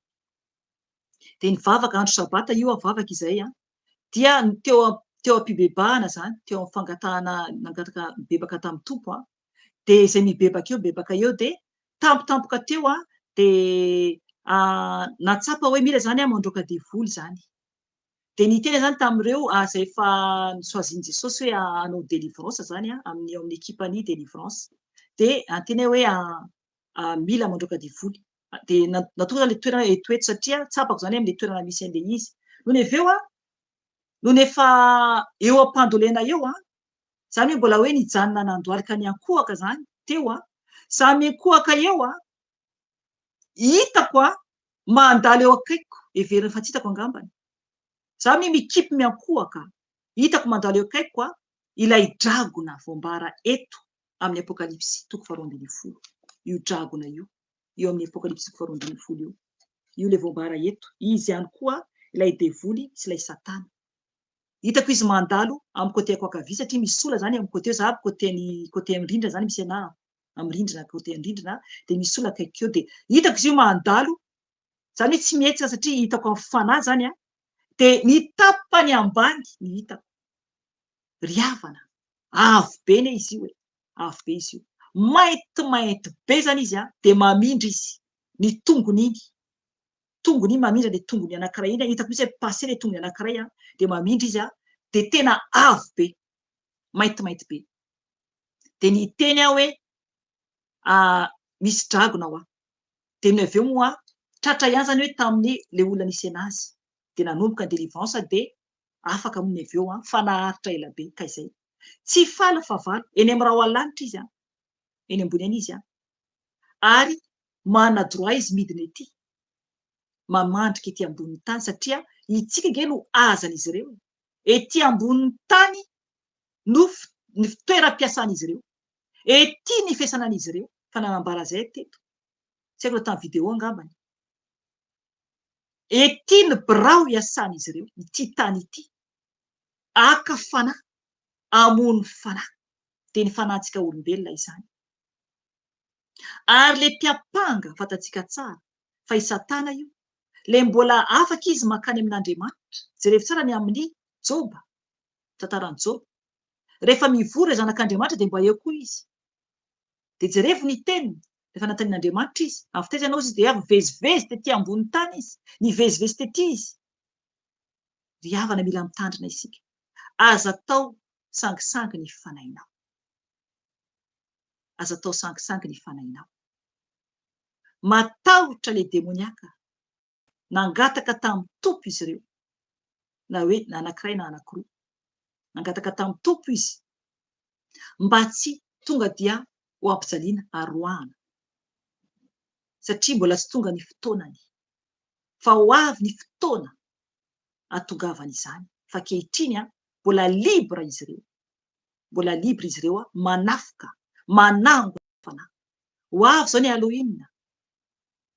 Dia nivavaka andro sabata io aho vavaka izay an, dia teo teo am-pibebahana izany, teo amin'ny fangatahana nangataka nibebaka tamin'ny Tompo aho, dia izay mibebaka eo mibebaka eo dia tampotampoka teo aho dia nahatsapa hoe mila izany aho mandroaka devoly izany. Dia niteny aho izany tamin'ireo izay efa nosoazin'i Jesosy hoe hanao délivrance izany amin'ny ao amin'ny ekipan'ny délivrance. Dia niteny aho hoe mila mandroaka devoly. Dia natokana ilay toerana hoe eto eto satria tsapako izany amin'ilay toerana misy an'ilay izy. Nony avy eo aho, nony efa eo am-pandolena eo aho, izany hoe mbola hoe nijanona nandohalika niankohoka izany teo aho, za miankohoka eo aho, hitako aho mandalo eo akaikiko, heveriny fa tsy hitako angambany. Za anie mikipy miankohoka, hitako mandalo eo akaikiko aho ilay dragona voambara eto amin'ny Apokalypsy toko faharoa 12. Io dragona io, eo amin'ny Apokalypsy toko faharoa 12 io. Io ilay voambara eto. Izy ihany koa ilay devoly sy ilay satana. Hitako izy mandalo amin'ny côté ako ankavia satria misy sola izany amin'ny côté eo, za avy côté ny côté amin'ny rindrina izany misy anah amin'ny rindrina côté ny rindrina dia misy sola akaiky eo dia hitako izy io mandalo, izany hoe tsy mihetsika satria hitako amin'ny fanahy izany an, dia ny tapany ambany no hitako. Ry havana, avo be anie izy io e, avo be izy io. Maintimainty be izany izy an, dia mamindra izy, ny tongony iny, tongony iny mamindra ilay tongony anankiray iny, hitako mihitsy hoe mi-passer ilay tongony anankiray an, dia mamindra izy an, dia tena avo be, maintimainty be. Dia niteny aho hoe misy dragona hoa. Dia ny avy eo moa tratra ihany izany hoe tamin'ny ilay olona nisy an'azy. Dia nanomboka ny délivrance dia afaka moa ny avy eo an, fa naharitra ela be ka izay. Tsy faly ny fahavalo, eny amin'ny rahoalanitra izy an, eny ambony eny izy an, ary manana droit izy midina ety, mamandrika ety ambonin'ny tany satria itsika ange no hazan'izy ireo e. Ety ambonin'ny tany no ny toeram-piasan'izy ireo. Ety ny fiasanan'izy ireo, fa nanambara izay teto. Tsy haiko raha tamin'ny vidéo angambany. Ety ny birao iasan'izy ireo, ity tany ity. Haka fanahy, hamono fanahy. Dia ny fanahintsika olombelona izany. Ary ilay mpiampanga, fantatsika tsara fa i Satana io, ilay mbola afaka izy mankany amin'Andriamanitra. Jerevo tsara ny amin'i Joba, tantaran'i Joba. Rehefa mivory ireo zanak'Andriamanitra dia mba eo koa izy. Dia jerevo ny teniny, rehefa nanontanian'Andriamanitra izy, avy taiza ianao izy dia avy nivezivezy tety ambonin'ny tany izy, nivezivezy tety izy. Ry havana mila mitandrina isika. Aza atao sangisangy ny fanahinao. Aza atao sangisangy ny fanahinao. Matahotra ilay demoniaka. Nangataka tamin'ny Tompo izy ireo. Na hoe na anankiray na anankiroa. Nangataka tamin'ny Tompo izy mba tsy tonga dia ho ampijaliana ary roahana. Satria mbola tsy tonga ny fotoanany. Fa ho avy ny fotoana hahatongavany izany. Fa ankehitriny mbola libre izy ireo. Mbola libre izy ireo manafoka, manangona fanahy. Ho avy izao ny Halloween.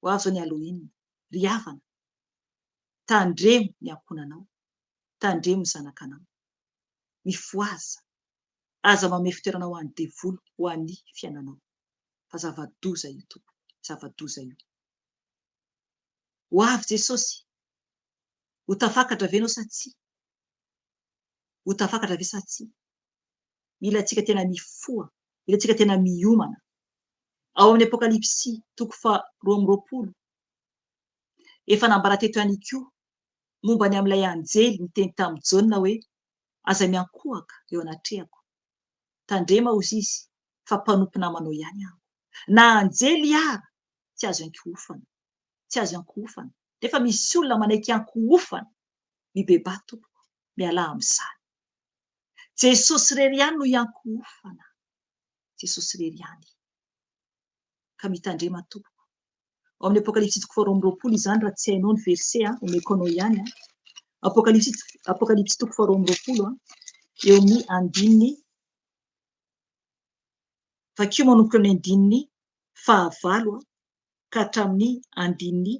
Ho avy izao ny Halloween. Ry havana, tandremo ny ankohonanao, tandremo ny zanakanao. Mifohaza. Aza manome fitoerana ho an'ny devoly ho an'ny fiainanao. Fa zava-doza io tompoko, zava-doza io. Ho avy Jesosy. Ho tafakatra ve ianao sa tsia? Ho tafakatra ve sa tsia? Mila antsika tena mifoha, mila antsika tena miomana. Ao amin'ny Apokalypsy toko faha 22, efa nambara teto ihany koa momba ny amin'ilay anjely niteny tamin'i Jaona hoe, Aza miankohoka eo anatrehako. Tandrema, hozy izy, fa mpanompo namanao ihany aho. Na anjely ara tsy azo iankohofana. Tsy azo iankohofana. Nefa misy olona manaiky iankohofana. Mibebaha tompoko, mialà amin'izany. Jesosy irery ihany no iankohofana. Jesosy irery ihany. Ka mitandrema tompoko. Ao amin'ny Apokalypsy toko faha 22 izany raha tsy hainao ny verset an, omeko anao ihany an. Apokalypsy Apokalypsy toko faha 22 an, eo amin'ny andininy vakio manomboka amin'ny andininy fahavalo an, ka hatramin'ny andininy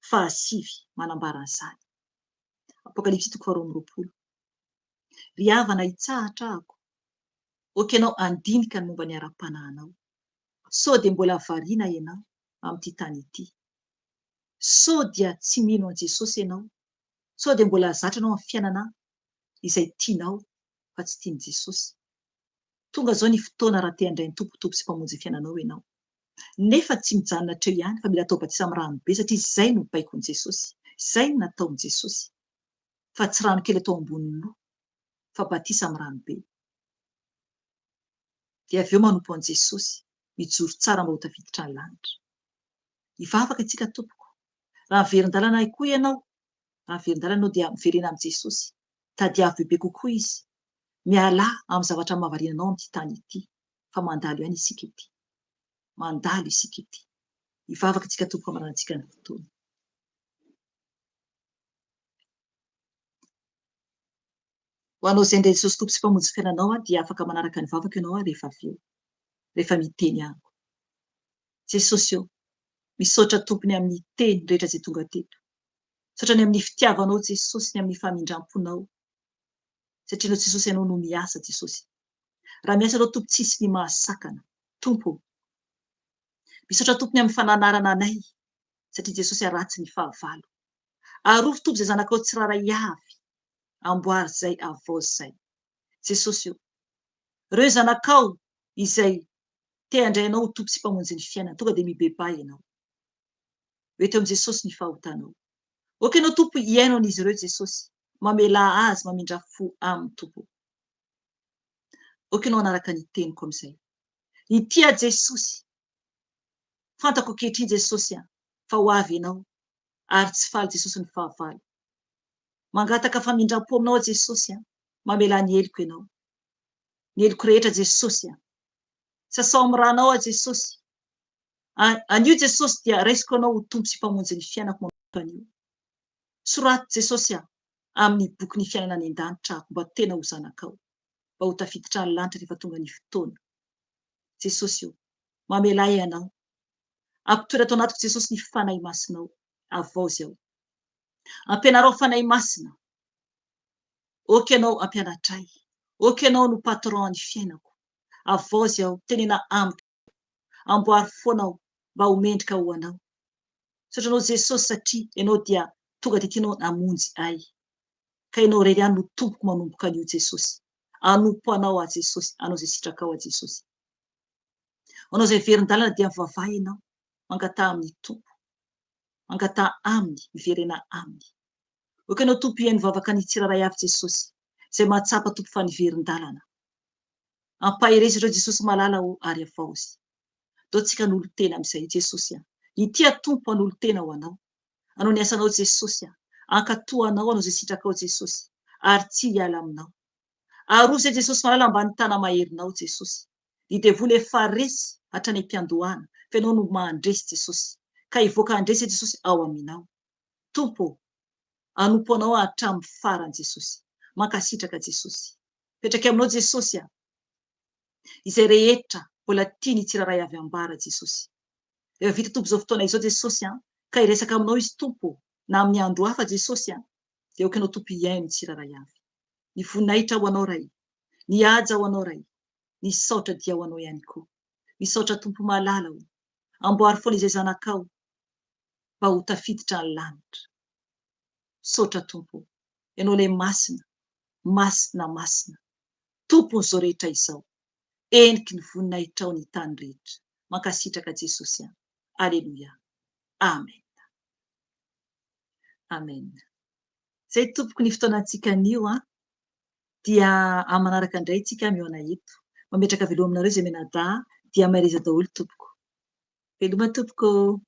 fahasivy manambara an'izany. Apokalypsy toko faha 22. Ry havana hitsahatra ahako, ok ianao handinika ny momba ny ara-panahinao. Sao dia mbola variana ianao amin'ity tany ity? Sao dia tsy mino an'i Jesosy ianao? Sao dia mbola zatra ianao amin'ny fiainana izay tianao fa tsy tian'i Jesosy? Tonga izao ny fotoana raha te handray ny Tompo ho Tompo sy Mpamonjy ny fiainanao ianao. Nefa tsy mijanona hatreo ihany fa mila atao batisa amin'ny rano be satria izay no baikon'i Jesosy. Izay no nataon'i Jesosy. Fa tsy rano kely atao ambonin'ny loha fa batisa amin'ny rano be. Dia avy eo manompo an'i Jesosy, mijoro tsara mba ho tafiditra ny lanitra. Hivavaka isika tompoko. Raha miverin-dalana koa ianao, raha miverin-dalana ianao dia miverena amin'i Jesosy. Tadiavo bebe kokoa Izy. Mialà amin'ny zavatra mahavariana anao amin'ity tany ity, fa mandalo ihany isika ety. Mandalo isika ety. Hivavaka isika tompoko hamaranantsika ny fotoana. Ho anao izay indray Jesosy Tompo sy Mpamonjy fiainanao aho dia afaka manaraka ny vavako ianao rehefa avy eo, rehefa miteny amiko. Jesosy ô, misaotra Tompony amin'ny teny rehetra izay tonga teto. Misaotra ny amin'ny fitiavanao Jesosy, ny amin'ny famindram-ponao. Satria ianao Jesosy ianao no miasa Jesosy. Raha miasa ianao Tompo tsisy ny mahasakana. Tompo ô. Misaotra Tompony amin'ny fananarana anay satria Jesosy haratsy ny fahavalo. Arovy Tompo izay zanakao tsirairay avy. Amboary izay avaozy izay. Jesosy ô. Ireo zanakao izay te handray anao ho Tompo sy Mpamonjy ny fiainany, tonga dia mibebaha ianao. Ho eto amin'i Jesosy ny fahotanao. Ok ianao Tompo hihaino an'izy ireo Jesosy. Mamelà azy, mamindrà fo aminy Tompo. Ok ianao hanaraka ny teniko amin'izay. Hitia Jesosy. Fantako ankehitriny Jesosy a, fa ho avy ianao ary tsy faly Jesosy ny fahavalo. Mangataka famindram-po aminao aho Jesosy a, mamelà ny heloko ianao. Ny heloko rehetra Jesosy a. Sasao amin'ny ranao aho Jesosy. Anio Jesosy dia raisiko Anao ho Tompo sy Mpamonjy ny fiainako manomboka anio. Soraty Jesosy a, amin'ny bokin'ny fiainana any an-danitra aho mba tena ho zanakao, mba ho tafiditra any lanitra rehefa tonga ny fotoana. Jesosy o, mamelà ahy Ianao. Ampitoetra ato anatiko Jesosy ny Fanahy Masinao. Avaozy aho. Ampianaro aho Fanahy Masina. Ok Ianao hampianatra ahy. Ok Ianao no patron ny fiainako. Avaozy aho, tenena amiko. Amboary foana aho mba ho mendrika ho Anao. Misaotra Anao Jesosy satria Ianao dia tonga teto Ianao namonjy ahy. Ka Ianao irery ihany no Tompoko manomboka anio Jesosy. Hanompo Anao aho Jesosy, hanao izay sitrakao aho Jesosy. Ho anao izay miverin-dalana dia mivavaha ianao, mangataha amin'ny Tompo. Mangataha Aminy, miverena Aminy. Aoka Ianao Tompo hihaino vavaka ny tsirairay avy Jesosy, izay mahatsapa Tompo fa niverin-dalana. Ampaherezo ireo Jesosy malala ô ary avaozy. Ndao tsika hanolo-tena amin'izay Jesosy a. Ity aho Tompo hanolo-tena ho Anao. Hanao ny asanao Jesosy a. Hankatò Anao hanao izay sitrakao Jesosy ary tsy hiala aminao. Aroso e Jesosy malala ambany tana-maherinao Jesosy. Ny devoly efa resy hatrany am-piandohana fa Ianao no mandresy Jesosy. Ka hivoaka handresy e Jesosy ao aminao. Tompo ô, hanompo Anao aho hatramin'ny farany Jesosy. Mankasitraka Jesosy. Mipetraka aminao Jesosy a. Izay rehetra mbola tiany tsirairay avy ambara Jesosy. Rehefa vita Tompo izao fotoana izao Jesosy a, ka hiresaka aminao izy Tompo ô, na amin'ny andro hafa Jesosy a, dia aoka Ianao Tompo hihaino ny tsirairay avy. Ny voninahitra ho Anao Ray, ny haja ho Anao Ray, ny saotra dia ho Anao ihany koa. Misaotra Tompo malala o, amboary foana izay zanakao mba ho tafiditra ny lanitra. Misaotra Tompo o, Ianao ilay Masina, Masina, Masina, Tompon'izao rehetra izao. Heniky ny voninahitrao ny tany rehetra. Mankasitraka Jesosy an. Aleloia. Amen. Amen. Zay tompoko ny fotoanantsika anio an. Dia amin'ny manaraka indray tsika mihaona eto. Mametraka veloma aminareo izay mianadahy dia mahereza daholo tompoko. Veloma tompoko.